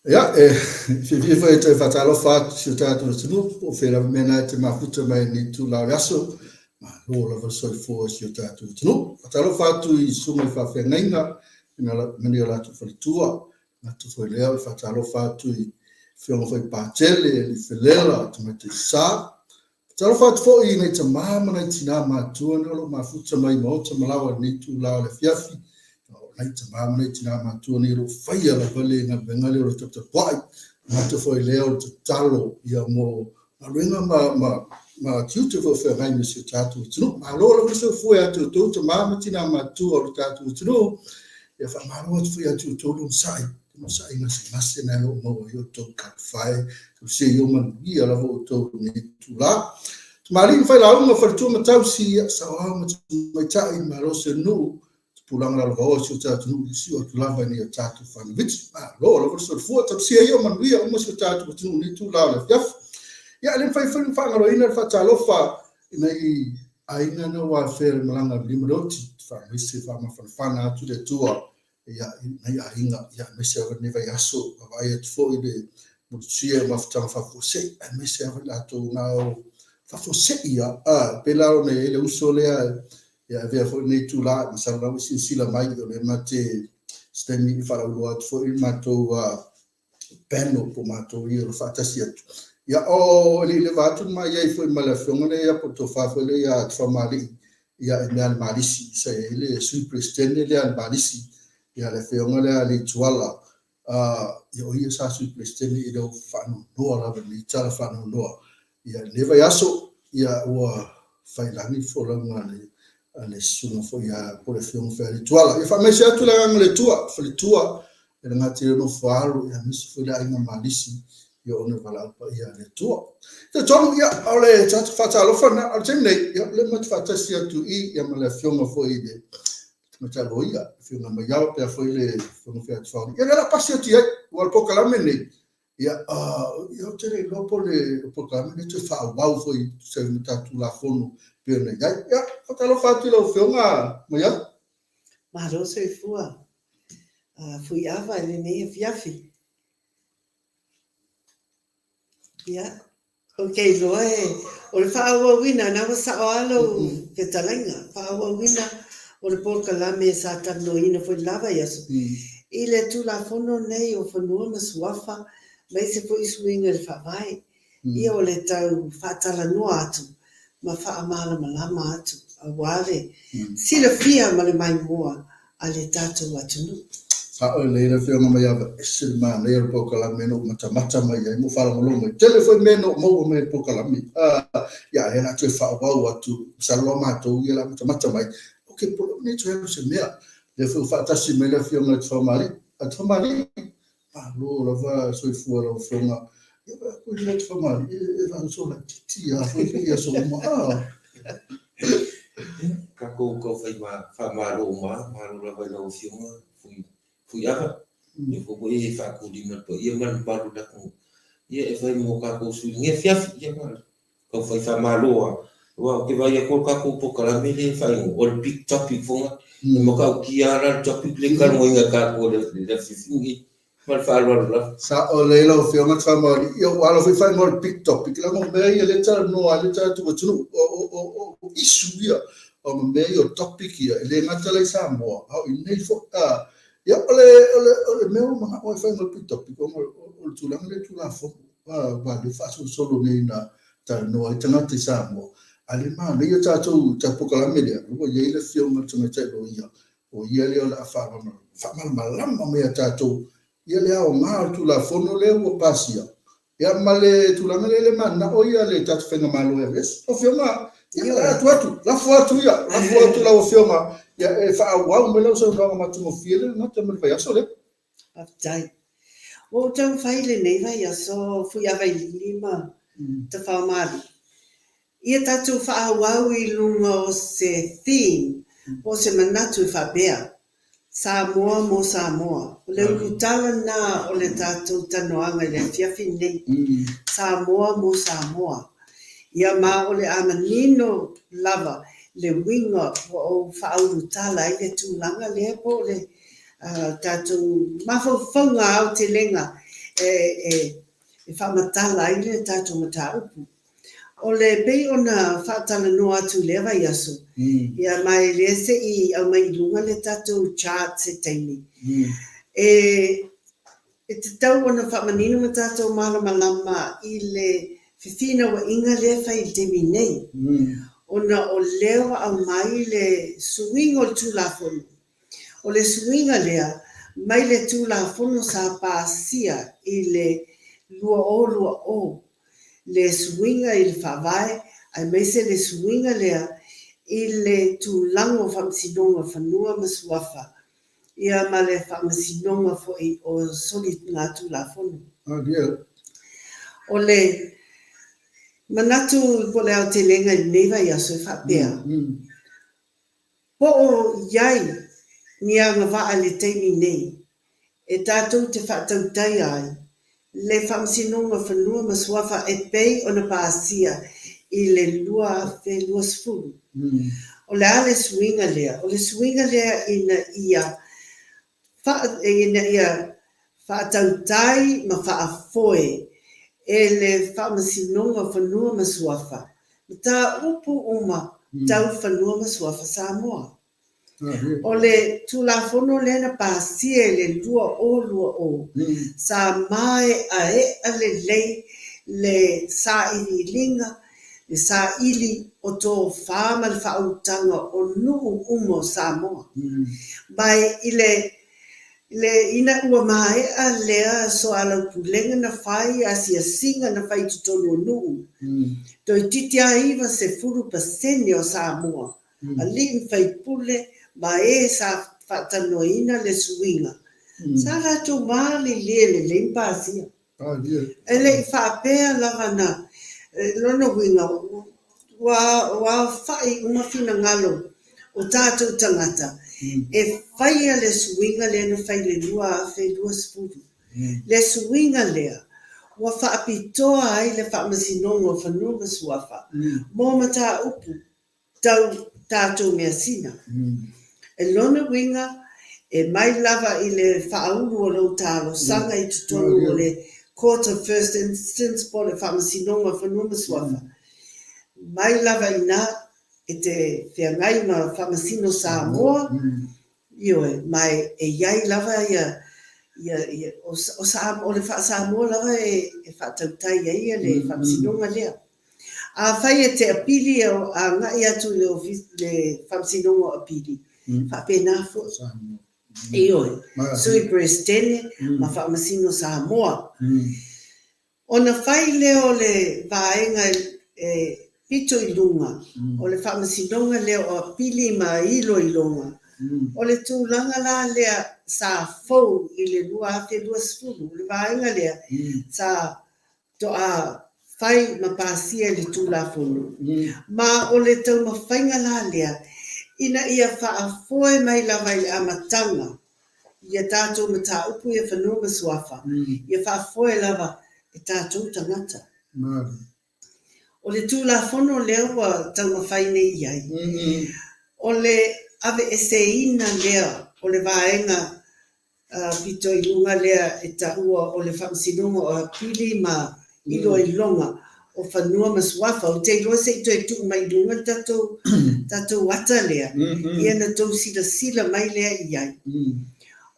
Ia, e fiafia foi e toe faatalofa atu i si o tatou atunuu, po o fea lava mea na e te mafuta mai i lenei itula o le aso, malo lava le soifua i si o tatou atunuu. Faatalofa atu i susuga i faafeagaiga ma ni o latou faletua, manatu foi lea o le faatalofa atu i afioga foi i Patele, Alii Felela, Tamaitai Sa. Faatalofa atu foi i nai tama ma nai tina matutua na o lo o mafuta mai i maota ma laoa i lenei itula o le afiafi. O nai tama ma nai tina matutua nei o lo o faia lava le galuega lea o le taputapuai. Manatu foi lea o le tatalo ia mo galuega ma, ma, ma tiute foi o feagai ma si o tatou atunuu. Malo lava le soifua ia te outou tama ma tina matutua o le tatou atunuu. Ia faamalo atu foi ia te outou le onosai, le onosai gasegase na o lo o maua ai outou talofa e. Tausia ia manuia lava outou i lenei itula. Tamalii ma failauga, faletua ma tausi, ia, saoao ma tamaitai, malo se nuu, tupulaga lalovaoa o si o tatou nuu i sio atu lava i nai o tatou fanau. Malo lava le soifua, tausia ia manuia uma si o tatou atunuu i lenei itula o le afiafi. Ia, e le mafai foi ona faagaloina le faatalofa i nai aiga na ua afea i le malaga a le lima le oti, faamaise faamafanafana atu le Atua ia, i nai aiga, ia, aemaise lava lenei vaiaso, vaavaai atu foi i le motusia o mafutaga faafuasei, aemaise lava i latou na o faafuasei ia, a, pei la ona i ai le uso lea, ia, avea foi lenei itula, masalo la ua silasila mai, o lea ma te, se taimi faalauiloa atu foi le matou panel po o matou ia o lo o faatasi atu. Ia, o e le i leva atu ma i ai foi ma le afioga lea ia po o le tofa foi lea ia Tufamalii, ia i mea a le Malisi, sa i ai le Sui Peresetene lea a le Malisi, ia le afioga lea a Leituala, ia o ia sa Sui Peresetene i le faanoanoa lava i lenei tala faanoanoa. Ia, i lenei vaiaso, ia ua faiilagi le folauga a le a le susuga foi ia po o le afioga foi ia Leituala. Ia faamaise atu le agaga o le Atua, faletua, e le gata i le nofo alo, ia aemaise foi le aiga Malisi, ia ona valaau paia a le Atua. Talitonu, ia, o le tatou faatalofa lena, a o le taimi nei, ia, o lea matou te faatasi atu i, ia ma le afioga foi i le Tamaitai Loia, afioga Maiava, pea foi le afioga foi ia Tufaoli. Ia, o lea o le a pasi atu i ai, ua o le polokalame lenei, Ia, ia ou te le iloa po o le polokalame lenei toe faaauau foi e tusa ai ma tatou Tulafono e pei ona i ai. Ia, faatalofa atu i lau Afioga Maiava. Malo soifua Fuiava i lenei afiafi. Ia, Ou te iloa e, o le faaauauina, na ua sao lava lau fetalaiga, faaauauina o le polokalame sa talanoaina foi lava i aso, i le Tulafono lenei o Fanua ma Suafa, aemaise foi suiga i le Faavae. Ia o le tau faatalanoa atu ma faamalamalama atu aua le silafia ma le maimoa a le tatou atunuu. Sao lelei le Afioga Maiava, ese le manaia o le polokalame na ou matamata mai ai ma ou faalogologo mai. Tele foi mea na ou maua mai i le polokalame. Ia, a o lea o le a toe faaauau atu, masalo lava matou ia o le a matamata mai. Ok, po o le a toe alu se mea. Lea foi ua faatasi mai le Afioga ia Tufamalii. Tufamalii, malo lava soifua lau Afioga. Ia, vaai atu i le Tufamalii, e faasoa laitiiti lava foi i aso uma. Tatou tau fai faamalo uma lava, malo lava i lau Afioga Fuiava, lea foi ua e faatulima le paia ma le mamalu o le atunuu, ia e fai mo tatou sui i lenei afiafi. Ia tau fai faamalo lava, aua ou te vaai atu o le tatou polokalame lea e faaigoa o le big topic foi lena, e matautia lava la le topic lea e talanoaina e tatou i le afiafi lenei. Ma le faaaloalo lava. Sao lelei lau Afioga Tufaamaoli. Ia ua ala foi faaigoa o le big topic leaga o mea ia lea e talanoa ai le tatou atunuu. O issue ia, o mea ia o topic ia, e le gata la i Samoa, a o inei foi. Ia o le, o le, o le mea ua manao ai faaigoa o le big topic, ona o le tulaga lea i Tulafono, aua o lea e faasolosolo nei ina talanoa ai tagata i Samoa, a o lea e manaia tatou polokalame lea, ua i ai le Afioga i le Tamaitai Loia O ia lea o le a faamalamalama mai ia tatou ia le aoga o le Tulafono lea ua pasia, ia ma le tulaga lea e le mananao ia le tatou Faigamalo e aveese. Lau Afioga, ia o le a tuu atu, lafo atu ia, lafo atu lau Afioga ia e faaauau mai lau saunoaga matagofie lea gata ma le vaiaso lea. Faafetai. Ua ou taumafai i lenei vaiaso Fuiavailili ma Tafaomalie Ia tatou faaauau i luga o se theme po o se manatu e faapea, Samoa mo Samoa. O le ulutala lena o le tatou talanoaga i le afiafi lenei, Samoa mo Samoa. Ia ma o le a manino lava le uiga ua ou faaulutala ai le tulaga lea po o le tatou mafaufauga aotelega e e e faamatala ai le tatou mataupu. O le pei ona faatalanoa atu i lea vaiaso, ia ma e lea se i aumai i luga le tatou chart se taimi, e e tatau ona faamanino ma tatou malamalama i le fefinauaiga lea e fai i le taimi nei, ona o lea ua aumai le suiga o le Tulafono. O le suiga lea mai le Tulafono sa pasia i le 2020, le suiga i le Faavae aemaise le suiga lea i le tulaga o Faamasinoga o Fanua ma Suafa, ia ma le Faamasinoga foi o Soligatulafono. O le manatu po o le aotelega i lenei vaiaso e faapea, Po o i ai ni agavaa i le taimi nei e tatou te faatautaia ai le Faamasinoga Fanua ma Suafa e pei ona pasia i le 2020. O le a le suiga lea? O le suiga lea ina ia ina ia faatautai ma faafoe e le Faamasinoga o Fanua ma Suafa mataupu uma tau fanua ma suafa Samoa. O le Tulafono lea na pasia i le 2020, sa maeaea lelei le sailiiliga, le saili o tofa ma le faautaga o nuu uma o Samoa. Ma i le Le, ina ua maea lea soalaupulega na fai, asiasiga na fai i totonu o nuu, toeitiiti a 90% o Samoa, alii ma faipule ma e sa faatalanoaina le suiga, sa latou malilie lelei ma pasia. E le i faapea lava na, lona uiga, ua aofai uma finagalo o tatou tagata e faia le suiga lea na fai i le 2020. Le suiga lea ua faapitoa ai le Faamasinoga o Fanua ma Suafa mo mataupu tau tatou measina. E lona uiga, e mai lava i le faaulu o lou talosaga i totonu o le Court of First Instance po o le Faamasinoga o Fanua ma Suafa, mai lava i ina e te feagai ma Faamasino Samoa, ioe, ma e i ai lava ia, ia, ia, o, o, Sa, o le faa-Samoa lava e, e faatautai ai le Faamasinoga lea. Afai e te apili e agai atu i le, ofis, le Faamasinoga o Apili, faapena foi. Ioe, Sui Peresetene ma Faamasino Samoa. Ona fai lea o le vaega e pito i luga o le Faamasinoga lea o Apili ma Iloiloga, o le tulaga la lea sa fou i le 2020, o le vaega lea sa toa fai ma pasia i le Tulafono, ma o le taumafaiga la lea ina ia faafoe mai lava i le amataga ia tatou mataupu ia fanua ma suafa, ia faafoe lava e tatou tagata. O le Tulafono lea ua taumafai nei i ai, o le aveeseina lea o le vaega pito i luga lea e taua o le Faamasinoga o Apili ma Iloiloga o Fanua ma Suafa. Ou te iloa se i toe tuu mai i luga le tatou, tatou ata lea, ia na tou silasila mai lea i ai.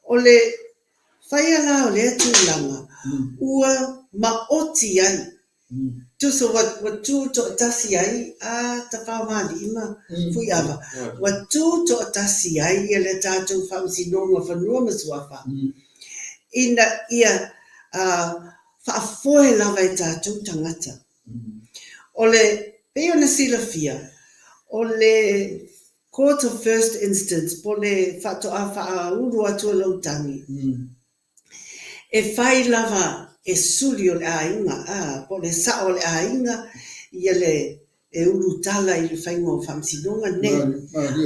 O le faia la o lea tulaga, ua maoti ai Tusa ua tu toatasi ai a Tafaomalii ma Fuiava, ua tu toatasi ai ia le tatou Faamasinoga o Fanua ma Suafa ina ia faafoe lava e tatou tagata. O le, pei ona silafia, o le Court of First Instance po o le faatoa faaulu atu o lou tagi, E fai lava e suli o le aiga, a, po o le sao o le aiga ia le e ulutala i le faiga o faamasinoga nei.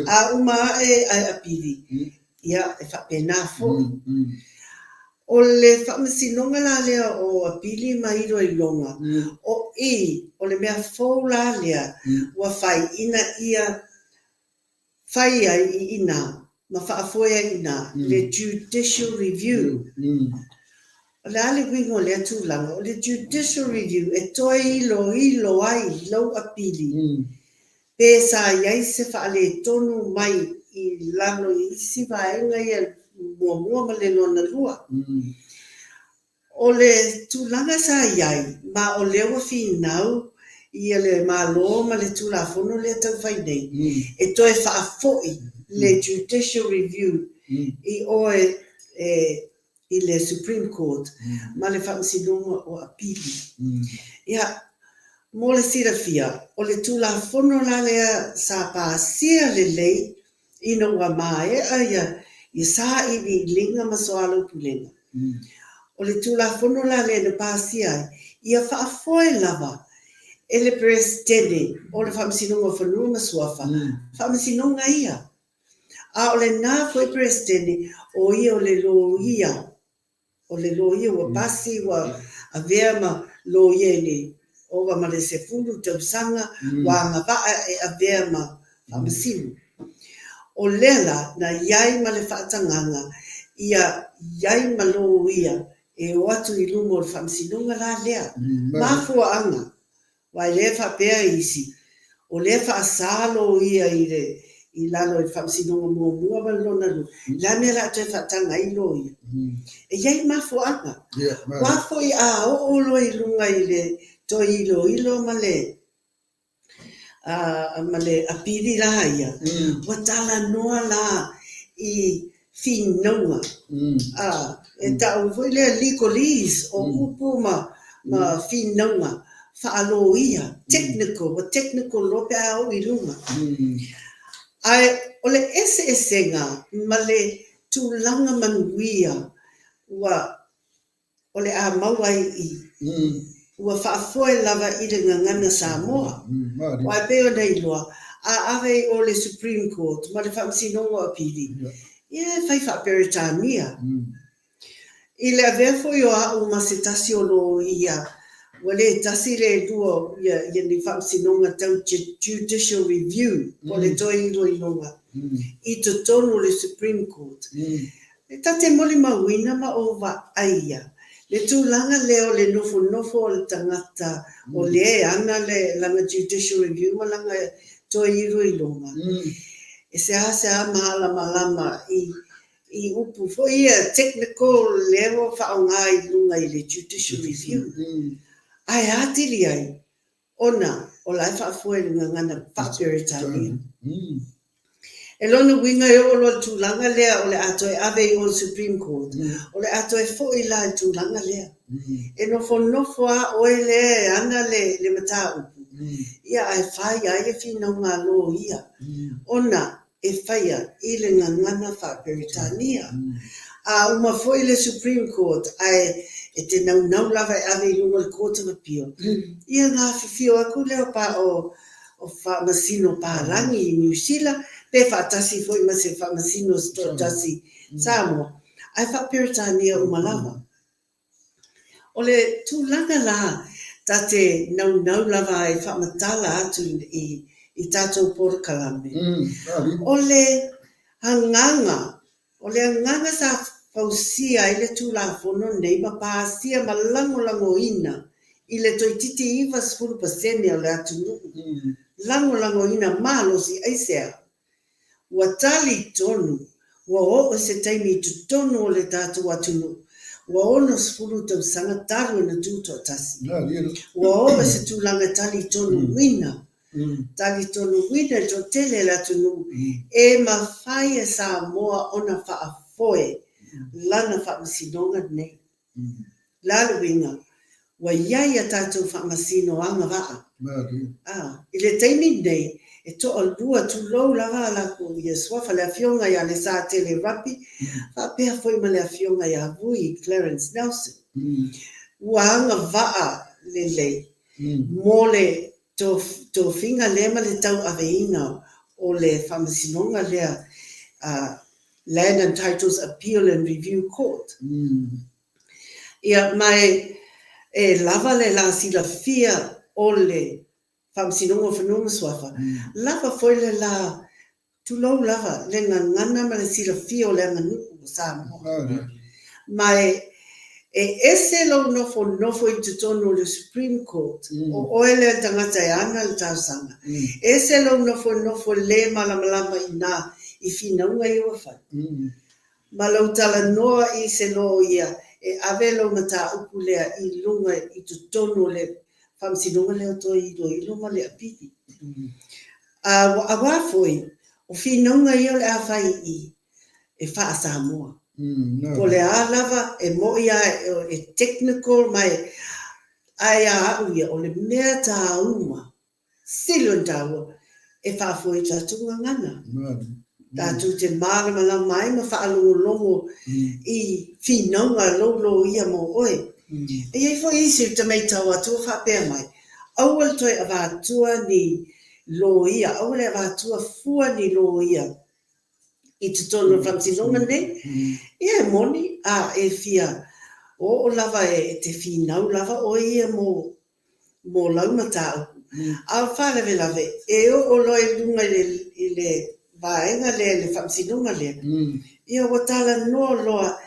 A uma ae ae apili, ia, e faapena foi. O le faamasinoga la lea o apili ma iloiloga, o i, o le mea fou la lea ua fai ina ia fai ai i ina ma faafoe ai i ina le judicial review. O le a le uiga o lea tulaga? O le judicial review e toe iloilo ai lou apili pe sa i ai se faaletonu mai i lalo i isi vaega ia muamua ma le lona lua. O le tulaga sa i ai, ma o lea ua finau ia le Malo ma le Tulafono lea tau fai nei, e toe faafoi le judicial review i oe e i le Supreme Court ma le Faamasinoga o Apili. Ia, mo le silafia, o le Tulafono la lea sa pasia lelei ina ua maea ia ia sailiiliga ma soalaupulega. O le Tulafono la lea na pasia ai, ia faafoe lava e le Peresetene o le Faamasinoga o Fanua ma Suafa faamasinoga ia. A o lena foi Peresetene, o ia o le loia, o le loia ua pasi, ua avea ma loia i le ova ma le 10 tausaga, ua agavaa e avea ma faamasino. O lea la, na i ai ma le faatagaga ia i ai ma loia e o atu i luma o le faamasinoga la lea. Mafuaaga Aua e le faapea isi, o lea e faasa loia i le i lalo i le faamasinoga muamua ma le lona lua, o le a mea o le a toe faataga ai loia? E i ai mafuaaga. Aua foi a oo loa i luga i le toe iloilo ma le ma le apili la ia, ua talanoa la i finauga, e tau foi lea legalese o upu ma finauga faaloia, technical, ua technical loa pe a oo i luga. Ae o le eseesega ma le tulaga manuia ua o le a maua ai i ua faafoe lava i le gagana Samoa. Aua e pei ona iloa, a ave i o le Supreme Court ma le Faamasinoga o Apili, ia e fai faa-Peretania. I le avea foi o au ma se tasi o loia, ua le tasi le lua ia ni faamasinoga tau Judicial Review, po o le toe iloiloga i totonu o le Supreme Court. E ta te molimauina ma ou vaaia le tulaga lea o le nofonofo o le tagata o lea e ana le lana judicial review ma lana toe iloiloga, e seasea malamalama i i upu foi ia technical lea ua faaaoga i luga i le judicial review. Ae atili ai ona o la e faafoe i le gagana faa-Peretania. E lona uiga e oo loa i le tulaga lea o le a toe ave i o i le Supreme Court, o le a toe foi la i le tulaga lea. E nofonofo lava oe lea e ana le mataupu, ia ae fai lava ia finauga a loia, ona e faia i le gagana faa-Peretania. A uma foi le Supreme Court ae e te naunau lava e ave i luga o le Court of Appeal, ia ona afifio atu lea o pa o o faamasino palagi i Niu Sila pe faatasi foi ma se faamasino se toatasi Samoa, ae faa-Peretania uma lava. O le tulaga la ta te naunau lava e faamatala atu i tatou polokalame, o le agaga, o le agaga sa fausia ai le Tulafono lenei ma pasia ma lagolagoina i le toeitiiti 90% o le atunuu, lagolagoina malosi aisea? Ua talitonu, ua oo se taimi i totonu o le tatou atunuu, ua 60 tausaga talu ona tutoatasi. Ua oo i se tulaga talitonuina, talitonuina i le toatele o le atunuu e mafai e Samoa ona faafoe lana faamasinoga lenei. O le a le uiga? Ua i ai a tatou faamasino agavaa. I le taimi lenei, e toalua, tulou lava a latou ia suafa, le Afioga ia Lesatele Rapi faapea foi ma le Afioga ia Vui Clarence Nelson. Ua agavaa lelei mo le tofiga lea ma le tauaveina o le faamasinoga lea Land and Titles Appeal and Review Court. Ia, ma e, e lava le la silafia o le Faamasinoga o Fanua ma Suafa, lava foi le la, tulou lava, le gagana ma le silafia o le aganuu o Samoa. Ma e, E ese lou nofonofo i totonu o le Supreme Court, o oe lea le tagata e ana le talosaga. Ese lou nofonofo le malamalama i nā i finauga ia ua fai. Ma lou talanoa i se loia e ave lou mataupu lea i luga i totonu o le Faamasinoga lea o toe iloilo ma le apili. A ua foi, o finauga ia o le a fai i i, e faa-Samoa. Po o le a lava, e moʻi a e technical ma e, ae ia au ia, o le mea tāua, sili ona tāua, e faafoe i tatou gagana. Tatou te mālamalama ai ma faalogologo i finauga a lou loia mo oe. E i ai foi isi o tamaitao atu o faapea mai, aua le toe avatua ni loia, aua le avatua fua ni loia i totonu o le faamasinoga lenei. Ia e moni, a e fia oo lava e te finau lava oe ia mo, mo lau mataupu. A o le faalavelave, e oo loa i luga i le, i le vaega lea i le faamasinoga lea, ia ua talanoa loa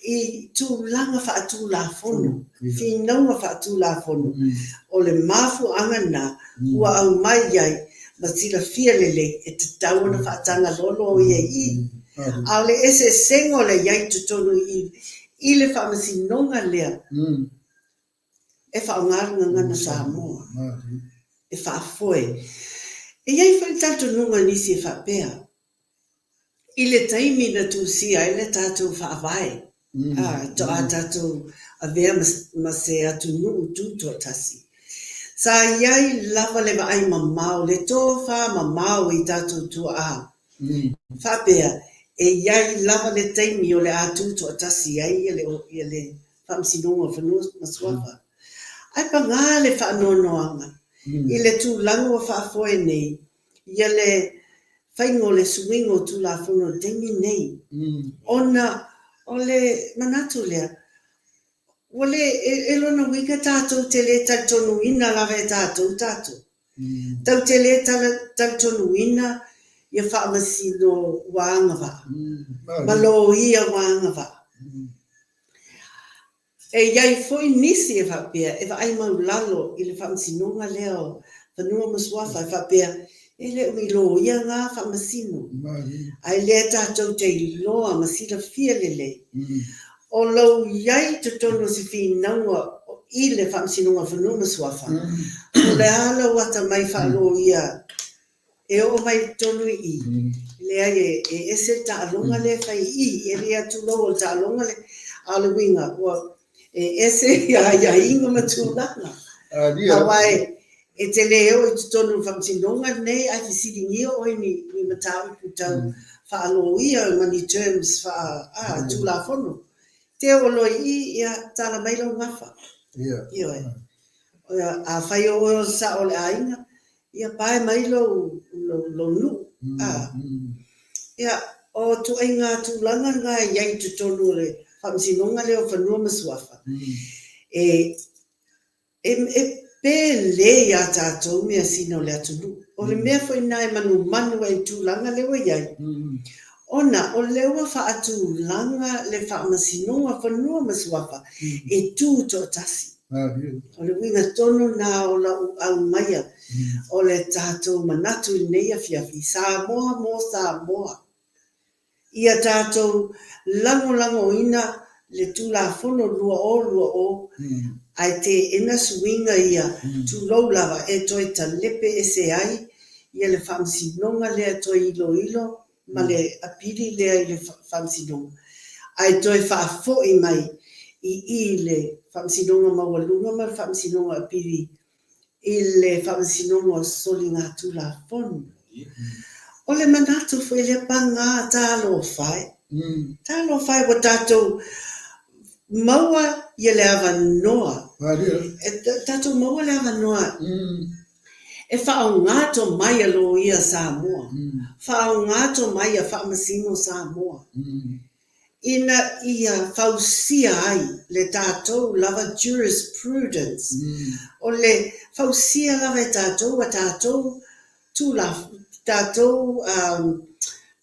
i tulaga faatulafono, finauga faatulafono. O le mafuaaga lena ua aumai ai ma silafia lelei e tatau ona faataga loa loia i i. A o le eseesega o le i ai i totonu i i le faamasinoga lea e faaaoga le gagana Samoa e faafoe. E i ai foi le talitonuga i nisi e faapea, I le taimi na tusia ai le tatou Faavae, ā, toa tatou avea ma se atunuu tutoatasi, sa i ai lava le vaai mamao, le tofa mamao i tatou tuaa, faapea e i ai lava le taimi o le a tutoatasi ai le Faamasinoga o Fanua ma Suafa. Ae pagā le faanoanoaga i le tulaga ua faafoe nei ia le faiga o le suiga o Tulafono i le taimi lenei, ona o le manatu lea, ua le, e lona uiga tatou te le talitonuina lava e tatou tatou. Tatou te le talitonuina ia faamasino ua agavaa ma loia ua agavaa. E i ai foi nisi e faapea e vaai maulalo i le faamasinoga lea o Fanua ma Suafa e faapea, e le o ni loia na faamasino, ae lea tatou te iloa ma silafia lelei, o lou i ai i totonu o se finauga i le Faamasinoga o Fanua ma Suafa, o le a lou atamai faaloia E oo mai i totonu i i, leai e ese le taaloga lea e fai i i, e le atulou o le taaloga lea, a o le uiga ua e ese aiaiga ma tulaga. Aua e te le oo i totonu o le faamasinoga lenei ae fesiligia oe ni mataupu tau faaloia ma ni terms faa Tulafono. Te oo loa i i, ia tala mai lou gafa. Ioe. Afai o oe o le sao o le aiga, Ia pae mai lou, lou, lou nuu. A. Ia, o ituaiga tulaga na e i ai i totonu o le Faamasinoga lea o Fanua ma Suafa, e, e, e pele iā tatou measina o le atunuu. O le mea foi lena e manumanu ai i le tulaga lea ua i ai, ona o lea ua faatulaga le Faamasinoga o Fanua ma Suafa e tu toatasi. O le uiga tonu lena o lau aumaia o le tatou manatu i lenei afiafi, Samoa mo Samoa. Ia tatou lagolagoina le Tulafono 2020 ae teena suiga ia, tulou lava, e toe talepe ese ai ia le Faamasinoga lea toe iloilo ma le apili lea i le Faamasinoga, ae toe faafoi mai i i le Faamasinoga Maualuga ma le Faamasinoga Apili i le Faamasinoga o Soligatulafono. O le manatu foi lea pagā talofa e, talofa e ua tatou maua ia le avanoa, e tatou maua le avanoa E faaaoga tomai a loia Samoa, faaaoga tomai a faamasino Samoa, ina ia fausia ai le tatou lava jurisprudence, o le fausia lava e tatou a tatou tatou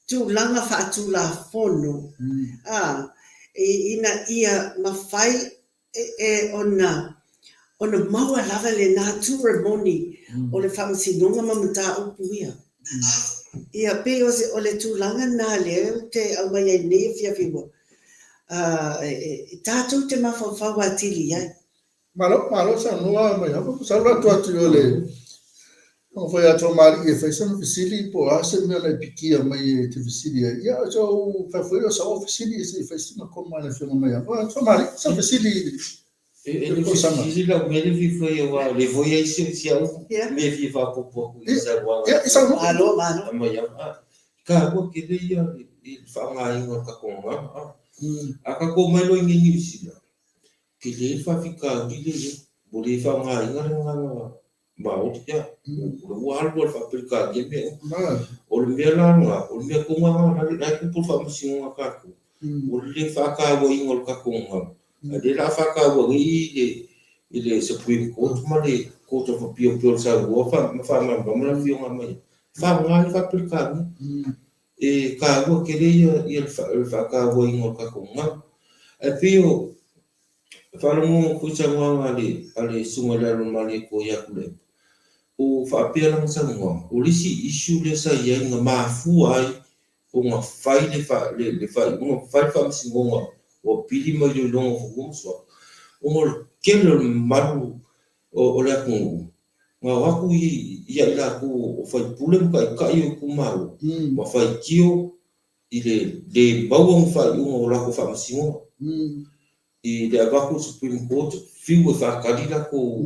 tulaga faatulafono, ina ia mafai. E ona ona maua lava lena tura moni o le faamasinoga ma mataupu ia. Ia, pei o se, o le tulaga lena lea ou te aumai ai nei afiafi ua, e tatou te mafaufau atili i ai. Malo, malo saunoa mai lava. Masalo atu atu i o le fai atu o Malii e fai sana fesili po o a se mea na e pikia mai e te fesili ai. Ia, so fai foi o sa fesili se i fai sina koma i le afioga mai lava. So Malii, sa fesili i le tausaga. E le fesili lau mea le fia fai aua o lea foi e i ai si au mea e fia faaopoopo atu i saunoaga. Ia, i saunoa. Malo, malo. Mai lava. E taua tele ia i le faaaogaina o le tatou gagana. A tatou omai loa i inei i Niu Sila, Tele le faafitauli lea i ai, ua le faaaogaina le gagana Maori ia, ua alu lava i le faa-Peretania mea uma. O le mea la lena, o le mea tonu lava lena la e tupu i le faamasinoga a tatou, o le faatauaina o le tatou gagana, a o lea o le a faataua nei i le Supreme Court ma le Court of Appeal pei ona saunoa ma faamalamalama le Afioga mai ai, faaaoga le faa-Peretania. E taua tele ia le faatauaina o le tatou gagana. Ae pei o faalogologo atu i saunoaga a le Susuga i le Alamalamalie ia Tuilaepa, o faapea lana saunoaga, o le isi issue lea sa i ai na mafua ai ona fai le faaiuga, fai le faamasinoga o Apili ma Iloiloga o Fanua ma Suafa, ona o le tele o le mamalu o le atunuu na o atu ia i latou o faipule ma taitai o itumalo ma faitio i le le maua ni faaiuga o latou faamasinoga i le avatu i le Supreme Court fiu e faatali latou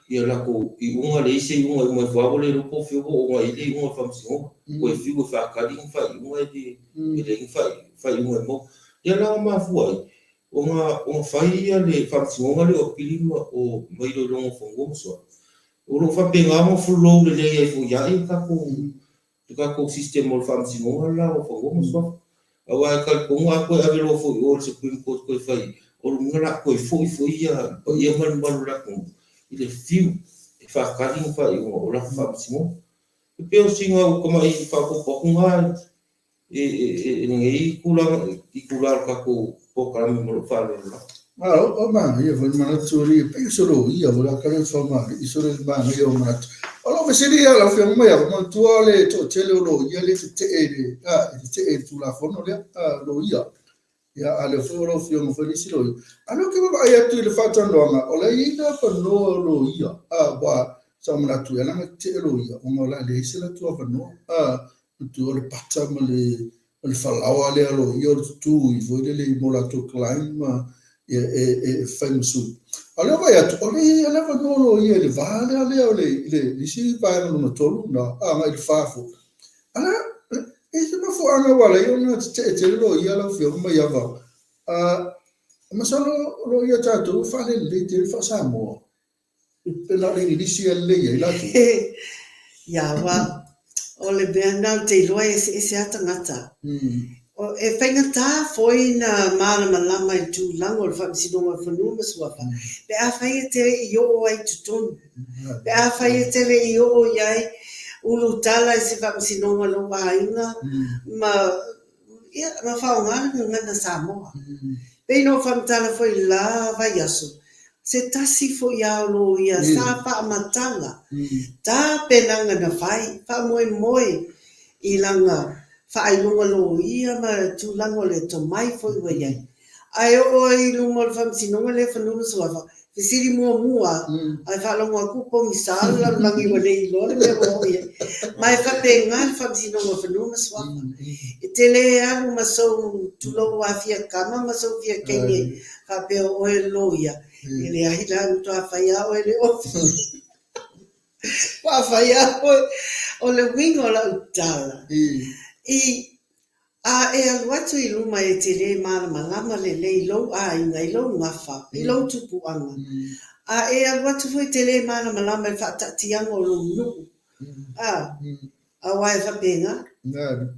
ia latou iuga, leai se iuga e uma ifo lava ua le iloa po o fea ua oo mai i ai le iuga o le faamasinoga, toe fiu e faatali ni faaiuga e leai ni faaiuga e maua. Ia la na mafua ai ona fai ia le faamasinoga lea o Apili ma o ma Iloiloga o Fanua ma Suafa, o lo o faapena ona flow lelei ai foi lava le tatou le tatou system o le faamasinoga le la o Fanua ma Suafa. Aua e talitonu a toe ave loa foi i o i le Supreme Court toe fai, o lona uiga o le a toe foi foi ia le paia ma le mamalu o le atunuu i le fiu e faatali ni faaiuga o latou faamasinoga. E pei o sina ua tamai faaopoopo atu na i lenei tulaga itula o le tatou polokalame ma lou faaaloalo lava. Malo, o manaia foi le manatu o le pei o se loia foi la kale fa manaia so le manaia o manatu. O lou fesili ia lau Afioga Maiava, manatua le toatele o loia lea e tetee i le, a, e tetee i le Tulafono lea, a, loia. Ia, a o lea foi o lau Afioga foi le isi loia. A o lea ou te vaavaai atu i le faatalanoaga, o la e i ai le avanoa o loia, a, aua sa ou manatu e ala ona tetee loia, ona o le a leai se latou avanoa, a, manatua o le pata ma le, ma le falaoa lea a loia o le tutui foi lele mo latou client ma, ia, e, e, e fai ma sui. A o lea ua vaai atu, o lea e i ai le avanoa o loia i le va lea, lea o le, i le isi vaega lona tolu lena, agai i le fa foi. A e i se mafuaaga ua ala ai ona tetee tele loia lau Afioga Maiava, a, masalo o loia tatou e faalelelei tele faa-Samoa, pe na o le Igilisi e lelei ai latou. Ia, aua o le mea lena ou te iloa e eseese lava tagata. E faigata foi na malamalama i le tulaga o le Faamasinoga o Fanua ma Suafa pe afai e te le i oo ai i totonu. Pe afai e te le i oo i ai, ulutala i se faamasinoga o lou aiga ma, ia, ma faaaoga le gagana Samoa. Pei ona ou faamatala foi i le la vaiaso, se tasi foi lava o loia sa faamatala tapenaga na fai, faamoemoe i lana faailoga loia ma tulaga o le tomai foi ua i ai. Ae oo ai i luma o le Faamasinoga lea Fanua ma Suafa, fesili muamua ae faalogo atu ua pogisa le lalolagi ua le iloa le mea ua oo i ai. Ma e faapena le Faamasinoga o Fanua ma Suafa. E te le alu ma sou tulou afia tama ma sou fia teine faapea o oe le loia, e leai la, e matua fai lava oe e le Ofisa. Ua fai lava oe. O le uiga o lau tala, i A e alu atu i luma e te lē malamalama lelei i lou aiga, i lou gafa, i lou tupuaga. A e alu atu foi e te lē malamalama i le faataatiaga o lou nuu, a, aua e faapena,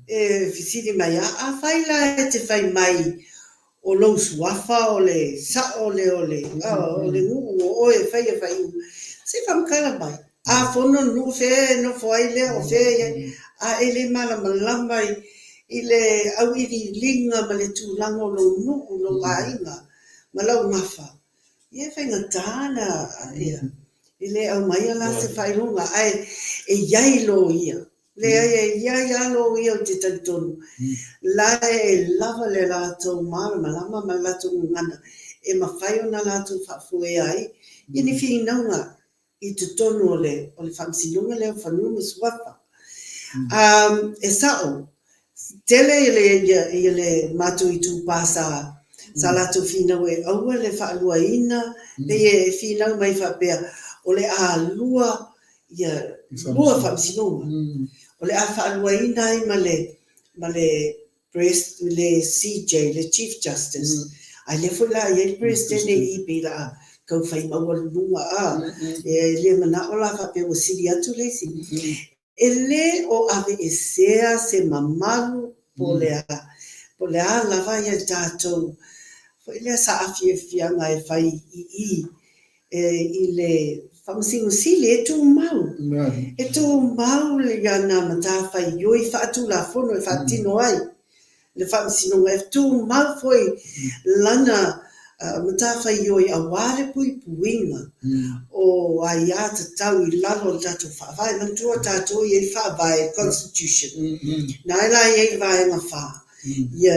e fesili mai lava, Afai la e te fai mai o lou suafa o le sao lea o le, o le nuu o oe e faia faaiuga, se i faamatala mai. A fono le nuu, fea e nofo ai lea, o fea e i ai, a e le malamalama i le auiliiliga ma le tulaga o lou nuu, lou aiga ma lau gafa. Ia e faigata na ia e le aumaia la se faailoga ae e i ai loia. Leai e i ai lava loia ou te talitonu la e lava le latou malamalama ma le latou gagana e mafai ona latou faafoea ai ia ni finauga i totonu o le o le Faamasinoga lea o Fanua ma Suafa. E sa'o, tele ia le matou itupa sa sa latou finau e aua le faaluaina, pei e finau mai faapea o le a lua ia lua Faamasinoga, o le a faaluaina ai ma le ma le le CJ, le Chief Justice, a lea foi la e i ai le Peresetene i i pei la a tau fai maualuluga a, e le manao la faapea ua sili atu le isi. E le o aveesea se mamalu po o le a, po o le a lava ia tatou foi lea saafiafiaga e fai i i i le Faamasino Sili, e tumau, e tumau lana matafaioi faatulafono e faatino ai le Faamasinoga, e tumau foi lana matafaioi aua le puipuiga o aia tatau i lalo o le tatou Faavae. Manatua tatou e i ai le Faavae, Constitution, na e la e i ai le Vaega 4, ia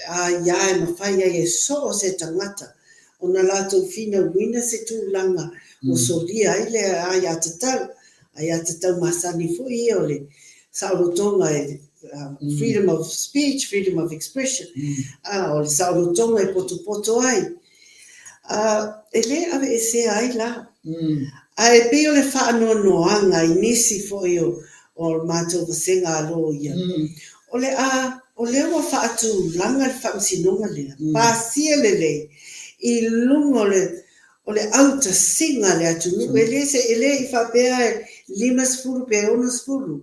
aia e mafai ai e so o se tagata ona latou finauina se tulaga ua solia ai le aiatatau, aiatatau masani foi ia o le saolotoga e freedom of speech, freedom of expression, o le saolotoga e potopoto ai. E le aveesea ai la. Ae pei o le faanoanoaga i nisi foi o o matou vasega a loia, o le a, o lea ua faatulaga le faamasinoga lea, pasia lelei i luga o le, o le autasiga a le atunuu, e le se, e le i faapea e 50 pe 60,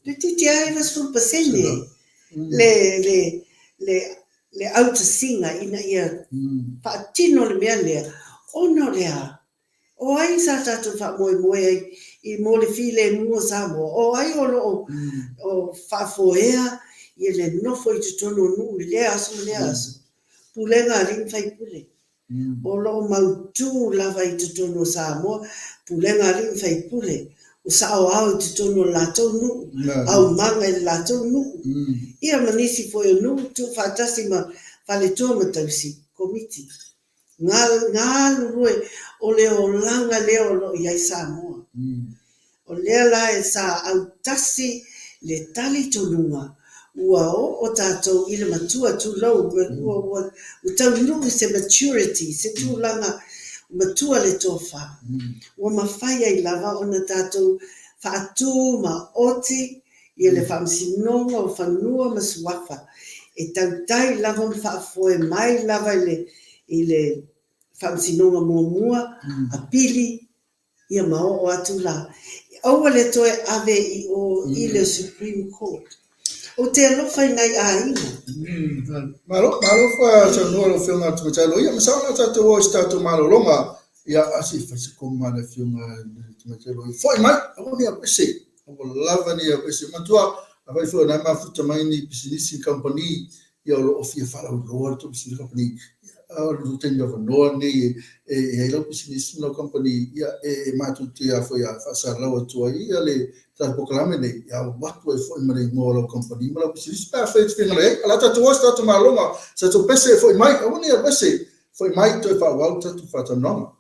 toeitiiti lava 90% le, le, le, le autasiga ina ia faatino le mea lea, ona o le a? O ai sa tatou faamoemoe ai i mo le filemu o Samoa? O ai o lo o faafoea ia le nofo i totonu o nuu i lea aso ma lea aso? Pulega a alii ma faipule. O lo o mautū lava i totonu o Samoa pulega a alii ma faipule o saoao i totonu o le latou nuu, aumaga i le latou nuu, ia ma nisi foi o nuu tuufaatasi ma faletua ma tausi komiti. Galulue, o le olaga lea o lo o i ai Samoa. O lea la e sa autasi le talitonuga ua oo tatou i le matua tulou, ua, ua, ua taunuu i se maturity, se tulaga matua le tofa. Ua mafai ai lava ona tatou faatu maoti ia le Faamasinoga o Fanua ma Suafa e tautai lava ma faafoe mai lava i le i le Faamasinoga muamua, apili, ia ma oo atu la. Aua le toe ave i o i le Supreme Court. Ou te alofa i nai aiga. Malo, malo faasaunoa lau Afioga Tamaitai Loia. Masalo o le a tatou o i se tatou malologa. Ia, a se i fai se koma a le Afioga i le Tamaitai Loia. Foi mai, aua ne i apese. Ua lava nei au ese. Manatua, afai foi o lena e mafuta mai ni pisinisi, ni kamupani, ia o lo o fia faalauiloa le tou pisinisi kamupani, ia o le taimi avanoa lenei e i ai lau pisinisi ma lau kamupani, ia e matou te a foi a faasalalau atu ai ia le tatou polokalame nei, ia alu atu ai foi ma le igoa o lau kamupani ma lau pisinisi pe afai e te finagalo i ai. O le a tatou o i se tatou malologa, se tatou pese e foi mai, aua ne i alu ese, foi mai toe faaauau le tatou faatalanoaga.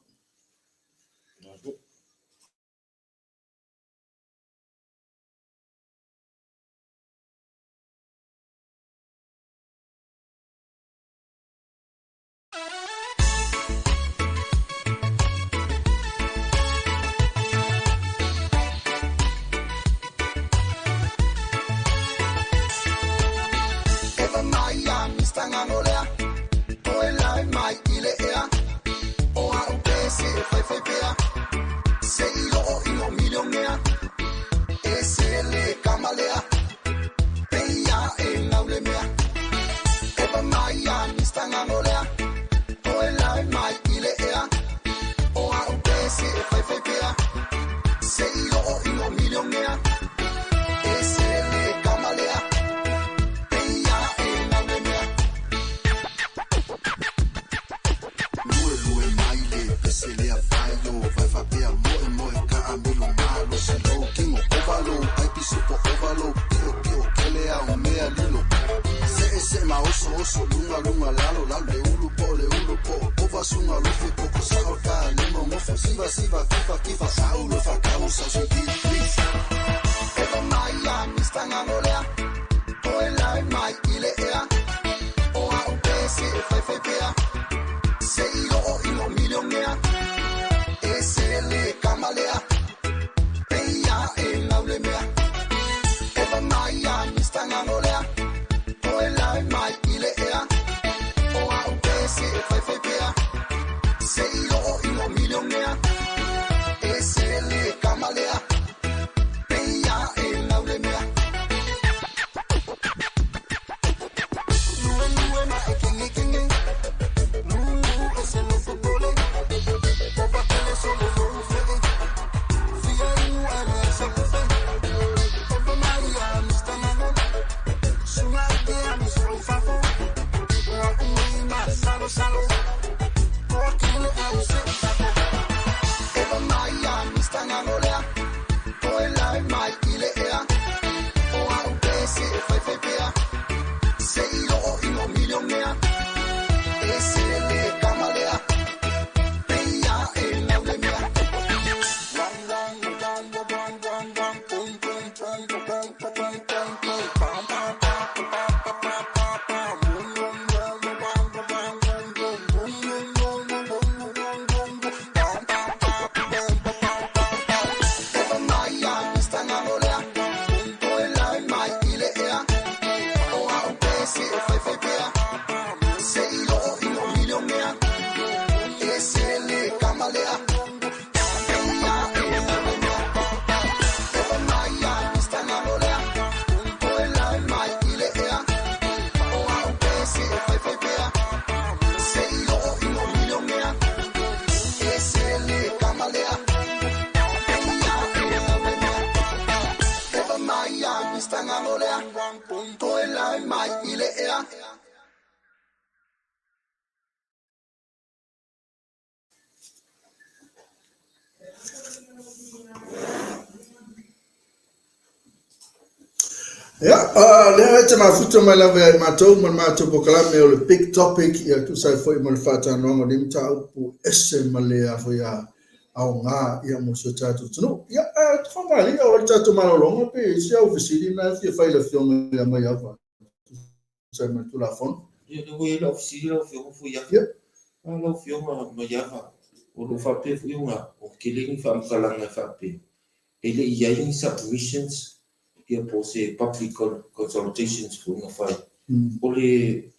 Ia, lea e te mafuta mai lava ia i matou ma le matou polokalame o le Big Topic, ia tusa ai foi ma le faatanoaga o lenei mataupu ese ma le a foi a aoga ia mo si o tatou atunuu. Ia, Tofamalii, o le tatou malologa pe i ai se au fesili na e fia fai i le Afioga ia Maiava tusa ai ma le Tulafono. Ia, lea ua i ai lau fesili lau Afioga Fuiava. Ia. A lau Afioga Maiava, o lo o faapea foi ona tele ni faamatalaga e faapea, e le i i ai ni submissions ia po o se public consultations foi na fai. O le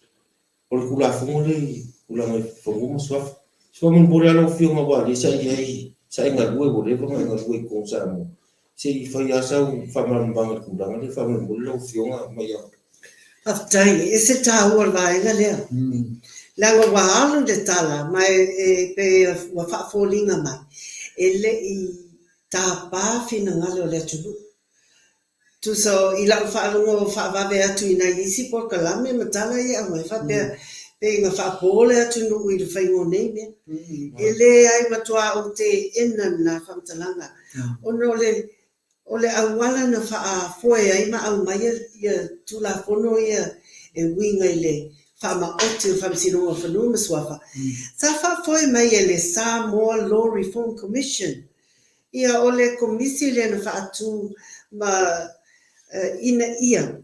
o le Tulafono lea i tulaga i fanua ma suafa. Se faamolemole lava lau Afioga aua o lea sa i ai, sa e galue, ua leva ona e galue i totonu o Samoa, se i fai lava sau faamalamalamaga i le tulaga lea faamolemole lau Afioga Maiava. Faafetai, e ese taua o le vaega lea. Leaga ua alu le tala ma e pei ua faafoliga mai, e le i tapa finagalo o le atunuu. Tusa i lau faalogo faavave atu i nai isi polokalame ma tala ia e aumai faapea pei na faapo le atunuu i le faiga o nei mea. E leai matua ou teena lena faamatalaga ona o le o le auala na faafoe ai ma aumai ia Tulafono ia e uiga i le faamaoti o le Faamasinoga o Fanua ma Suafa, sa faafoe mai e le Samoa Law Reform Commission. Ia, o le Komisi lea na faatu ma ina ia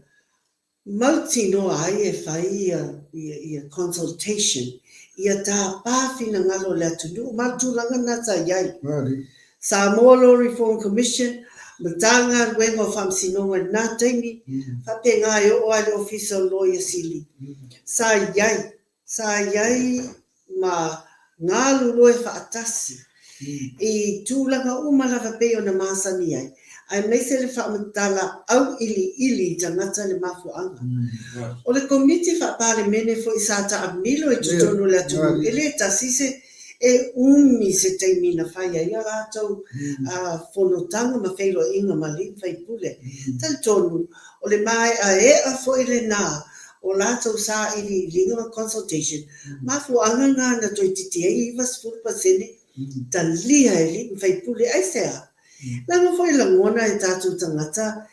mautinoa ai e fai ia consultation, ia tāpā finagalo o le atunuu ma le tulaga lena sa i ai. Samoa Law Reform Commission, Matagaluega o Faamasinoga i lena taimi, faapena e oo lava i le Ofisa o le Loia Sili, sa i ai Sa i ai ma galulue faatasi i tulaga uma lava pei ona masani ai, aemaise le faamatala auiliili i tagata le mafuaaga. O le Komiti Faa-Palemene foi sa taamilo i totonu o le atunuu, e le tasi se e umi se taimi na fai ai a latou fonotaga ma feiloaiga ma alii ma faipule. Talitonu, o le maeaea foi lena o latou sailiiliga ma consultation, mafuaaga na na toeitiiti ai 90% talia e alii ma faipule. Aisea? Leaga foi lagona e tatou tagata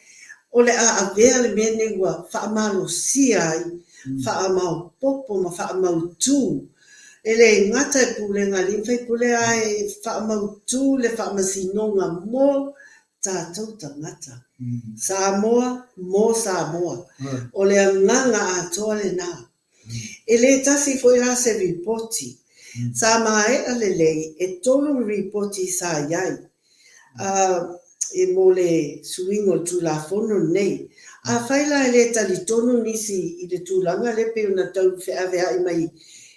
o le a avea le mea nei ua faamalosia ai Faamaopoopo ma faamautu. E le gata i pulega a alii ma faipule ae faamautu le faamasinoga mo tatou tagata. Samoa mo Samoa. O le agaga atoa lena. E le tasi foi la se ripoti. Sa maea lelei, e tolu ripoti sa i ai e mo le suiga o le Tulafono lenei. Afai la e le talitonu nisi i le tulaga lea pei ona tau feaveai mai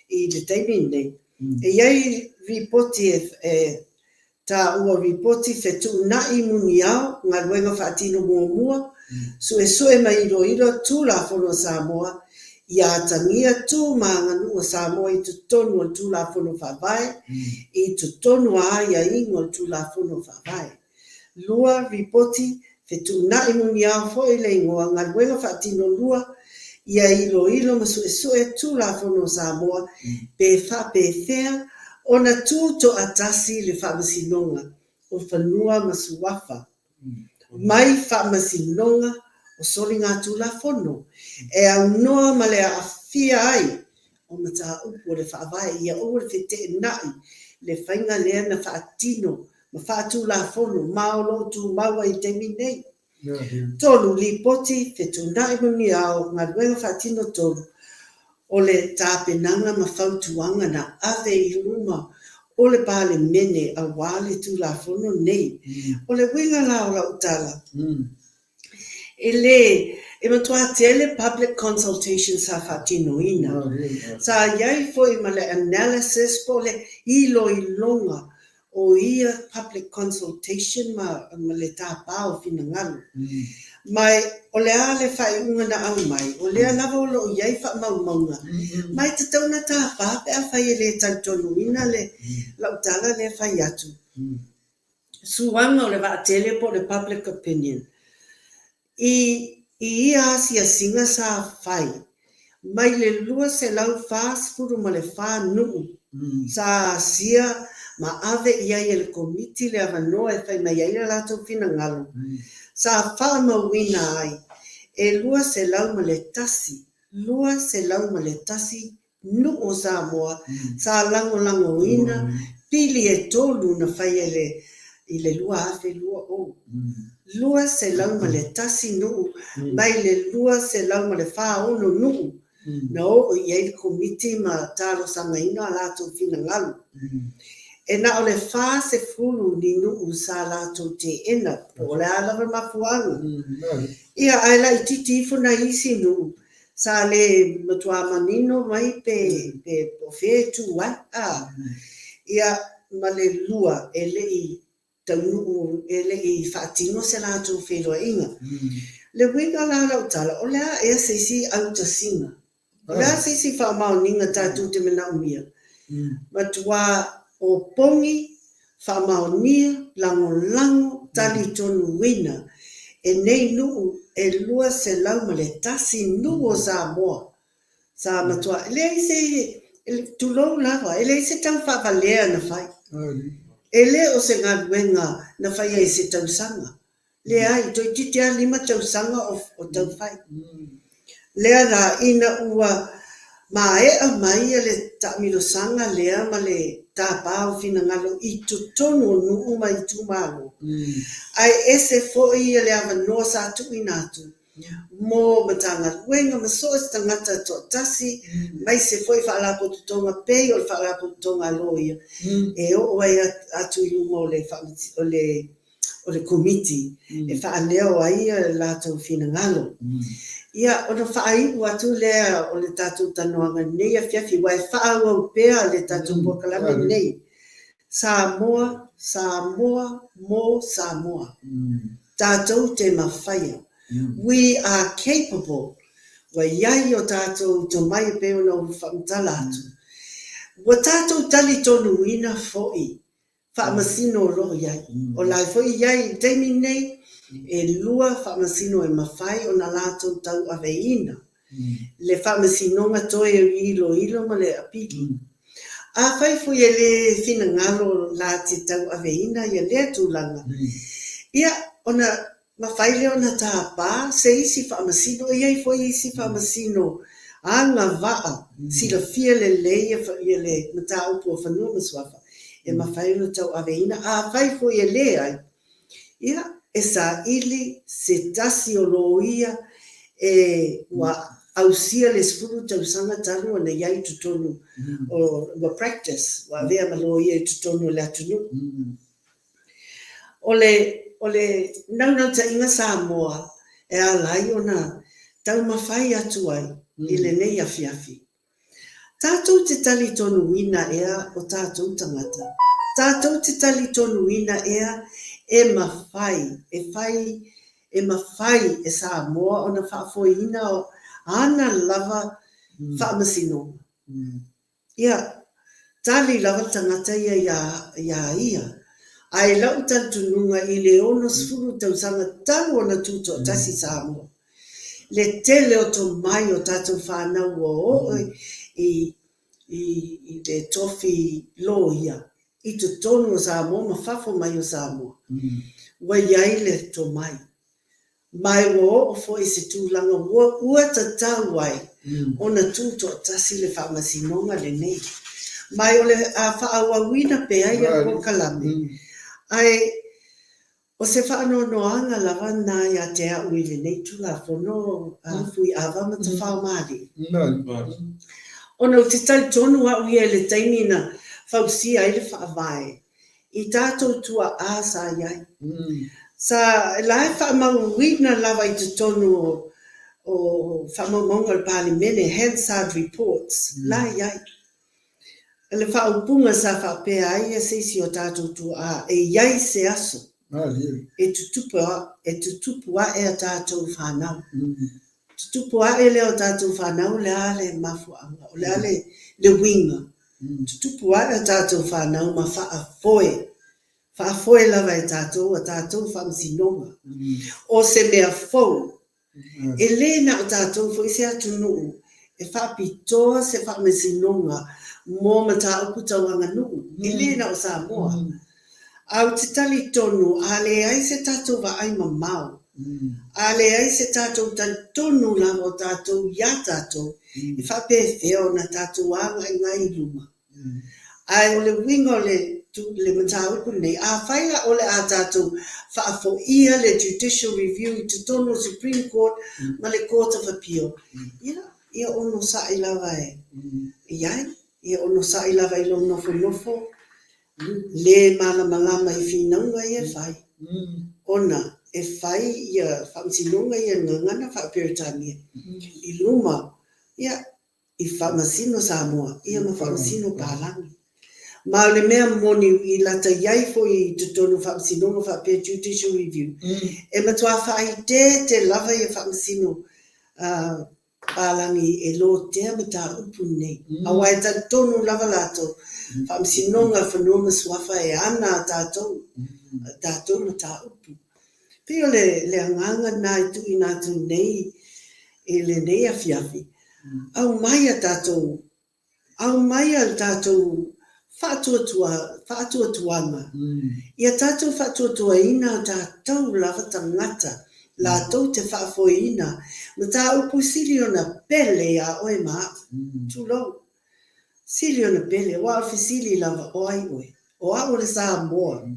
i le taimi lenei, e i ai ripoti e Taua Ripoti Fetuunai Muniao Galuega Faatino Muamua Suesue ma Iloilo Tulafono a Samoa Ia atagia tu ma aganuu a Samoa i totonu o le Tulafono Faavae i totonu a aiaiga o le Tulafono Faavae 2 Ripoti Fetuunai Muniao foi le igoa Galuega Faatino 2 Ia iloilo ma suesue Tulafono a Samoa pe faapefea ona tu toatasi le Faamasinoga o Fanua ma Suafa mai Faamasinoga o Soligatulafono e aunoa ma le aafia ai o mataupu o le Faavae ia aua le feteenai le faiga lea na faatino ma faatulafono ma o lo o tumau ai i le taimi nei. 3, Lipoti, Fetuunai Muniao, Galuega Faatino 3, o le tapenaga ma fautuaga na ave i luma o le Palemene aua le Tulafono lenei. O le uiga la o lau tala, e le, e matua tele public consultation sa faatinoina. Sa i ai foi ma le analysis po o le iloiloga o ia public consultation ma le tapa o finagalo. Ma o le a le faaiuga na aumai, o lea lava o lo o i ai faamaumauga, ma e tatau ona tapa pe afai e le talitonuina le lau tala lea e fai atu. Suaga o le vaatele po o le public opinion. I ia asiasiga sa fai, mai le 244 nuu sa asia ma ave i ai e le Komiti le avanoa e fai mai ai le latou finagalo, sa faamauina ai e 201, 201 nuu o Samoa sa lagolagoina pili e tolu na faia i le 2020. 201 nuu mai le 246 nuu na oo i ai le Komiti ma talosagaina a latou finagalo. E na o le 40 ni nuu sa latou teena, po o le a lava le mafuaaga. Ia, ae laitiiti ifo nai isi nuu Sa le matua manino mai pe pe po o fea e tu ai, a. Ia, ma le lua, e le i taunuu, e le i faatino se latou feiloaiga. Le uiga la o lau tala, o le a ea se isi autasiga? O le a se isi faamaoniga tatou te manaomia? Matua opogi Faamaonia, lagolago, talitonuina e nei nuu e 201 nuu o Samoa sa matua leai se, tulou lava, e leai se tau faavalea na fai. E le o se galuega na faia i se tausaga. Leai, toeitiiti lava lima tausaga o tau fai. Lea la, ina ua maea mai le taamilosaga lea ma le tapa o finagalo i totonu o nuu ma itumalo, ae ese foi le avanoa sa tuuina atu mo Matagaluega ma so o se tagata toatasi, aemaise foi Faalapotopotoga pei o le Faalapotopotoga a Loia e oo ai atu i luma o le o le Komiti e faaleo ai o latou finagalo. Ia, ona faaiu atu lea o le tatou talanoaga i lenei afiafi, aua e faaauau pea le tatou polokalame lenei, Samoa, Samoa, mo Samoa. Tatou te mafaia. We are capable. Ua i ai o tatou tomai e pei ona ou faamatala atu. Ua tatou talitonuina foi Faamasino o lo o i ai. O la e foi i ai i le taimi lenei, e lua faamasino e mafai ona latou tauaveina le faamasinoga toe iloilo ma le apili. Afai foi e le finagalo la te tauaveina ia lea tulaga, ia ona mafai lea ona tapa se isi faamasino. E i ai foi isi faamasino. Agavaa, silafia lelei ia le mataupu o Fanua ma Suafa e mafai ona tauaveina, afai foi e leai, ia, e saili se tasi o loia e ua ausia le 10 tausaga talu ona i ai i totonu o, ua practice, ua avea ma loia i totonu o le atunuu. O le, o le naunautaiga Samoa e ala ai ona taumafai atu ai i lenei afiafi. Tatou te talitonuina ea o tatou tagata? Tatou te talitonuina ea e mafai, e fai, e mafai e Samoa ona faafoeina ana lava faamasinoga? Ia, tali lava le tagata ia iā, iā ia. A i lau talitonuga i le 60 tausaga talu ona tutoatasi Samoa, le tele o tomai o tatou fanau ua oo i, i, i le tofi loia i totonu o Samoa ma fafo mai o Samoa, ua i ai le tomai. Ma e ua oo foi i se tulaga ua ua tatau ai ona tutoatasi le Faamasinoga lenei. Ma e o le a faaauauina pea ia polokalame, ae o se faanoanoaga lava lena ia te au i lenei Tulafono a Fuiava ma Tafaomalie. Ona ou te talitonu au ia i le taimi na fausia ai le Faavae, i tatou tuaa sa i ai. Sa, la e faamauina lava i totonu o, o faamaumauga o le Palemene, Hansard Reports, la e i ai. Le faaupuga sa faapea ai se isi o tatou tuaa, e i ai se aso e tutupu, e tutupu ae a tatou fanau. Tutupu ae lea o tatou fanau, o le a le mafuaaga, o le a le, le uiga. Tutupu ae a tatou fanau ma faafoe, faafoe lava e tatou a tatou faamasinoga. O se mea fou, e le na o tatou foi se atunuu e faapitoa se faamasinoga mo mataupu tau aganuu, e le na o Samoa. A ou te talitonu, a leai se tatou vaai mamao, a leai se tatou talitonu lava o tatou iā tatou, e faapefea ona tatou agaigai i luma? Ae o le uiga o le, le mataupu lenei, afai o le a tatou faafoia le Judicial Review i totonu o Supreme Court ma le Court of Appeal, ia, ia onosai lava e i ai, ia onosai lava i lou nofonofo, le malamalama i finauga ia e fai, ona e fai ia faamasinoga ia i le gagana faa-Peretania i luma, ia, i faamasino Samoa, ia ma faamasino Palagi. Ma o le mea moni i lata i ai foi i totonu o faamasinoga faapea Judicial Review, e matua faaeteete lava ia faamasino palagi e lotea mataupu nei, aua e talitonu lava latou, Faamasinoga Fanua ma Suafa e ana a tatou, a tatou mataupu. Pei o le, le agaga lena e tuuina atu nei i lenei afiafi, aumai a tatou Aumaia le tatou faatuatua, faatuatuaga, ia tatou faatuatuaina o tatou lava tagata latou te faafoeina mataupu sili ona pele iā oe ma au. Tulou. Sili ona pele, aua o le fesili lava, o ai oe? O au o le Samoa.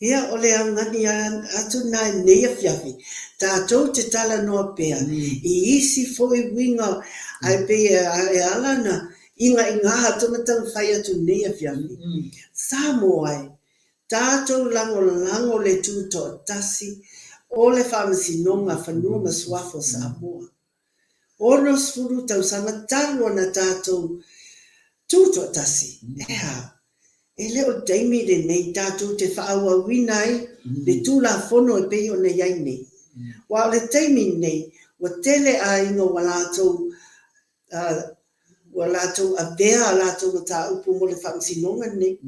Ia, o le augani atu lena i lenei afiafi, tatou te talanoa pea i isi foi uiga, ae pei e ala ona igaigā atu ma taumafai atu i lenei afiafi. Samoa e, tatou lagolago le tutoatasi o le Faamasinoga Fanua ma Suafa o Samoa. 60 tausaga talu ona tatou tutoatasi, e a? E le o le taimi lenei tatou te faaauauina ai le Tulafono e pei ona i ai nei. Aua o le taimi lenei, ua tele aiga ua latou ua latou avea a latou mataupu mo le faamasinoga lenei.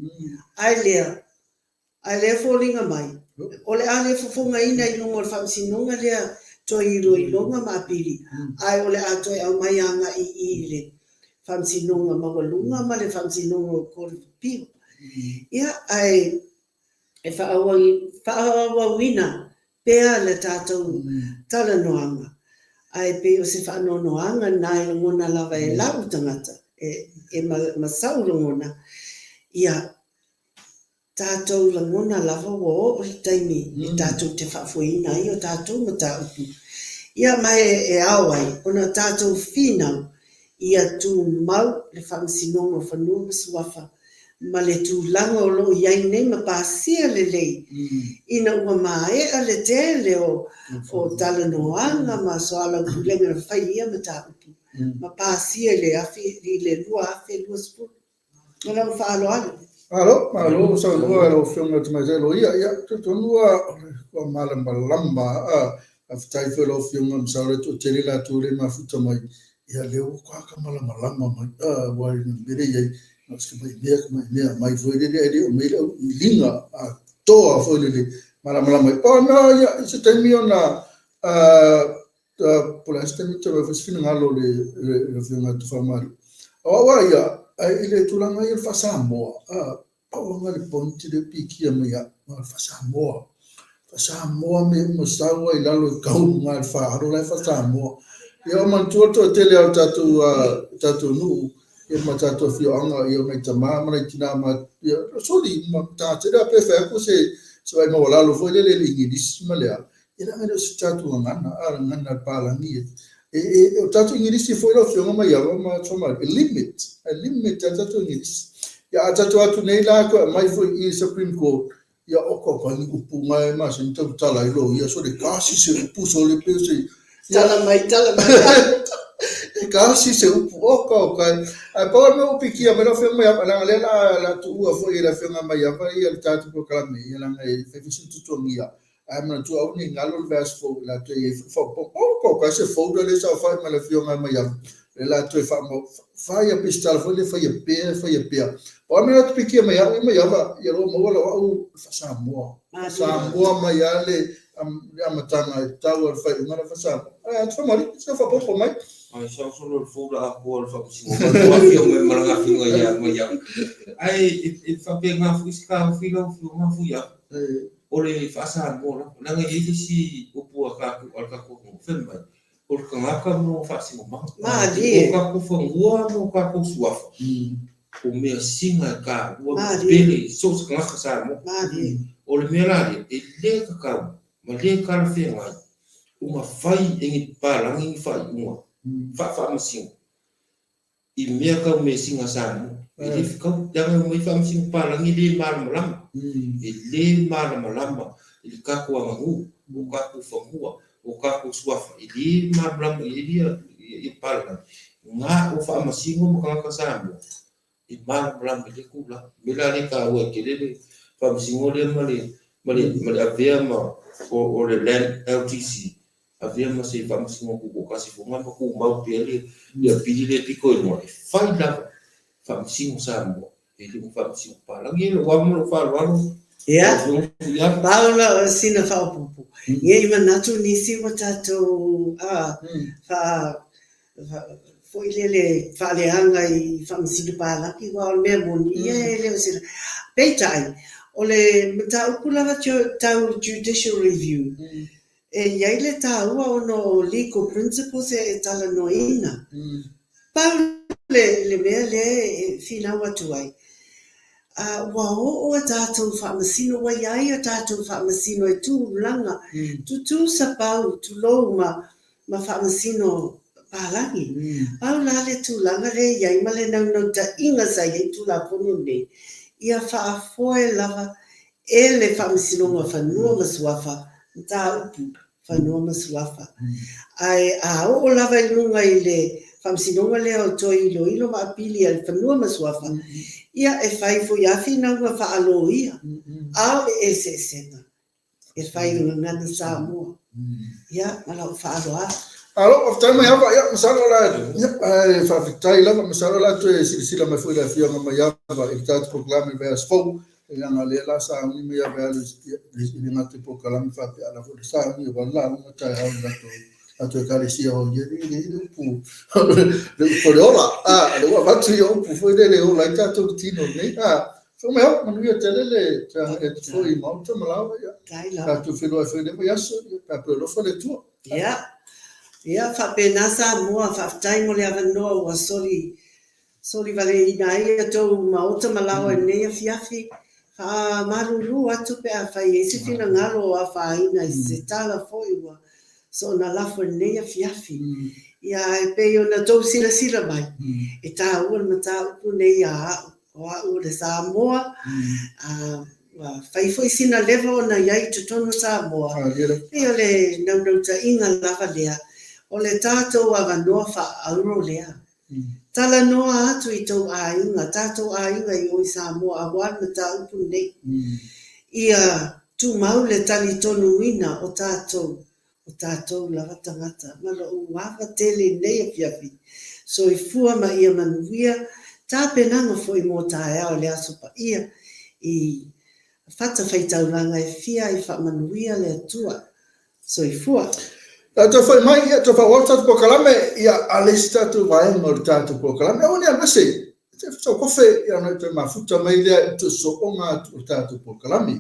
Ae lea, A o lea e foliga mai, o le a le fofogaina i luga o le faamasinoga lea toe iloiloga ma apili, ae o le a toe aumai agai i i le Faamasinoga Maualuga ma le Faamasinoga o Court of Appeal. Ia, ae e faaauauina pea le tatou talanoaga. Ae pei o se faanoanoaga lena e lagona lava e lau tagata, e ma sau lagona, ia tatou lagona lava ua oo le taimi e tatou te faafoeina ai o tatou mataupu. Ia ma e ao ai ona tatou finau ia tumau le Faamasinoga o Fanua ma Suafa ma le tulaga o lo o i ai nei ma pasia lelei ina ua maea le tele o talanoaga ma soalaupulega na fai i ia mataupu ma pasia i le 2020. Ma lou faaaloalo. Malo, malo saunoa i lau Afioga i le Tamaitai Loia. Ia, talitonu ua malamalama. Faafetai foi i lau Afioga, masalo e toatele latou lea e mafuta mai, ia lea ua toaka malamalama mai, aua i le mea lea e i ai, na o si tamai mea, tamai mea aumai foi lele ae le o aumai le auiliiliga atoa foi lele malamalama ai. Ona, ia, i se taimi ona po o le a se taimi toe aumai foi se finagalo o le Afioga ia Tufamalie. O au lava ia, i le tulaga ia o le faa-Samoa, pau lava le point lea e pikia mai ia au, o le faa-Samoa. Faa-Samoa mea uma sau ai i lalo i tau i le faaalo la e faa-Samoa. Ia o manatua le toatele lava o le tatou nuu ia ma tatou afioaga, ia o nai tama ma nai tina ma, ia, soli ma tagata tele pe fai atu se vaai maualalo foi lele i le Igilisi ma le a, E leaga e le o se tatou gagana, a o le gagana a le palagi. E, o tatou Igilisi foi lau Afioga Maiava ma Tofamanu, e limit, e limit lava tatou Igilisi. Ia a tatou atu nei la toe aumai foi i Supreme Court, ia oka oka ni upu nga e masani tautala ai loia, sole kasi se upu sole pe se... Tala mai, tala mai. E kasi se upu, oka oka. Ae pau le mea ua pikia mai lau Afioga Maiava, leaga lea la tuua foi e le Afioga Maiava ia le tatou polokalame, ia leaga e fai foi sina tuatuagia. Ae manatua aua ne i galo le vaiaso fou o le a toe i ai foi faaopoopo. Oh, ko ka se folder lea sa fai ma le afioga mai au. Le la toe faamau, fai a pesitala foi le faia pea, faia pea. O a mea la pikia mai au, mai ava, ia loa maua lau au faa-Samoa. Samoa mai a le amataga e tau a le faaiuga le faa-Samoa. Ae atu whamari, se faaopoopo mai. Ai, sa solo le folder atoa o le faamasinoga, ua afio mai ma lana afioga ia mai au. Ae e faapena foi se taofi lau afioga Fuiava. O le faa-Samoa lava, leaga e i ai le isi upu a tatou, a le tatou atunuu, fai mai, o le tagata ma lona faasinomaga. Malie. O tatou fanua ma o tatou suafa, o mea sina e taua ma pele i so o se tagata Samoa. Malie. O le mea la lea, e le tatau ma le talafeagai ona fai e ni papalagi ni faaiuga faafaamasino i mea tau measina Samoa. E le fetau, leaga e omai faamasino palagi e le malamalama. E le malamalama i le tatou aganuu, o tatou fanua, o tatou suafa, e le malamalama i ai ia palagi. Na o faamasino ma tagata Samoa e malamalama i lea tulaga. O le mea la lea e taua ai tele le faamasino lea ma le ma le ma le avea ma o le Land LTC avea ma se faamasinoga tutoatasi foi na ma tumau pea le le apili lea pito i luga e fai lava faamasino Samoa e le o faamasino palagi. Ia lou ava ma lou faaaloalo. Ia, pau la o sina faaopoopo. Ia i manatu nisi ua tatou faa foi lele faaleaga i faamasino palagi aua o le mea moni ia e le o se Peitai, o le mataupu lava tau judicial review, E i ai le taua ona o legal principles e talanoaina. Pau le mea lea e finau atu ai, ua oo a tatou faamasino, ua i ai a tatou faamasino e tulaga tutusa pau, tulou, ma faamasino palagi. Pau la le tulaga lea e i ai ma le naunautaiga sa i ai Tulafono nei, ia faafoe lava e le Faamasinoga o Fanua ma Suafa mataupu Fanua ma Suafa. Ae a oo lava i luga i le Faamasinoga lea o toe iloilo ma apili a le Fanua ma Suafa, ia e fai foi lava finauga faaloia, a o le eseesega e fai i le gagana Samoa. Ia, ma lou faaaloalo. Malo, faafetai Maiava. Ia, masalo la, ia, ae faafetai lava, masalo la toe silasila mai foi le Afioga Maiava i le tatou polokalame i le vaiaso fou. Leaga lea la sauni mai ave alu i le gata i polokalame faapea ala foi le sauni o la lauga taeao i latou latou ekalesia o ia le le le upu le upu o le ola a le ua avatu ia upu foi le le ola ai tatou tino nei a so mai au manuia tele le te agai atu foi i Maota ma Laoa ia tatou feiloai foi i le vaiaso ia pe a pe alofa le Atua. Ia. Ia, faapena Samoa, faafetai mo le avanoa ua soli soli valeina ai a tou maota ma laoa i lenei afiafi. Faamalulu atu pe afai e i ai se finagalo o afaina i se tala foi ua soona lafo i lenei afiafi. Ia, ae pei ona tou silasila mai, e taua le mataupu nei ia a'u, o a'u o le Samoa, a ua fai foi sina leva ona i ai i totonu o Samoa, pei o le naunautaiga lava lea, o le tatou avanoa faa-auro lea. Talanoa atu i tou aiga, tatou aiga i o i Samoa aua le mataupu lenei. Ia tumau le talitonuina o tatou, o tatou lava tagata. Ma lou ava tele i lenei afiafi. Soifua ma ia manuia tapenaga foi mo taeao i le Aso Paia i fatafaitaulaga e fia ai faamanuia le Atua. Soifua. Tatou foi mai, ia, toe faaauau le tatou polokalame, ia, a le isi tatou vaega o le tatou polokalame, aua ne i alu ese, se sau kofe, ia, ona e toe mafuta mai lea i le toe sooga atu o le tatou polokalame.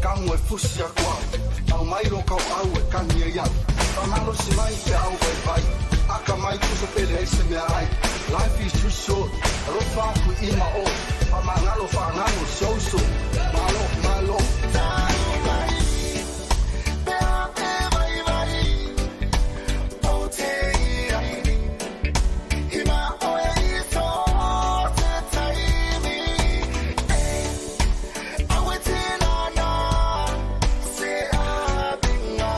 Kamu e fusi aku au Aumai lo kauau e kani ai au Faamalosi mai peau vaivai Akamai tusa pe leai se meaai Life is too short Alofa aku i ma o Faamagalo faagalo si ou uso Malo malo Tau mai pe a e vaivai Ou te i ai I ma oe i so se taimi e Awe tinana se abinga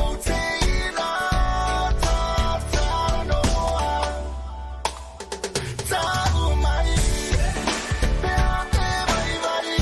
Ou te ina tatanoa Tau mai pe a e vaivai.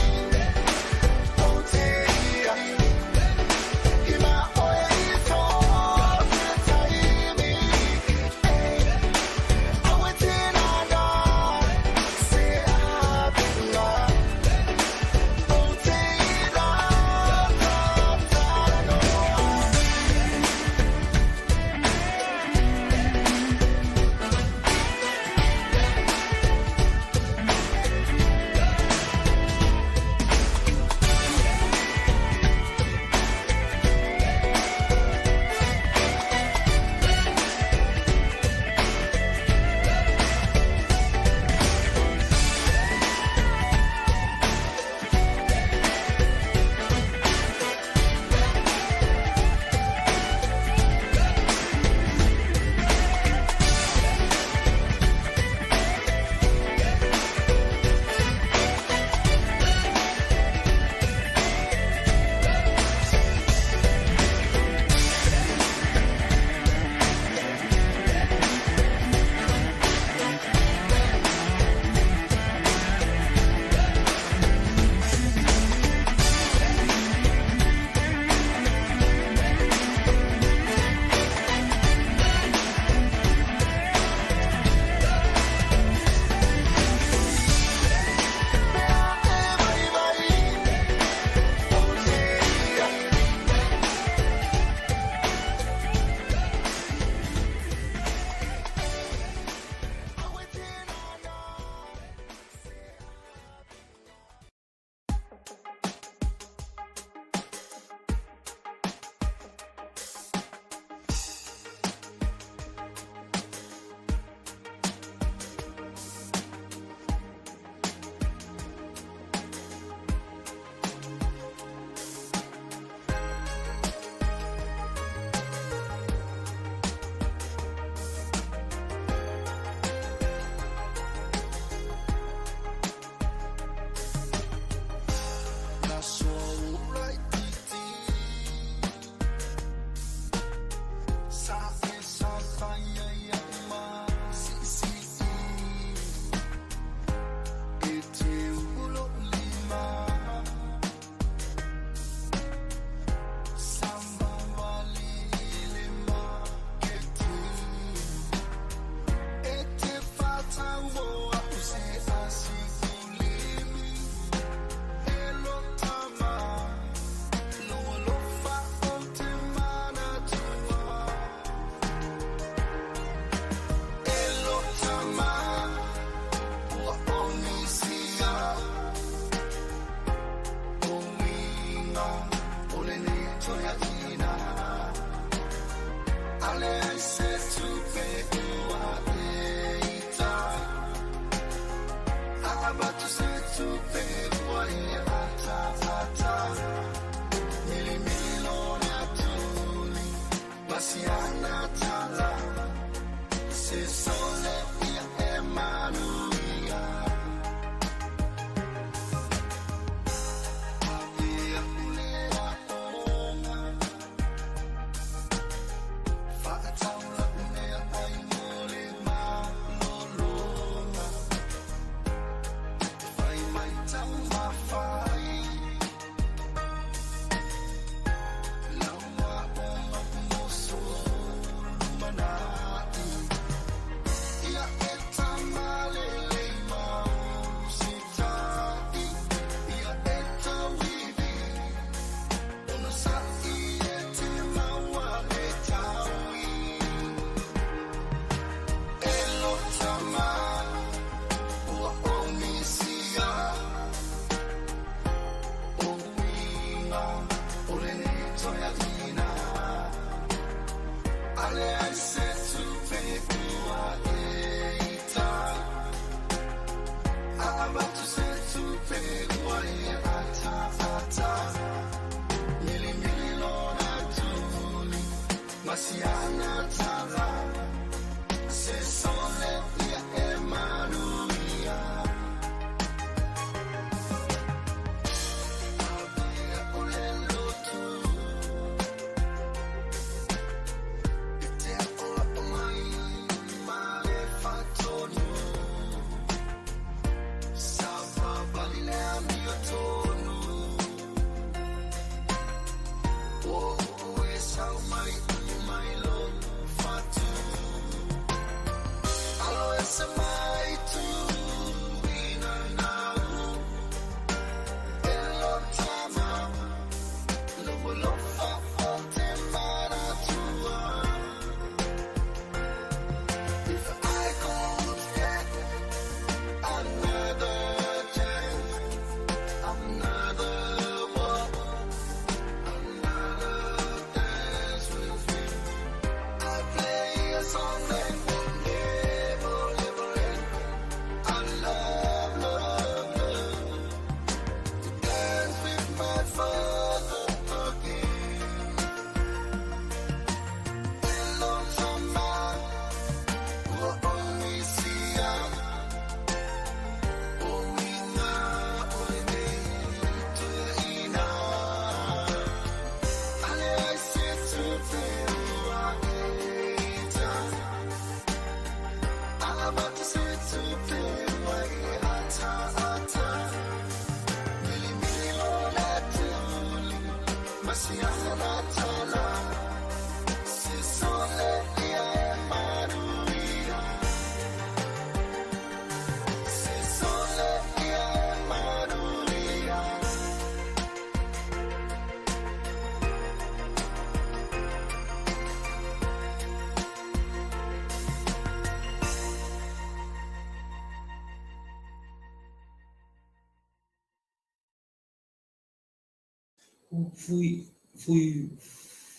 Fui, fui,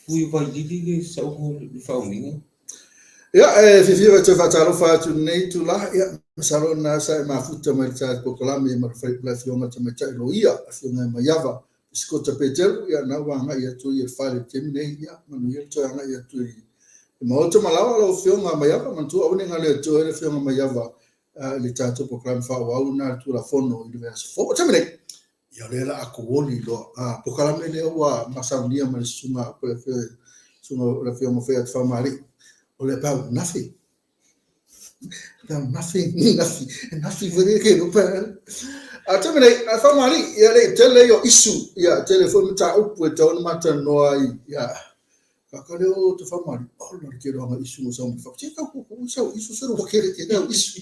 fui vailili le sauga o le faaumiga. Ia, e fiafia foi e toe faatalofa atu i lenei itula. Ia, masalo o lena sa e mafuta mai le tatou polokalame ma le Afioga i le Tamaitai Loia, le Afioga ia Maiava Sikota Peteru. Ia, lena ua agai atu ia i le fale i le taimi nei. Ia, manuia le toe agai atu i le Maota ma laoa lau Afioga Maiava. Manatua aua ne i galo ia te oe le Afioga Maiava i le tatou polokalame faaauau lena a le Tulafono i le vaiaso fou. O le taimi nei, Ia o lea la a kuoli loa. A polokalame lea ua masaunia ma le susuga po le susuga o le afioga foi ia Tafamaali'i. O le about nothing. About nothing, nothing, nothing foi lea ke pa. A taimi nei, a Tafamaali'i, ia le tele ia o issue, ia tele foi mataupu e tatau ona matalanoa ai, ia Kaka lea o te whamari, oh, la te roanga isu o sau mai te kau ku sau isu se ua kere te au isu.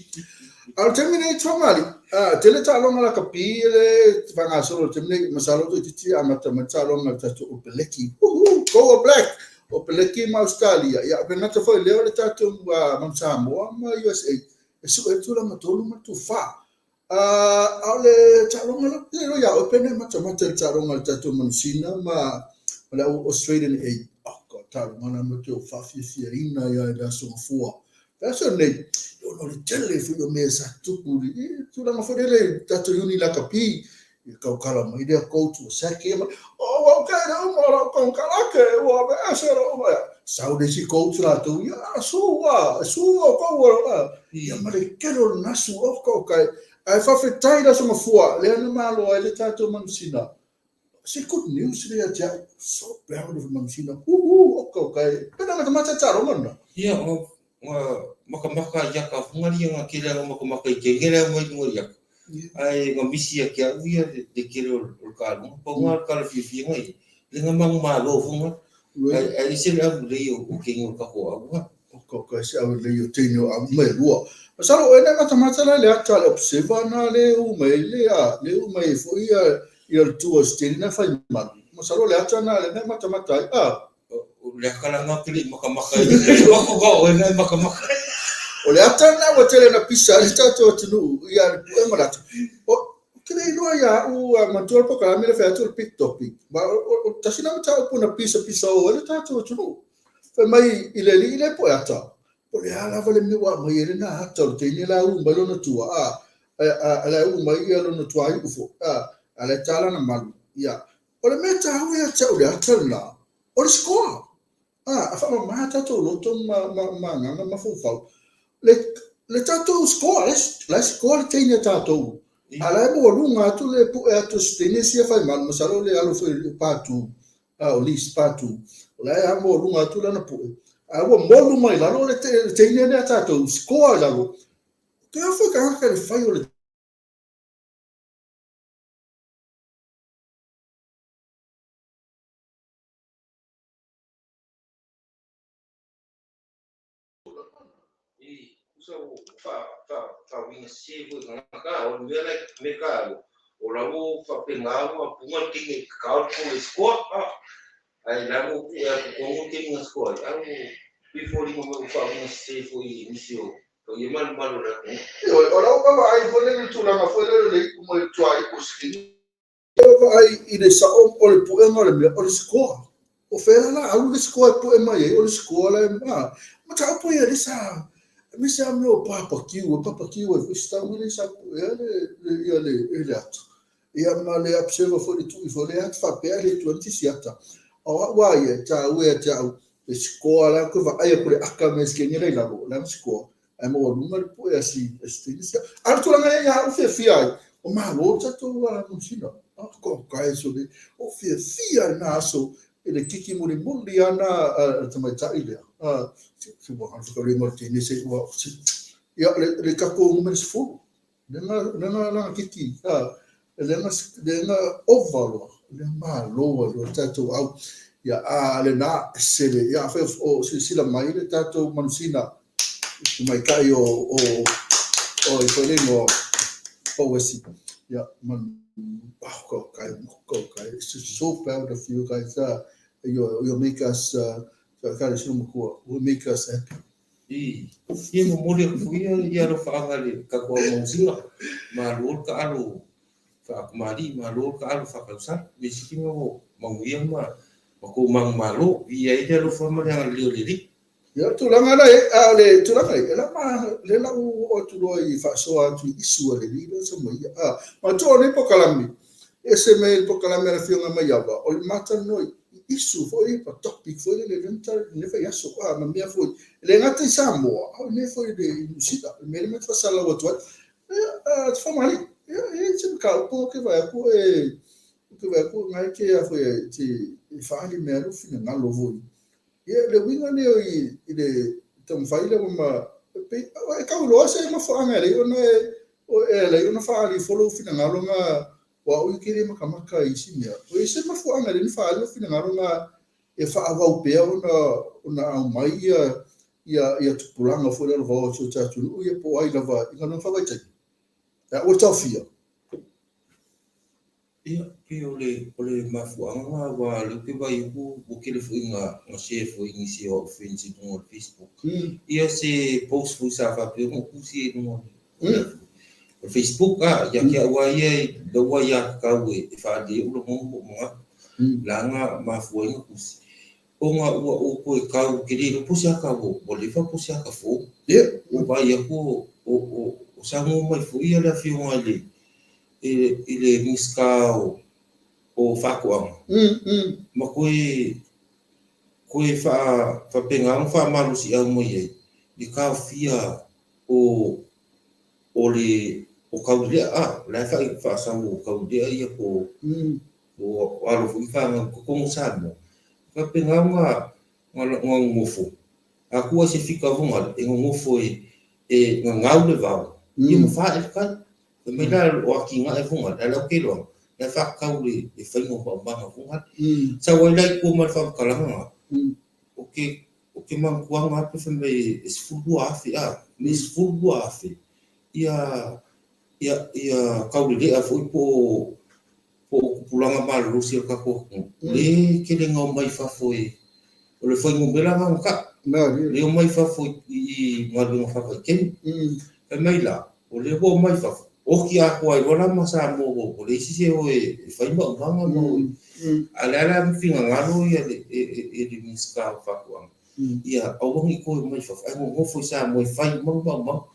A o taimi nei te whamari, a tele taaloga lakapi le whangasolo taimi nei masalo to titi a mata mai taaloga le tatou o Peleki. Uhu, go All Black! O Peleki ma Australia. Ia, pe gata foi lea o le tatou Manu Samoa ma USA. E sue le tulaga tolu ma le tufa. A o le taaloga la, e iloa ia oe pe na e matamata i le taaloga a le tatou Manusina ma le au Australian A. Oh God, taaloga la ma te ou faafiafiaina ia i le Aso Gafua. Le aso lenei, ona o le tele foi o mea sa tutupu i le tulaga foi lele i le tatou Uni Lakapi, i le tautala mai lea coach ua sack ia, oh, ua okay le uma o lau konekarate, ua aveese lou uma. Sau le isi coach latou, ia, sua, sua kou, ia ma le tele o le gasu, oh, okay. Ae faafetai i le Aso Gafua, lea na malo ai le tatou Manusina. Se good news lea ia te au. So proud of Manusina. Huhu, okay, okay. Pena matamata taaloga lena. Ia, nga makamaka i aka fungali nga kele nga makamaka i kengele au mai lunga i aka. Ae nga misi ia ki au ia le kele o le kalunga. Pau nga le kala fiafia nga ia. Le nga mangu malo funga. Ae ae ese le au lei o kenge o le kako au ha. O ka ese au lei o teine o au mai lua. Masalo o ena matamata la le ata le observer na le u mai le a le u mai foi ia ia le tua steli na fai malu. Masalo le ata na le matamata ai a. O le aka la nga ke le i makamaka i mako ka oe na e makamaka. O le ata na ua tele na pisa ai le tatou atunuu ia le puega o le ata. O ke le iloa ia au a matua le polokalame le fai atu o le big topic. Ma o tasi na mataupu na pisa pisa o ai le tatou atunuu. Fai mai i le alii lea poe ata, po o le a lava le mea ua aumai ai lena ata o le teine la e u mai lona tua, a, a, a la e u mai ia lona tuaiu foi, a, a la e ta lana malu. Ia, o le mea taua ia te au i le ata lena, o le score. A, a faamama tatou loto ma, ma, ma agaga mafaufau. Le, le tatou score, la e, la e score le teine a tatou. A la e maualuga atu le pue atu o se teine sia fai malu, masalo le alo foi o Patu, a o Liz Patu, o la e a maualuga atu lana pue. A ua molu mai lalo le, te, le teine lea a tatou, score i lalo. Ke a foi tagata le fai o le I usa o faauiga sese foi i tagata, o le mea la me ka o la ua faapena ua punga le teine i kakao le pule sikoa, ae la ua pue atu tonu le teine na sikoa ai, a ua pei e foliga mai ua faauiga sese foi i nisi o paia malumalu o le atunuu. Ioe, o lau vaavaai foi lele i le tulaga foi lele o le iu mai le tuaiu o Sydney, Ua vaai i le sao o le puega o le mea, o le sikoa. O fea la alu le sikoa e pue mai ai, o le sikoa la e, a, mataupu ia lea sa, aemaise lava mea o papakiu, e papakiu ai foi se tau lea sa puea le, le, ia le, le ata. Ia ma le observer foi le tui foi le ata faapea e le tua ni se isi ata. A o au lava ia, e taua ia te au, le sikoa la koe vaai atu le aka me se kenge la i lalo, o le ana sikoa. Ae maualuga le pue a si Stenisia. A o le tulaga ia ia au fiafia ai, o malo le tatou manusina. Ko kai so le, o fiafia i na aso i le kiki mulimuli ana a le tamaitai lea. Se ua hana whakarenga o le tenese, ua, ia, le tatou numera 10. Lena lana kiki, lena, lena ova loa, lena malo ai loa le tatou au. Ia, a lena, ese le, ia, afai o silasila mai le tatou manusina, tamaitai o, o, o, i foi le igoa, Pouesi. Ia, man, oh, go, kai, go, kai, it's just so proud of you guys. You, you make us, kai, sino makua, you make us happy. I fia momoli atu foi ia i alofaaga le tatou au manusina, malo le taalo faa-tamalii, malo le taalo faa-tausala. Mea sili na ua manuia ma ma kou manumalo, viia ai le alofa ma le agalelei o le Alii. Ia, o tulaga la e, a o le tulaga e, la ma, le la u o atu loa i faasoa atu i isu a le alii lea sa ma ia. A, matua o nei pokalame, e ese mai le pokalame a le Afioga Maiava, o le matalanoa i isu foi, pa topic foi lele, le na le vaiaso, a, ma mea foi, e le gata i Samoa, a o mea foi i Niu Sila, le mea lea ma te faasalalau atu ai. Ia, a, te whakamahali, ia, e se mataupu o ke vaai atu e, o ke vaai atu ngai ke a foi e te e whaali mea lou finagalo foi. Ia, le uiga lea i, i le taumafai lea ma, e, e tau loa se mafuaaga e leai ona e, e alai ona faaali ifo lou finagalo na o au i ke le makamaka i isi mea. O i se mafuaaga e leai ona faaali lou finagalo na e faaauau pea ona, ona aumai ia, ia, ia tupulaga foi lea o le vao o si o tatou atunuu ia po o ai lava i galuega faavaitaimi. Ae aua le taofia. Ia, pei o le, o le mafuaaga lena aua o lea ou te vaai atu ua tele foi ina, na share foi i nisi o au friends i luga o le Facebook. Ia se post foi sa faapea ona ou tusi ai i luga o le, o le Facebook a, ia te au lava ia i lou aiatatau e, e faaali ai ou lagona ma ou manatu. Leaga mafua ai ona tusi. Ona ua ou toe tau, ou te le iloa po o se ata ua leva po o se ata fou. Ua vaai atu o, o, o saunoa mai foi le Afioga i le, i le, i le Minisita o, o Faatoaga, ma toe, toe faa, faapena ona faamalosiau mai ai le taofia o, o le, o Taulelea, a, o la e faasau o Taulelea ia po o, o alo foi ma fanau i totonu o Samoa, e faapena ona nonofo, a tuu ai se fika foga e nonofo e gagau le vao, ia ma fae le tai. Fai mai la o atinae foga, ae la ou te iloa, la e faatatau le faiga o maumaga foga. Sau ai la i tua ma le faamatalaga na, o ke, o ke manatua na pe fai mai e 12,000, a, me 12,000, ia, ia, ia taulelea foi po o, po o tupulaga malolosi o le tatou atunuu, le tele na omai i fafo e, o le fuainumera na na tau, le omai i fafo i galuega faavaitaimi. Fai mai la, o lea ua omai i fafo, oti atoa ai loa la ma Samoa ua leai se isi e o e fai maumaga ma o e. A o le a la finagalo ia le Minisita o Faatoaga, ia aua ne i toe omai i fafo, ae nonofo i Samoa e fai uma maumaga.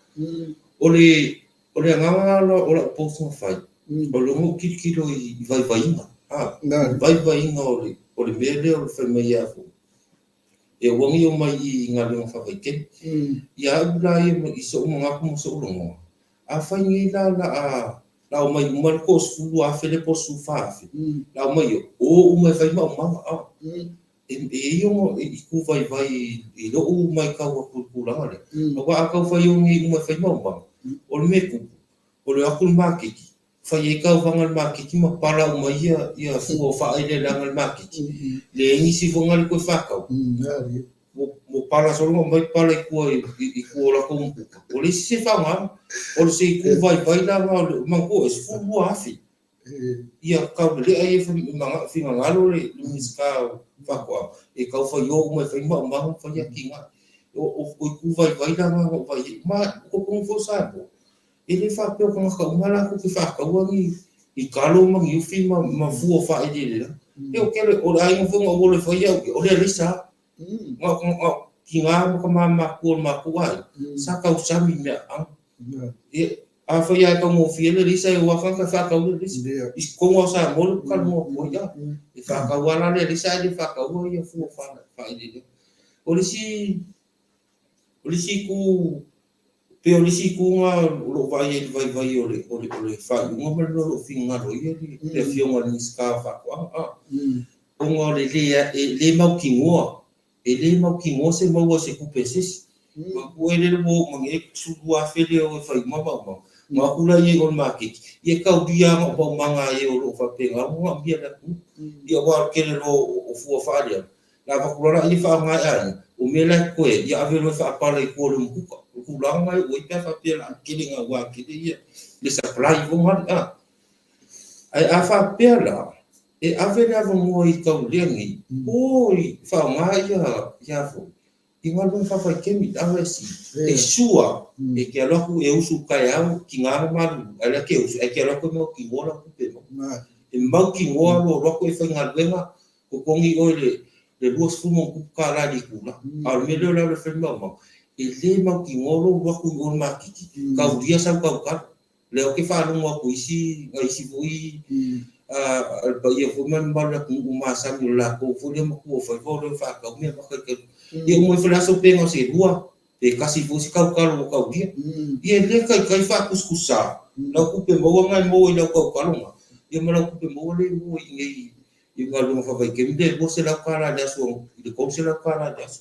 O le O le agaga lava o lau post na fai, o le ona ou tilotilo i vaivaiga, a, vaivaiga o le, o le mea lea o le fai mai ia foi, e aua ne i omai i galuega faavaitaimi. Ia au la ia i so'u manatu ma so'u lagona, afai nei la o le a la omai uma le 30,000 lea po o le 14,000, la omai o uma e fai maumaga, a. E i ai ona itu vaivai i lou matau atu i le tulaga lea, aua a tau fai o nei uma e fai maumaga, o le mea e tupu, o le o atu i le maketi, fai ai tauvaga i le maketi ma pala uma ai ia fua o faaeleeleaga i le maketi, leai nisi foi na le toe faatau, ua pala solo ona aumai pala i tua i tua o latou umukuka. Ua leai se isi e faaaogaina. O le se itu vaivai la lena, manatua e 12,000. Ia taulelea ia finagalo le Minisita o Faatoaga e tau fai o uma e fai maumaga ma fai atinae. O itu vaivai la na na ou vaai ai. Ma o totonu foi o Samoa, e le faapea o tagata uma latou te faataua ni talo ma ni ufi ma fua o faaeleeleaga. E o tele, o le aiga foi na ou ola ai fai au ia, o le aleisa. Na o tina ma tama matutua o le matou aiga, sa tausami i meaaano. Ia, afai lava e taugofie le alisa, e o lava tagata e faatau le alisa. I totonu lava o Samoa lea ou te talanoa atu ai, a. E faatau lava la le alisa ae le faataua ia fua faaeleeleaga. O le isi, o le isi itu, pei o le isi itu lena o lo o vaai ai i le vaivai o le, o le, o le faaiuga ma le mea o lo o finagalo ai le Afioga i le Minisita o Faatoaga, a. Ona o le le, e le mautinoa E le mautinoa se maua se tupe a se isi. Manatua e lele ua oo mai nei 12,000 lea e fai uma maumaga. Na o atu la ia i o i le maketi, ia e taulia lava na o maumaga a e o lo o faapena ona manaomia e le atunuu. Ia aua o le tele loa o fua faaleaga, o le a avatu loa laia e faaaoga e aiga, o mea la e totoe ai, ia ave loa e faapala i tua o le umukuka. O le tulaga lena e oo ai pe a faapea o le a tele naua tele ia le supply fogali a. Ae a faapea la, e ave le avanoa i taulelea nei, o i faaaoga ia ia foi, i galuega faavaitaimi, ave si, e sure, e te alu atu e usu i taeao, tiga ona malulu, ae la e te usu, ae te alu atu e mautinoa lau tupe e maua. E mautinoa lou alu atu e faigaluega, totogi oe le $20+ i le itula. A o le mea lea o le alu e fai le maumau, e le mautinoa lou alu atu i o i le maketi, taulia sau tautalo. O lea ou te faalogo atu i isi, nai isi foi a le paia foi ma le mamalu o le atunuu masani o le latou foi lea matuaofaiva o lea e faatau mea vaka i tai. Ia uma ifo le aso pe na o se lua pe tasi foi se tautalo ua taulia. Ia e le taitai faatusatusa lau tupe maua na e maua i lau tautalo na, ia ma lau tupe maua lea e maua i inei i galuega faavaitaimi le $200 i le aso i le $300 i le aso.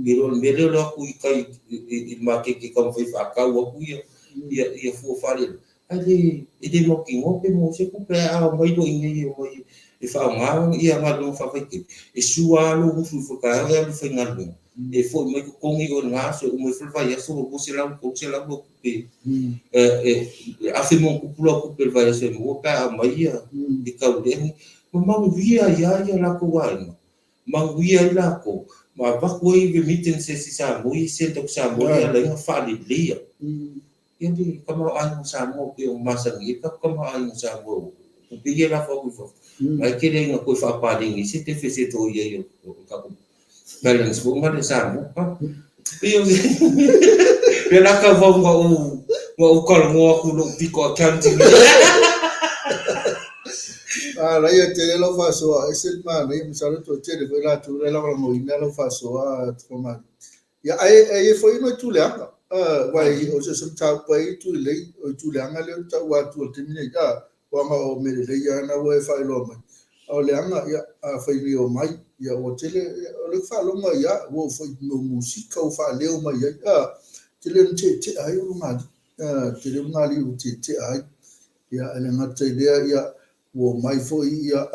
I lo le mea lea o le o atu i tai i le maketi e taumafai e faatau atu ia fua faalelei, ae le e le mautinoa pe maua se tupe. Ae a omai loa i inei e omai e faaaoga ia galuega faavaitaimi, e sua lava lou usu ifo i le taeao e alu e faigaluega, e foi mai totogi oe i lena aso, e uma ifo le vaiaso ua 200 300 lau tupe, 1000+ lau tupe i le vaiaso e maua pe a aumai ia i taulea nei. Ma manuia ai lava ia latou aiga, manuia ai latou, ma avatu ai remittances i Samoa ia e send atu i Samoa lea e ala ai ona faaleleia ia le tamaoaiga o Samoa pei ona masani ai le tatou tamaoaiga o Samoa o tupe ia e lafo atu i fafo, la e tele ai ina toe faapaleni ai se deficit o i ai o le tatou balance foi ma le Samoa. Pei o le la tau vau na ou talanoa atu i lou pito accounting. Manaia tele lau faasoa, ese le manaia, masalo e toatele foi latou la e lagolagoina lau faasoa Tafamalii. Ia, ae i ai foi nai tuleaga, aua o se mataupu ai itu lelei, o itu leaga lea ou te taua atu i le taimi nei, aua o mea lelei lava na ua e faailoa mai. A o leaga, ia, afai nei omai, ia ua tele, o lea ou te faalogo ai lava, ua oo foi i mea o musika ua faaleo mai ai, tele ina tietia ai ulugalii, tele ulugalii ua tietia ai. Ia, e le gata i lea, ia, ua omai foi, ia,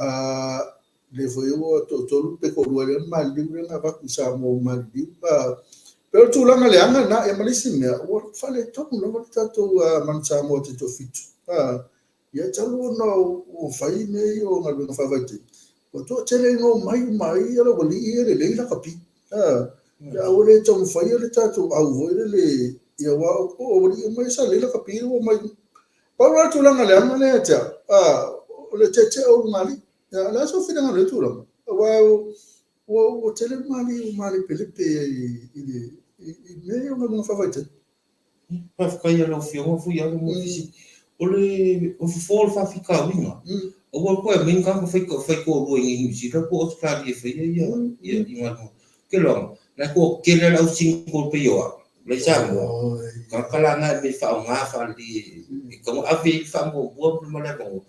lea foi ua toatolu pe toalua lea na maliliu lea na avatu i Samoa ua maliliu. Pei o le tulaga leaga lena, ia ma le isi mea, ua faaletonu lava le tatou Manu Samoa taitoafitu. Ia talu ona ua fai mea ia o galuega faavaitaimi, ua toatele ina omai uma ai le aualii ia e lelei lakapi. Ia ua le taumafaia le tatou au foi lele, ia aua o aualii uma ia sa lelei lakapi ua omai. Pau la le tulaga leaga lea ia te au, o le tietie o ulugalii. Ia, o le a sou finagalo i lea tulaga? Aua ua tele ulugalii ua malepelepe i mea ia o galuega faavaitaimi. Faafetai i lau Afioga Fuiava mo le fesili. O le fofo o le faafitauli, aua le toe aumai ni tagata faitoalua i inei i Niu Sila po o Ausetalia e faia ia galuega. Ou te iloa, o la e toatele lava le au single pei o au, la i Samoa, tagata la na e mea e faaaoga faalelei e tatau ona ave i ai le faamuamua ma le avanoa,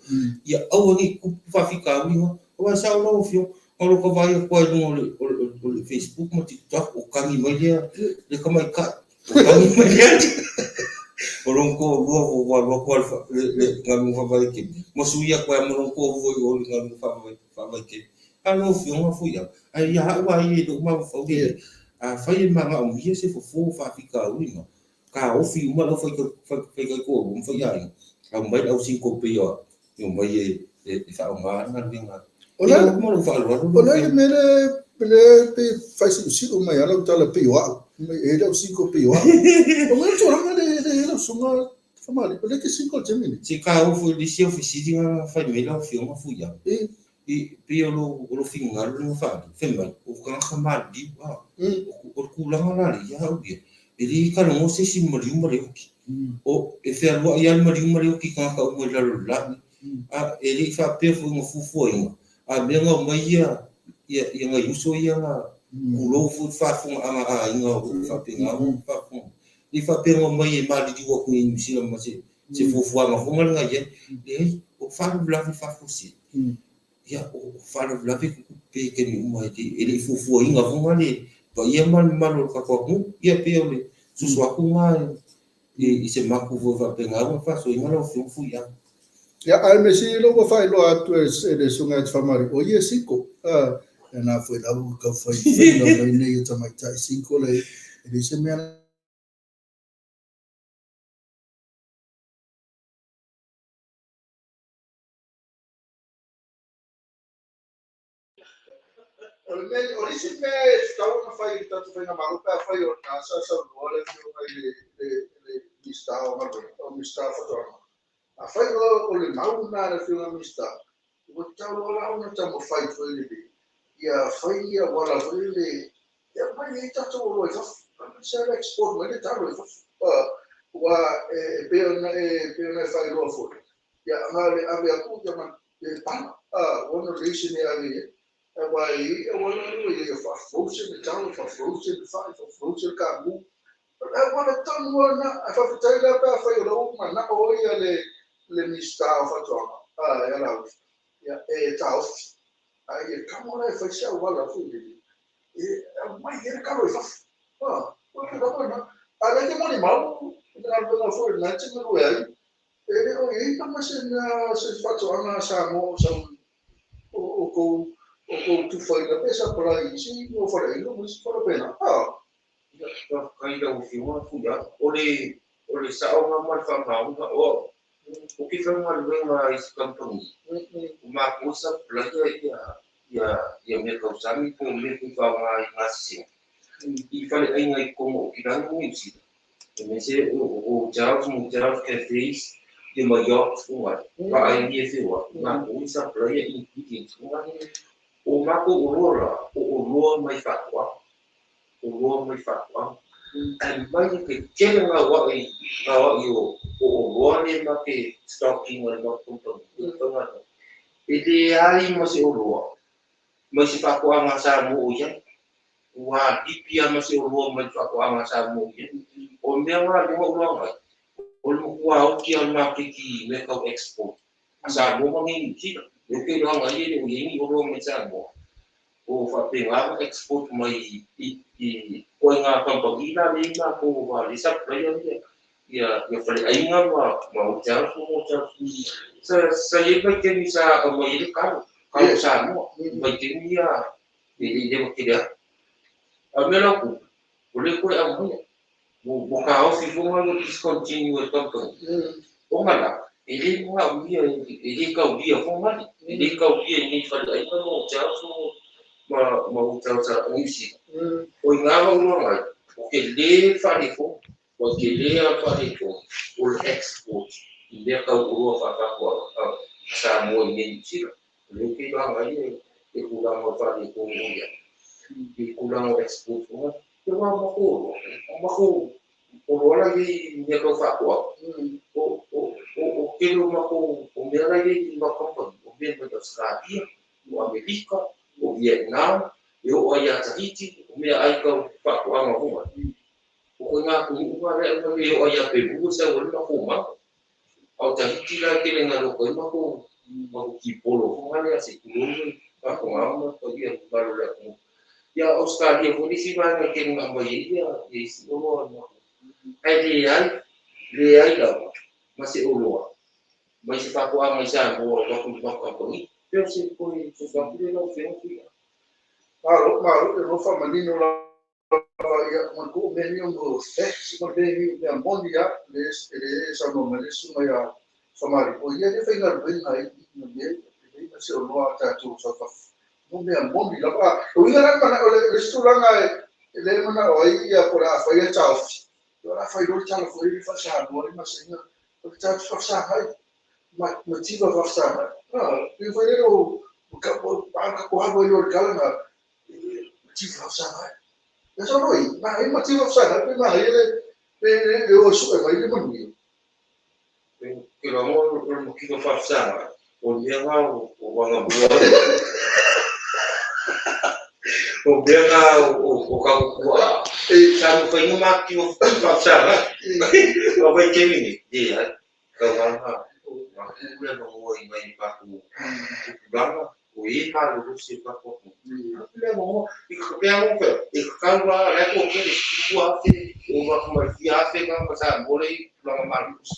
ia aua ne i tupu faafitauli na. Aua e sao lau Afioga, na o lou tau vaai atu lava i luga o le Facebook ma TikTok, o tagi mai lea tamaitai, o tagi mai lea o lona toalua ua alu atu lava i le galuega faavaitaimi, ma sui atu ai lava ma lona toalua i o i le galuega faavaitaimi. A lau Afioga foi au, ae ia au lava ia i lou mafaufau lelei, afai e manaomia se fofo o faafitauli na, taofi uma le au faitaitoalua ma faiaiga, aumai le au single pei o au, e omai e faaaoga le galuega. O le a le mea lea pei e fai siusiu mai lava lau tala pei o au, e i ai le au single pei o au. O le tulaga lea e i ai lau susuga Famalii, o lea e te single i le taimi lenei. Se taofi i le isi au fesili na fai mai lau Afioga Fuiava. E pei o lou finagalo lea na faaali, fai mai, o tagata maliliu, a. O le tulaga la lea ia au ia, e le talanoa se isi i le maliu ma le oti. O, e fealuai lava le maliu ma le oti i tagata uma i lalo o le lagi. A, e le i faapea foi na fuafuaina, a mea na omai ia, ia nai uso ia na tulou foi le faafofogaaga a aiga o lo o faapena ona faafofoga mai. E le i faapea na omai e maliliu atu i Niu Sila ma se fuafuaga foi lea na i ai. Leai, o faalavelave faafuasei. Ia, o faalavelave tutupu pea i taimi uma, e le i fuafuaina foi na le paia ma le mamalu o le tatou atunuu. Ia, pei o le soso atu lena i se mapu foi faapena ua faasoaina lau Afioga Fuiava. Ia, ae mea sili lea ua faailoa atu e le Susuga ia Tafamalii, o ia e single. Ia na foi la ua tau fai mai nei e tamaitai single e leai se mea. O le mea, o le isi mea e tatau ona fai i le tatou faigamalo pe afai o lena sa saunoa le Afioga i le Minisita o Galuega, o le Minisita o Faatoaga. Afai o le mau lena a le Afioga i le Minisita, Ua tau loa la ona taumafai foi lele ia fai auala foi lele e aumai ai tatou oloa i fafo. Aemaise lava le export mai le talo i fafo. Aua e pei ona e faailoa foi, ia na o le ave atu ia ma le pala, ua ono leai se mea e ave i ai. Aua e i ai auala ua i ai e faa-frozen le talo, faa-frozen le fai, faa-frozen le kamu. O le auala tonu lava lena. Ae faafetai la pe afai o la ua manao ai le Minisita o Faatoaga ia Laauli e taofi. Ae ia tago la e fai se auala foi lele e aumai ai le talo i fafo. O le tulaga lena. A o lea e te molimau i le galuega foi lena e te galue ai, e le o i ai lava se mea, se faatoaga a Samoa o sau o tou tufaina pe supply i isi mo faleaiga ma isi faapena. Faafetai i lau Afioga Fuia. O le saoga ma le faamaoniga o au, ou te faigaluega i se kamupani, o matou e supplier ia mea tausami po o mea foi faaaoga i gasesega i faleaiga i totonu o Aukilani ma Niu Sila, aemaise o hotels, motels, cafes, ia ma yachts uma ai, vaa e feoai, matou e supplier ingredients uma. O matou oloa la, o oloa mai faatoaga, oloa mai faatoaga. Ae mai ke tele gaoa'i gaoa'i o oloa le ma ke stocking a le matou company. E leai ma se oloa mai se faatoaga a Samoa o i ai. Ua lipi lava ma se oloa mai le faatoaga a Samoa o i ai. O le mea lena lea ua ou iloa ai, o le matua oti lava o le maketi i mea tau export a Samoa ma Niu Sila. Lea ou te iloa ai e le o i ai ni oloa mai Samoa o faapena ona export mai i ituaiga kamupani la lea i matou aua lea e supplier ia faleaiga ma hotels ma motels. Sa i ai le vaitaimi sa aumai ai le talo, talo Samoa, i vaitaimi ia e le i leva tele atu. A o le mea la o tupu, o lea toe aumaia. Ua taofi foi ma ua discontinue e le kamupani. Ona la, e le manaomia, e le taulia foi mali, e le taulia i nei faleaiga ma hotels ma hotels a Niu Sila. O i ina lau iloaga ai, o tele le faaletonu, ua tele lava le faaletonu o le export i mea tau oloa faafaatoaga a Samoa i nei Niu Sila. O lea ou te iloaga ai le tulaga o le faaletonu o i ai i le tulaga o export foi lea. Ia aua o matou oloa, o matou oloa la i ai i mea tau faatoaga, o tele o matou o mea la i ai i matou kamupani, o mea mai Ausetalia, o Amerika, o Vietnam, e oo ai ia Tahiti, o meaai tau faatoaga foi lea. O ituaiga atunuu na lea e aumai e oo ai ia Peru e sau ai le matou mango. A o Tahiti la e tele ina loto ai matou kipolo foi lea se i tulou le faatoaga ma le paia mamalu o le atunuu. Ia o Ausetalia foi le isi vaega e tele ina aumai ai ia isi oloa a le matou. Ae leai, leai lava ma se oloa mai se faatoaga i Samoa o avatu i le matou kamupani. Pe o se toe fesoasoani atu lea lau Afioga Tuilaepa. Malo, malo, e loa faamanino lava ia ma ko mea ni o facts ma mea ni o mea moni lava le e saunoa mai le susuga ia Famalii. O ia lea e faigaluega ai i mea e leai ma se oloa a tatou fafafo. Mo mea moni lava. O uiga la le manao le isi tulaga e le manao ai ia po o le a fai a taofi. O le a fai loa le tala foi le faa-Samoa le masina o le tatou faafesagai mativa faafesagai. Pei foi lele o tatou alu ai loa i le tala na mativa faafesagai. Ia sau loa i, manaia mativa faafesagai pe manaia le o e sue mai le manuia. Ke iloa o le mativa faafesagai, o le mea lena o agamua. O mea lena o tatou tuaa. Sa mafai ona matitiva faafesagai. A o vaitaimi nei, leai. Tauala na tuu le avanoa i nai o tatou tupulaga o e malolosi o le tatou atunuu. Le avanoa, i ka pea ona fai atu, e tatau lava, o la e toatele, 12,000, e ova atu ma le fia afe tagata Samoa lea e i ai i tulaga malolosi.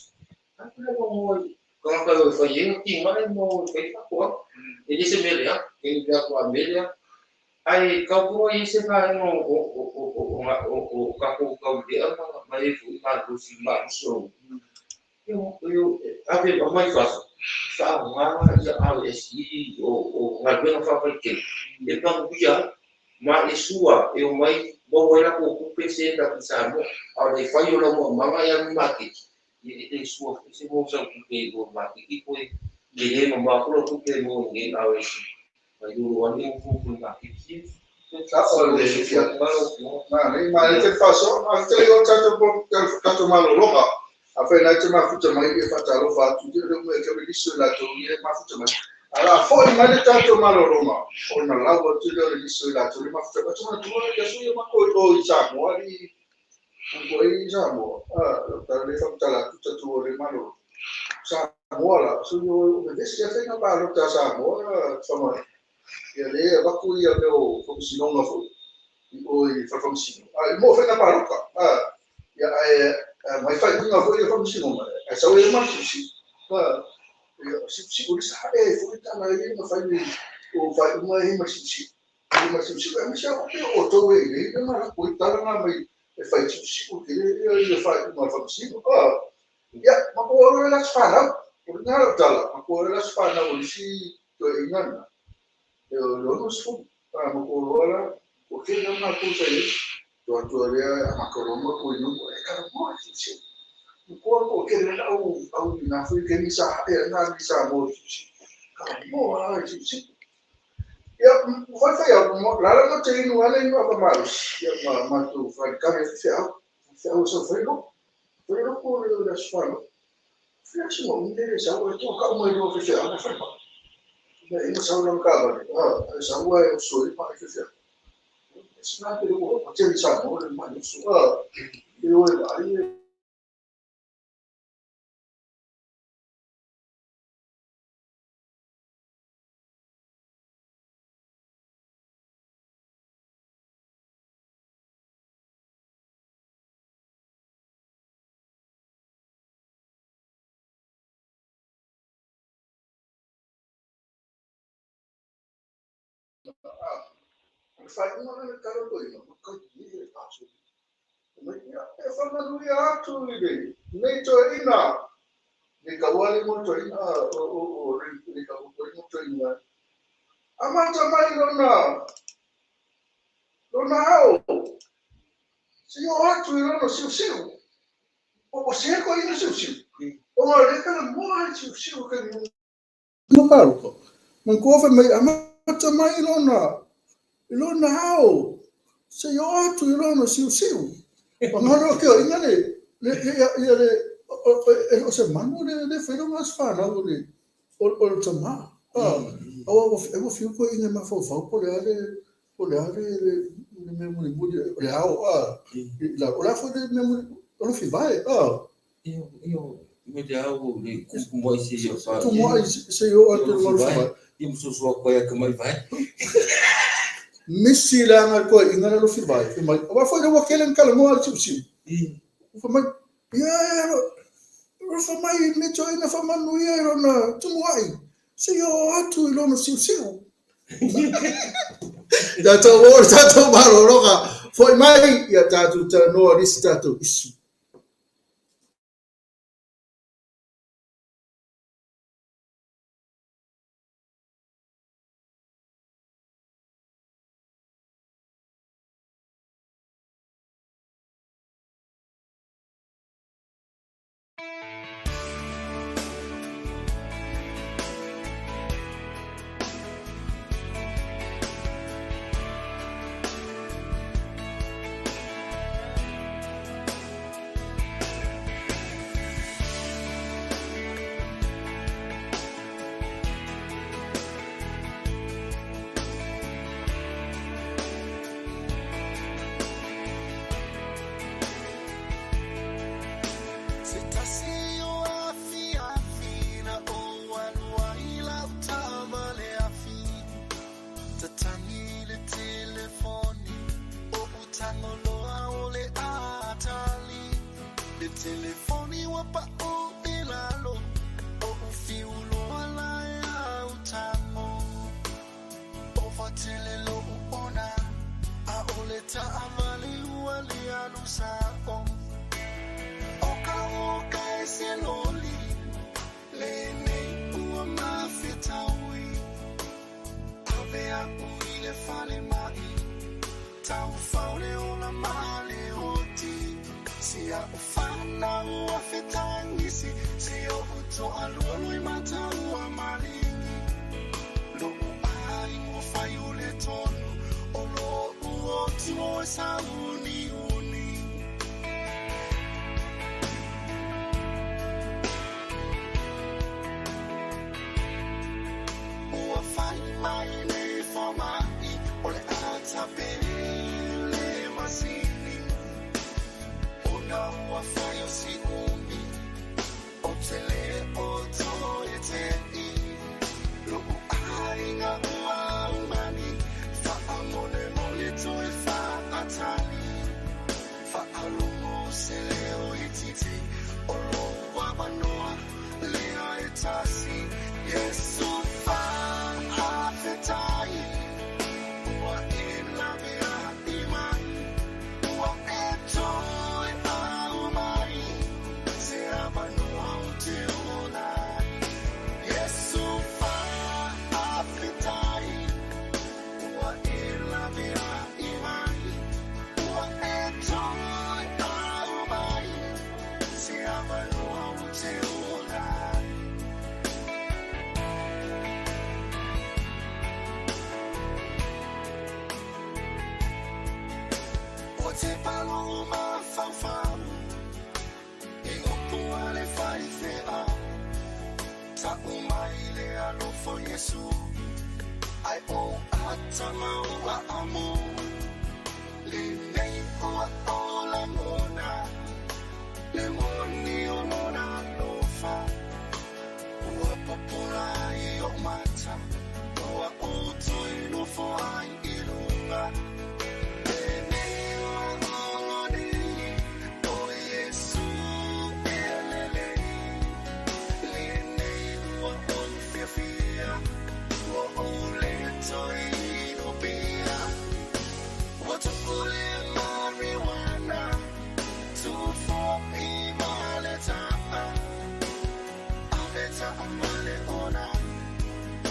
Atu le avanoa i tagata e o e fai ai atinae ma o e fai ai faatoaga. E le se mea leaga, e le atu a mea leaga. Ae tau foi ona i ai se vaega o tatou taulelea ma e foi malolosi malosi o ave aumai fafo faaaoga ia RSE o galuega faavaitaimi e manuia ai ma e sua e omai maua ai latou tupe send atu i Samoa. A o le fai o lau maumaga e alu i maketi, e le sua foi se mo sau tupe i o maketi toe Le mamao foi lau tupe e maua i lenei RSE nai lo lou ane ua fuafua i maketi ia. Sao le Manaia, manaia tele faasoa. Faafetai o tatou tatou malologa. Afai na te mafuta mai e faatalofa atu te le mea ke liso i latou ia e mafuta mai. A la foi mai le tatou malologa ona lau atu lea o le liso i latou le mafuta mai. Manatua ia sui o matou i o i Samoa li ko i Samoa. Ah, lo le famatala atu tatou o le malolo. Samoa la, sui o vevesi ia faiga palota a Samoa fama ia le avatu ia mea o faamasinoga foi i o i fale faamasino. A mo faiga palota. Ah, ia ae mai faaiuga foi ia faamasinoga. Ae sau ia ma siusiu. Ah, ia siusiu le sa e foi tala ia na fai ni o faaiuga e ma siusiu. E ma siusiu e ma sia o o tau e le na na ko tala na mai e fai siusiu ke ia ia faaiuga faamasino. Ah, ia ma ko o le las whanau. O le ngā tala, ma ko o le las whanau o lisi to e ingana. E o le ono sfu. Ah, ma ko o la o ke na na ko sa e. To atu lea a makaroma ko inu e kara mo e siusiu. Ko ko ke le au au na fu ke ni sa e na ni sa mo siusiu. Kara mo a e siusiu. Ia, fai fai au, la la mo te inu ana inu apa malus. Ia ma ma tu fai kare fe au. Fe au sa fai no. Fai no ko le le sfano. Fai si mo le sa o to ka mo inu fe fe au na fai pa. Ia inu sa no ka ba. Ah, sa o e so i pa fe fe. Se na te o o te sa mo le ma so. Ah, e o e vai. O le faaiuga lea le tala o ina, ma kai i le aso. Mai ia, e whamanuia atu i le, nei toeaina, nei kauali mo toeaina, o nei kauali mo toeaina. Amata mai lona, lona ao, si o atu i lona siusiu. O se ko ina siusiu. O ngā le kala moa i siusiu ka ni. Ma paruka. Man ko fa mai amata mai lona, i lona ao, se o atu i lona siusiu. O ngā roa ke o inga le, le, ia, ia le, o se manu le, le whairo ngā whanau le, o le tama. Ah, o, e ua fiu ko inga mawhau po le ale, po le ale, le, le mea muli muli, o le ao, ah, la, o le afo le mea muli, o le whivae, ah. Io io me te au le kupu mai se ia pa. Tu mo ai se o atu le malu whivae. Ia mo sosoa koe a ka mai vai. Misi le anga koe inga le lofi vai. Fai mai, wa foi le wa kele nkala mo al siusiu. Fai mai, ia ro fai mai me to ina fa manuia i lona tumuai. Se o atu i lona siusiu. Tātou o tātou malologa. Foi mai ia tātou talanoa nisi tātou isu. Se tasi o afi afi na o alu ai lau tama le afi. Tatagi le telefoni o utagoloa o le atali. Le telefoni ua pa'u i lalo o ufiuloa lae a utago. O fatele lo'u ona a o le ta'avale ua le alu sa'o. O ka oka e se loli lenei ua mafetaui. Ave a'u i le falema'i taufao le ola ma le oti. Si a'u Fanau a fetagisi si o'u toalua lui mataua maligi Lo'u aiga ua fai o le tonu o lo'u oti ua e sauniuni. Ua fai mai nei foma'i o le a tape le masini Ona ua fai o si umi Ou te le o toe te'i Lo'u aiga ua aumani Faamolemole toe faatali Faalogo se leo itiiti O lou avanoa lea e tasi Iesu faafetai Ua e laveai mai Ua e toe aumai Se avanoa ou te ola ai Iesu faafetai Ua e laveai mai Ua e toe aumai Se avanoa ou te ola ai. Ou te palo mafaufau I upu a le faifeau Tau mai le alofa o Iesu Ai ou ata ma ou aamu Lenei ua ou lagona Le moni o lona alofa Ua pupula ai o'u mata Ua ou toe nofo ai i luga Lenei ua ola nei O Iesu e lelei Lenei ua ou fiafia Ua ou le toe inupia Ua tuu le marijuana Tufo'i ma le ta'a Ave ta'a ma le ona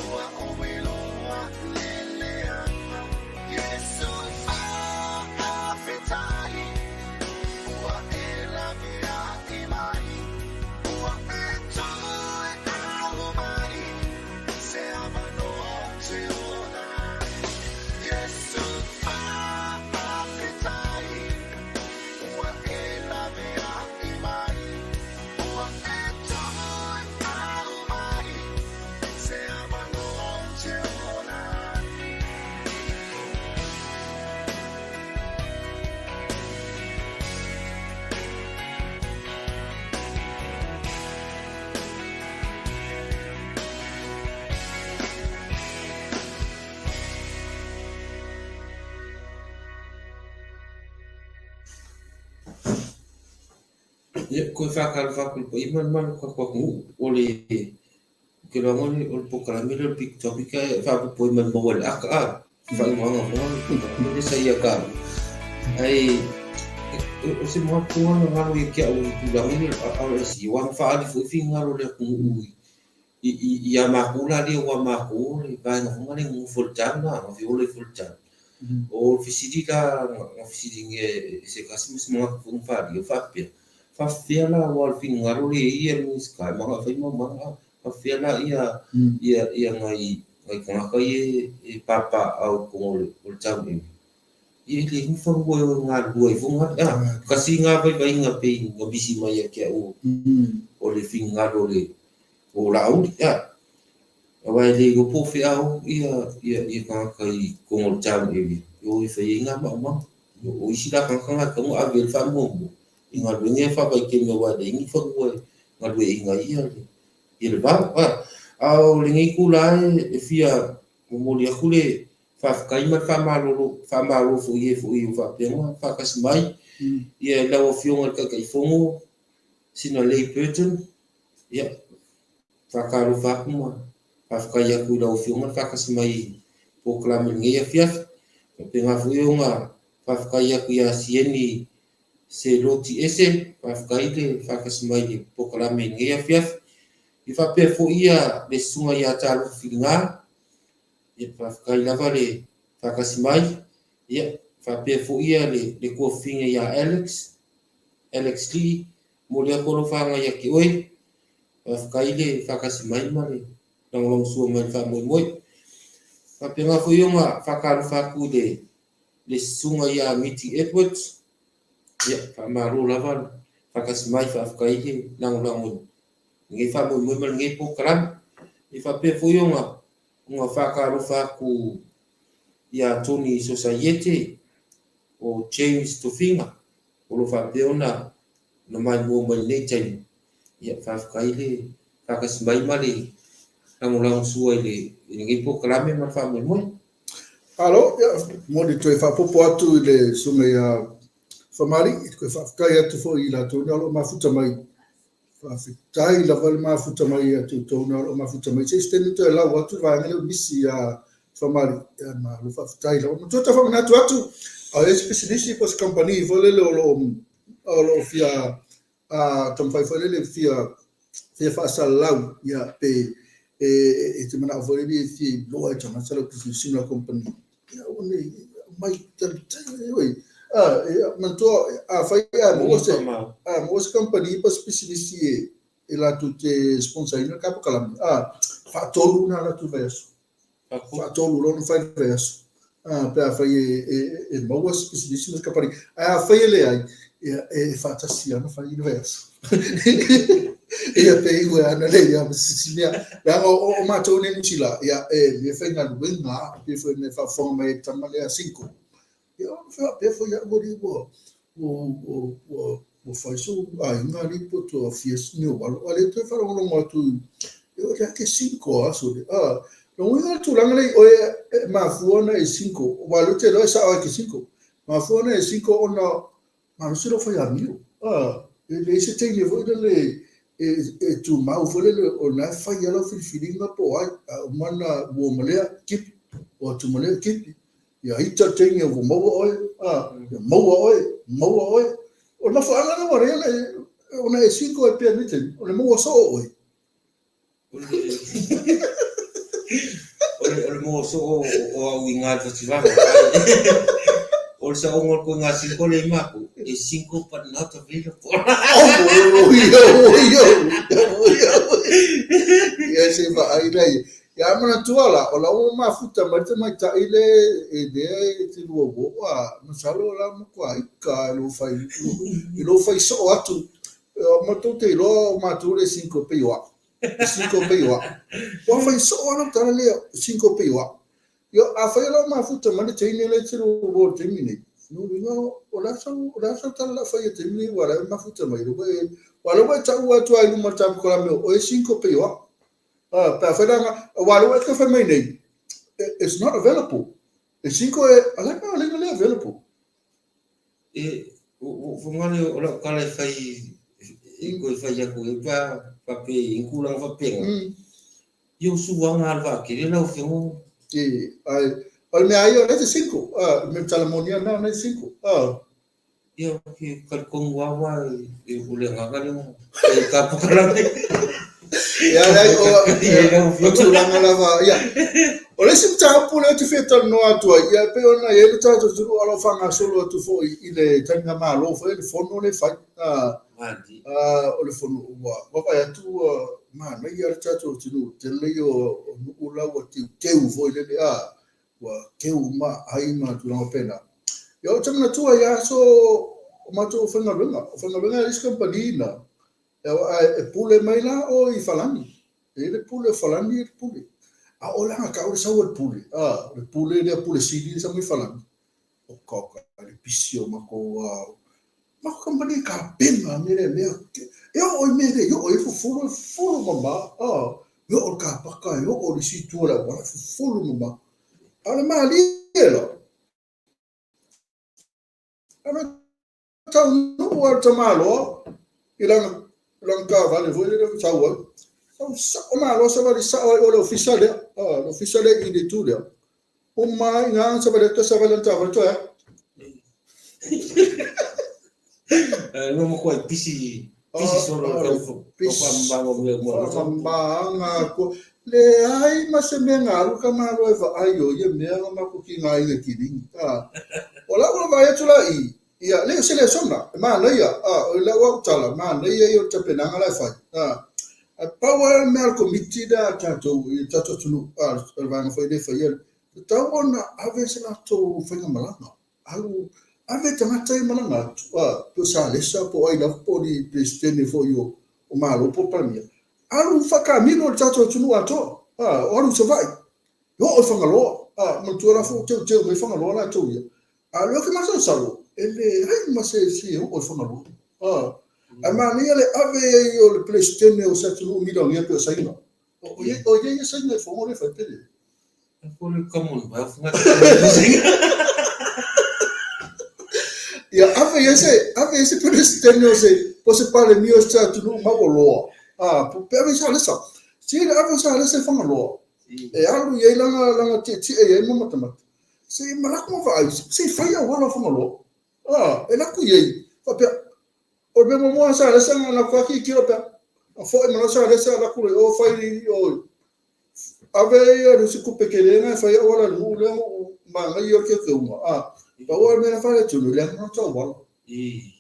Ua ou iloa le leaga Iesu faafetai Ua e laveai mai Ua e toe aumai Se avanoa ou te ola ai Iesu faafetai Ua e laveai mai Ua e toe aumai Se avanoa ou te ola ai. Ia, koe whakalofa atu i le paia ma le mamalu o le tatou atunuu, o le Ou te iloa o le polokalame lea o le Big Topic e faaopoopo ai ma le maua i le ata a faaigoaga foi le polokalame lea sa ia taua. Ae o se manatu lava na galo ia te au i tulaga ia o le RSE aua na faaali foi finagalo o le atunuu ia matou la lea aua matou o le vaega foi lea e nonofo i le town na feola ifo i le town. O le fesili la na fesiligia e se tasi ma se manatu foi na faaalia faapea, Faafefea la aua o le finagalo lea e i ai le Minisita e manao e fai maumaga a? Faafefea la ia ia ia nai nai tagata ia e papaaao i totonu o le o le town area? Ia e leai ni fanua e o e galulue ai foi na a? Tasi lena vaivaiga pei na misi mai ia te au o le finagalo o le o Laauli a? Aua e le iloa po o fea o ia ia ia tagata i totonu o le town area e o e fai ai ngā maumaga. O isi la tagata na e tatau ona ave i ai le faamuamua i galuega ia faavaitaimi aua e leai ni fanua e galueaiina ai ia le ia le vao. A a o lenei itula e fia momoli atu le faafetai ma le faamalolo faamalo foi i e foi ua faapea ona faatasi mai ia i lau Afioga i le Taitaifono Sinalei Burton, ia faatalofa atu ma faafetai atu i lau Afioga le faatasi mai i polokalame i lenei afiafi. Faapena foi ona faafetai atu ia Sieni Seloti Ese, faafetai le faatasi mai i le polokalame i lenei afiafi. Ia faapea foi ia le Susuga ia Talofa Filiga, ia faafetai lava le faatasi mai. Ia faapea foi ia le tuafafine ia Alex. Alex Lee, momoli atu alofa ia te oe. Faafetai le faatasi mai ma le lagolagosua mai i le faamoemoe. Faapena foi ona faatalofa atu i le le susuga ia Miti Edwards, ia faamalo lava le faatasi mai, faafetai le lagolago i lenei faamoemoe ma lenei polokalame. E faapea foi ona ona faatalofa atu ia Tony Sosaiete o James Tofiga o lo o faapea ona na maimoa mai lenei taimi. Ia faafetai le faatasi mai ma le lagolagosua i lenei polokalame ma le faamoemoe. Malo, ia, momoli toe faaopoopo atu i le susuga ia Famalii, toe faafetai atu foi i latou na o lo o mafuta mai. Faafetai lava le mafuta mai ia te outou na o lo o mafuta mai. Se isi taimi toe lau atu le vaega lea o nisi ia Famalii. Ia, malo faafetai lava. Ma toe faamanatu atu, a o i ai se pisinisi po o se kamupani foi lele o lo o fia taumafai foi lele fia fia faasalalau, ia, pe e te manao foi lele e fia iloa e tagata lau pisinisi ma lau kamupani, ia, aua ne i aumai talitali oi. Manatua, afai a maua se, a maua se kamupani po o se pisinisi e latou te sponsor ina le polokalame, faatolu ona alu atu i le vaiaso. Faatolu loa ona fai le vaiaso. Pe afai e maua se pisinisi ma se kamupani. Ae afai e leai, ia, e faatasi lava ona fai le vaiaso. Ia, pe iu e ana lea ia ma se isi mea. Leaga o matou nei i Niu Sila, ia, e mea faigaluega lava, pei foi ona e faafofoga mai ai i le tama lea a Cinco. Ia, ona faapea foi au, alii, ua fai sou aiga alii po tua fia niualo, a lea toe faalogologo atu i o le ake single aso le. A, lona uiga o le tulaga lea i oe e mafua ona e single, aua o lea ou te iloa e sao lava e te single. Mafua ona e single ona malosi lou fai amio. A, e leai se teine foi lele e tumau foi lele o lena e fai lava lau filifiliga po o ai, a uma ona uo ma lea, kipi, o atu ma lea, kipi. Ia ita le teine ua maua oe, a, ia maua oe, maua oe. O le mafuaaga lena ua lea le, ona e single ai pea i lenei taimi, o le maua soo oe. O le maua soo o au i ngā festival. O le saoga o le koiga single lea i matou, e single but not available. Oh, ia, ia, ia, ia, se vaai la ia. Ia manatua la, o la ua mafuta mai le tamaitai le e lea e te lua uo, a masalo o la matua ika i lou fai, i lou fai soo atu. Matou te iloa o matou le single pei o au. E single pei o au. Ua fai soo lava lau tala lea, single pei o au. Ia, afai o la ua mafuta mai le teine lea e te lua uo i le taimi nei, lona uiga o le a sau, o le a sau tala o le a fai i le taimi nei aua o la e mafuta mai. Aua o lea ua e taua atu lava i luma o le tapukalame o oe e single pei o au. Pe afai la, aua o lea ua e toe fai mai nei, it's not available. E single e, a le a le le available. E, o le o lau tala e fai, e koe fai atu e pa, faapea i tulaga faapena. Ia o suaga a le vaatele lau afioga. E, ai, o le mea ai o lea e te single. O le mea tala moni lava lena, o lea e te single. Ia, ou te talitonu lava o le agaga lea e taputapu. Ia, leai, o tulaga lava, ia. O le isi mataupu lea ou te fia talanoa atu ai, ia, e pei ona i ai le tatou atunuu o lo o faagasolo atu foi i le taligamalo foi, le fono lea e fai. O le fono ua vaavaai atu ua manaia le tatou atunuu, tele ia o nuu la ua teuteu foi lele, a. ua teu uma ai ma tulaga faapena. Ia, ou te manatua i aso o matou faigaluega, o faigaluega e le isi kamupani na, e pule mai la oe i Falani. E i ai le pule o Falani e le pule. A o le aga tau le sau o le pule, a, le pule lea pule sili le sau mai Falani. Oka oka le pisi o matou matou kamupani e kapena mea lea mea. E oo i mea lea, e oo i fufulu, e fufulu mama, a, e oo i le kapaka, e oo i le isi itu o le auala, e fufulu mama. A o le malie la, a o le taunuu lava o le tamaloa i lana lana taavale foi lele e sau ai. Sau sao malo savali sao ai o le ofisa lea, le ofisa lea i le itu lea. Uma ai i ina savali atu savali lana taavale toe alu. No makuai pisi pisi solo le Faamamaga atu. Leai ma se mea na alu ka malo e vaai o ia mea na matou tigaina i kilini. O lau vaavaai atu la i. Ia, le o se lesona, e manaia, a, o lau au tala, manaia ia o le tapenaga la e fai, a. Ae pau lava le mea a le Komiti lea a tatou i le tatou atunuu, a, o le vaega foi lea e faia, tatau ona ave se latou faigamalaga, alu, ave tagata ia malaga atu, a, po o Salesa po o ai lava, po o ni Peresetene foi o Malo po o Palemia, alu faakamilo i le tatou atunuu atoa, a, o alu i Savaii, e oo i Fagaloa, a, manatua la foi ua teuteu mai Fagaloa latou ia, a o lea ou te masalosalo, e leai ma se isi e oo i Fagaloa, a, ae manaia le ave ai o le Peresetene o se atunuu milionea pei o Saina. O i ai ia Saina i Fogo lea e fai pe leai? Ia ave i ai se, ave i ai se Peresetene o se, po o se Palemia o se atunuu mauoloa, a, pe ave i Salesa. Se le ave o Salesa i Fagaloa, e alu i ai lana, lana tietie i ai ma matamata. Se i malaku ma vaai, se i fai auala o Fagaloa. A, e laku i ai, faapea, o le mea muamua a Salesa na laku lava tilotilo pea. A foi ma Salesa laku le o fai o ave ia le isi tupe tele na e fai auala le nuu lea ua manaia o le teuteuga. A, pau lava le mea na faaletonu, e leaga lona auala. I.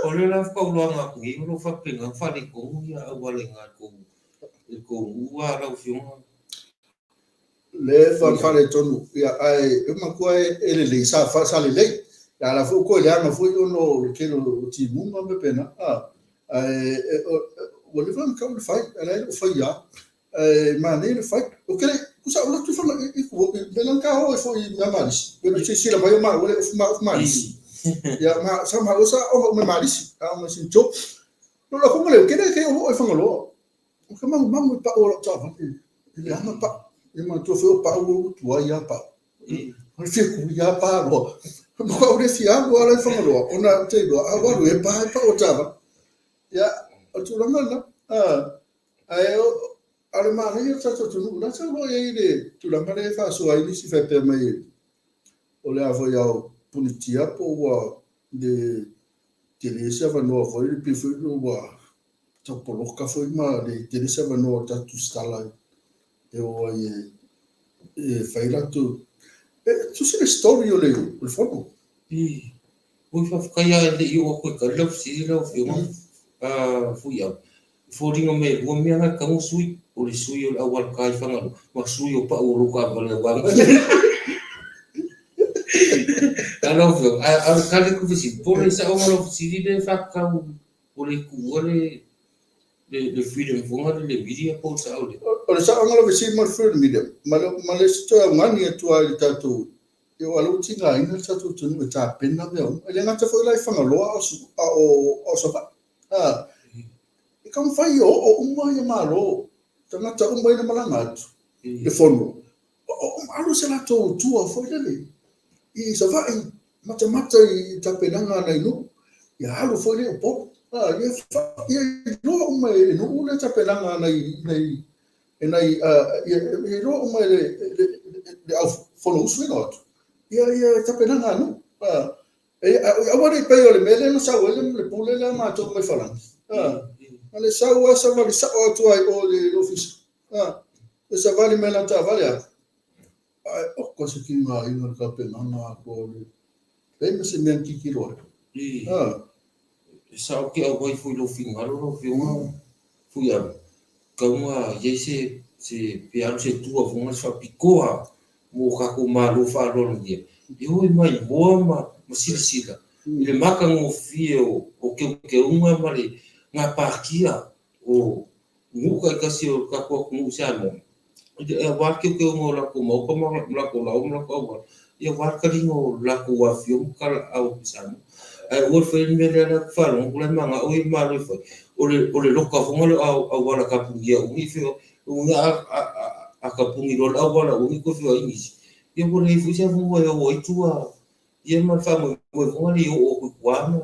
O lea la faauloaga atu nei, o lo o faapena ona faaletonu ia auala i ina i le tou nuu a lau Afioga. Leva ona faaletonu, ia, ae e manatua e lelei, sa, sa lelei. Ia, a la foi ua toe leaga foi ona o le tele o timuga ma mea faapena. A, ae ua leva ona tatau ona fai, ae la e le o faia lava. Ae manaia le fai. Ou te le, tusa ou alu atu i fana, i tua, i mea la na ta o ai foi i mea Malisi. Pe na silasila mai o maua le ofu ma ofu Malisi. Ia, ma, sa maua sa aoga uma i Malisi, aoga i Saint Joe. No la kuga le, kele ke o i Fagaloa. O ka magumagu i pau o lau taavale. E leaga pau. E manatua foi o pau ua tuai lava pau. O le fia kui lava pa loa. Ma au le fia alu lava la i Fagaloa, ona ou te iloa, a ua alu e pa ai pau o taavale. Ia, o le tulaga lena. Ae o le manaia o le tatou atunuu, la e saunoa i ai le tulaga lea e faasoa ai nisi faapea mai o le a foi ao punitia po ua le tele se avanoa foi, pei foi ua tau poloka foi ma le tele se avanoa o tatou tusitala e o ai e fai latou. E tusi le story o le fono. I, oi faafetai lava e le i oo atu e tali lau fesili lau Afioga Fuiava. E foliga mai e lua mea na e tatau ona sui, o le sui o le auala ta i Fagaloa ma sui o pau o lou taavale aua A lau Afioga, a o le tali atu i fesili, po o le saoga o lau fesili lea e faatatau o le tuua le le freedom foi lea le media po o le sao lea? O le saoga o lau fesili mo le freedom media, ma le ma le isi toe augani atu lava i le tatou, aua o lea ua tigaina le tatou atunuu e tapena mea uma. E le gata foi la i Fagaloa a o Savaii. A, e taumafai ia oo uma ia Malo, tagata uma ia na malaga atu i le fono, oo uma, alu se latou tour foi lele i Savaii, matamata i tapenaga a nai nuu, ia alu foi lea i Upolu. A, ia, ia iloa uma e nuu le tapenaga a nai, nai, e nai, ia, ia iloa uma e le, le, le au Fonousu e o atu, ia, ia tapenaga a nuu. A, E, aua ne i pei o le mea lea na sau ai le pule lea matou mai Falani. Na le sau lava savali sao atu ai o le ofisa. E savali mai lana taavale atu. Ae oka se tigaina le tapenaga atoa o le leai ma se mea na tilotilo ai. E sao ke auai foi i lou finagalo lau Afioga Fuiava, tatau ona i ai se, se, pe alu se tua foi na se faapitoa mo tatou Malo faaaloalogia e o e maimoa ma, ma silasila i le matagofie o, o teuteuga ma le gapatia o nuu taitasi o le tatou atunuu i Samoa, aua le teuteuga o latou maota ma latou laoa ma latou auala, ia aua le taliga o latou afifio ma talaaao atu i Samoa. Ae aua le faia le mea lea la e faalogo atu la e manao ia le Malo e fai, o le o le loka foi lea o auala tapunia umi feoai, umi a tapuni loa le auala umi toe feoai nisi, ia ua leai foi se avanoa e o ai tua Ia ma le faamoemoe foi lea i oo atu i tua ma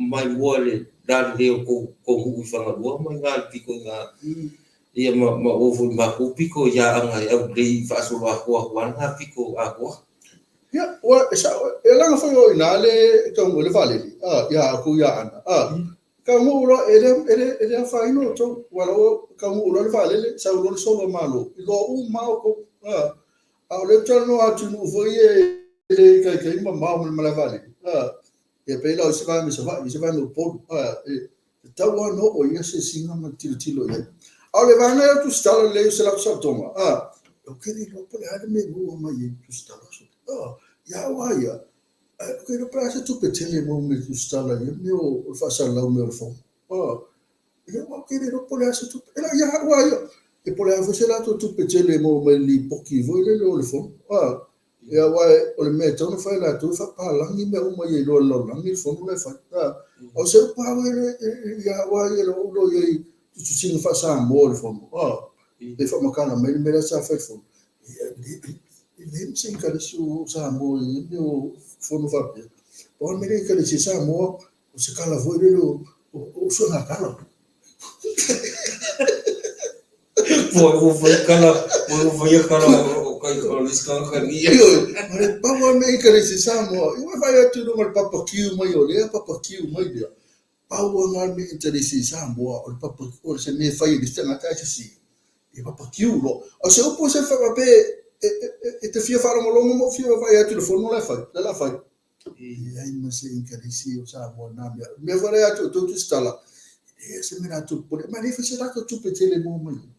maimoa i le lalelei o tou nuu i Fagaloa ma i ina i le pito i ina. Ia ma oo foi i matou pito i Aana e aulelei faasolo atoa atu lava lena pito atoa. Ia, ua, e sao, e laga foi o i ina le taunuu ai le vaalele, a, ia outou i Aana, a, taunuu loa, e le, e le, e le afaina outou, aua o la ua taunuu loa le vaalele, sau loa le solo a Malo, iloa uma lava outou, a, a o lea ou te talanoa atu i nuu foi ia e le ikaika ai mamao ma le malae vaalele. Ia pei la o isi vaega i Savaii, isi vaega i Upolu, e tatau lava ona oo i ai asiasiga ma tilotilo i ai. A o le vaega lea o tusitala lelei o se latou saotoga, ou te le iloa po o le a le mea e maua mai ai i tusitala. Ia au lava ia, ou te iloa po o le a se tupe tele e maua mai i tusitala i ia mea o le faasalalau mai o le fono. Ia aua ou te le iloa po o le a se tupe. Ia au lava ia, e po o le a foi se latou tupe tele e maua mai i le lipoti foi lele o le fono. Ia aua o le mea e tatau ona fai e latou e faapalagi mea uma ia iloa e le lalolagi le fono la e fai. A o se upu lava ia au lava ia lou iloa i ai i tusitusiga faa-Samoa o le fono, pe faamatala mai le mea lea sa fai i le fono. E leai ma se ikalesi o Samoa i ia mea o fono faapea. Pau lava le mea lea e ikalesi ai Samoa, o se kala foi lele o usoga kala. Pua ua fai kala, pua ua fai kala o kai o le isi tagata ni. Ioe, ma le pau lava mea ikalesi Samoa, i ua fai atu i luga o le papa kiu mai o lea, papa kiu mai lea. Pau lava na mea ikalesi i Samoa, o le papa, o se mea e fai e le isi tagata ae sese. E papa kiu loa. O se upu se faapea e te fia faalogologo ma ou fia vaavaai atu i le fono la e fai, la la fai. E leai ma se ikalesi o Samoa i na mea. O le mea foi lea ia te outou tusitala, e leai se mea latou popole ai, ma e leai foi se latou tupe tele e maua mai ai.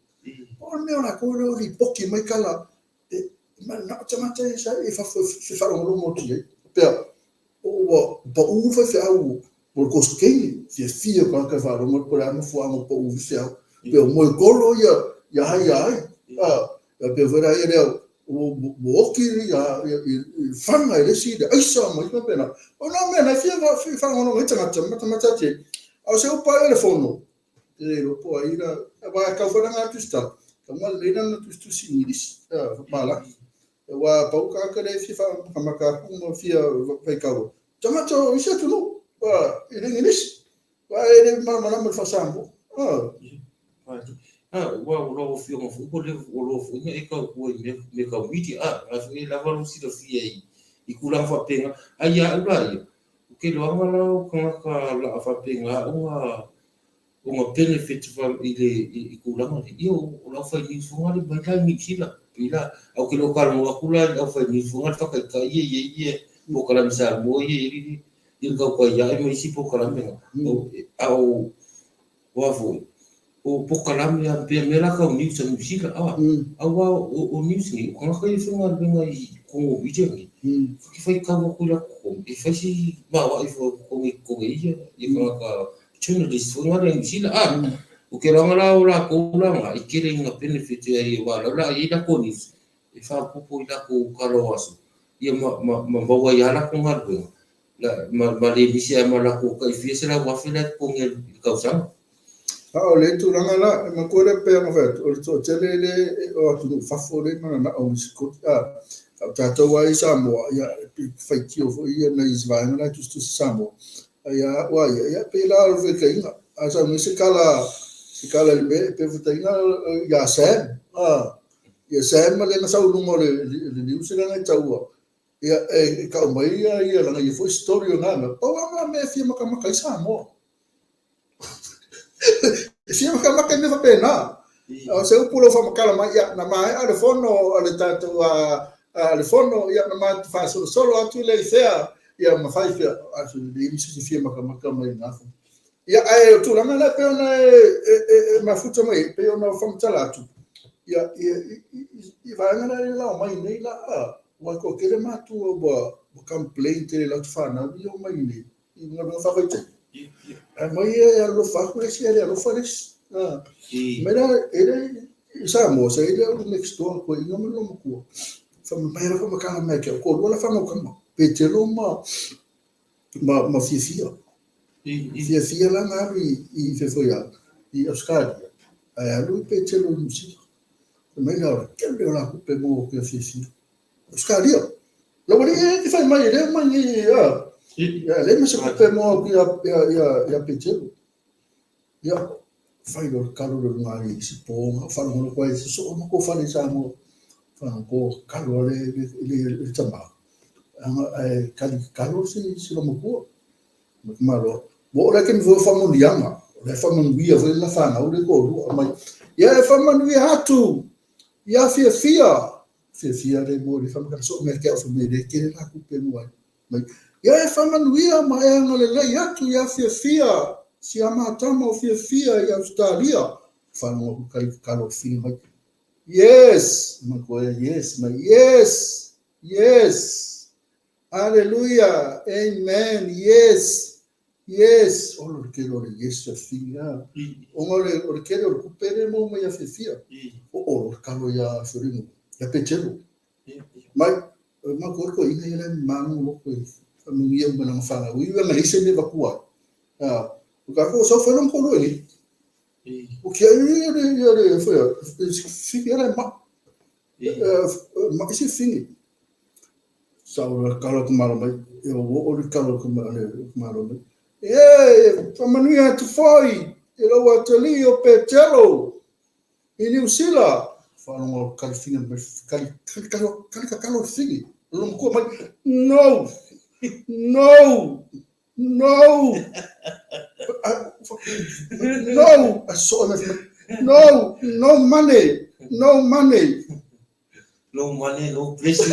O le mea o latou lea o lipoti mai tala, e na o tagata ia sa i fafo e faalogologo atu i ai. Faapea, ua pau le faifeau mo le kosekeini, fiafia o tagata e faalogo po o le a le mafuaaga ua pau ai feau. Pei o moekolo ia ia ai ia ai. Ia pei foi la ia lea ua oti i faga e le isi le aisa ma isi mea faapena. O nā mea na e fia faalogologo ai tagata ma matamata atu i ai. A o se upu lava ia o le fono, e le iloa po o ai la, aua e tau foi la na tusitala, tatau ona lelei lana tusitusi i Igilisi, faapalagi. Aua pau tagata lea e fia faamatamata atu ma fia faitau ai, tagata o isi atunuu, i le Igilisi. Aua e le malamalama i le faa-Samoa. Aua o lau Afioga foi ua leva ua loa foi ona e tautua i mea mea tau media, a foi e lava lou silafia i tulaga faapena. Ae ia au la ia, ou te iloaga la o tagata laa faapena ona ona benefit i le i tulaga nei, ia o le aufai news foi lea mai la i Niu Sila. Pei la, ae ou te le o talanoa atu la i le aufai news foi lea faataitai ia e i ai ia polokalame Samoa ia e i ai i le tautai ae ma isi polokalame na. A o, o a foi, o polokalame a pea mea la tau news a Niu Sila, a, aua o news nei, o tagata ia e faigaluega i totonu o media nei, e faitau atu i latou totogi, e fai si maoae foi o totogi i totonu e ia, ia tagata journalist foi na i Niu Sila, a. O ke loaga la o latou la na, e tele ina benefit ai, aua o la e o le a i ai latou news, e faaopoopo i latou tala o aso, ia ma, ma, ma maua ai lava latou galuega, la, ma, ma le misi ai ma latou tai fia 100,000 la e totogi ai i le tausaga. A o le tulaga la, e matua lea pei ona fai atu, o le toatele lea o atunuu i fafo lea e mananao i sikuli, a o tatou lava i Samoa, ia, e faitio foi ia nai isi vaega la e tusitusi Samoa, a ia au lava ia, ia pei la o le feutaiga, a sau nei se tala, se tala i le mea, e pei o le feutaiga ia Sam, a, Ia Sam lea na sau i luga o le news lea na e taua, ia e tau mai ia ia lana ia foi story o na mea. Pau lava na mea e fia matamata ai Samoa. E fia matamata i mea faapena. O se upu lau faamatala mai, ia na maea le fono a le tatou a le fono, ia na matou faasolosolo atu lea i fea, ia ma fai fea. A se leai ma se isi e fia matamata mai i na fono. Ia, ae o tulaga la e pei ona e mafuta mai ai, pei ona faamatala atu, ia, i vaega la e lao mai nei la, ua toatele matua ua complain tele i latou fanau ia omai nei i galuega faavaitaimi. Ae mai e alofa atu le isi ae le alofa le isi. Mai la, e le i Samoa, sa i ai le au next door toeaina ma le loomatua. Fai mai la faamatala mai ia te au, toalua la fanau tama, Petelo ma ma Fiafia. Fiafia la na alu i fefo i Australia, ae alu i Petelo i Niu Sila. Fai mai la o le tele o la tupe mo ke Fiafia. Australia. La wali e te fai mai e lea mai nei a. Ia le ma se tupe mo ia ia ia ia Petelo. Ia fai loa le kalo le luga i isi po na faalogologo ai se soo ma ko fale i Samoa. Faalogologo kalo a le tama. Anga ae kali kalo si lomatua. Ma te malo. Ua oo la i le taimi foi o faamanuiaga, o la e faamanuia foi la fanau le toalua aumai. Ia e faamanuia atu ia Fiafia. Fiafia le mo le faamatala soo mea te au fai mai le tele la tupe mo ai. Mai. Ia e faamanuia ma e agalelei atu ia Fiafia, si a ma tama o Fiafia i Ausetalia. Faalogo atu kali tatalo fili mai. Yes! Ma koe, yes, mai, yes! Yes! Aleluia! Amen! Yes! Yes! Olo le tele o le yes a fili a. Ona o le tele o le kupe le mo mai a Fiafia. O olo le talo ia Fiorino, ia Petelo. Mai, ma koe koe ina ia le manu loko e whanungia ma langa whanau. I ua ngalise me vakua. O ka ko sau whanau ko loe ni. O kia ia le ia le whaia, fiki ia ma. Ma isi fini. Sa o le kalo ku malo mai. E o o le kalo ku malo mai. E, whamanuia atu foi, e lau atali o Petelo. I Niu Sila, faalogo kali finga mai, kali, kali, kali, kali kakalo le figi. Lona matua mai, no, no, no, no, a soo mai, no, no money, no money. No money, no blessing.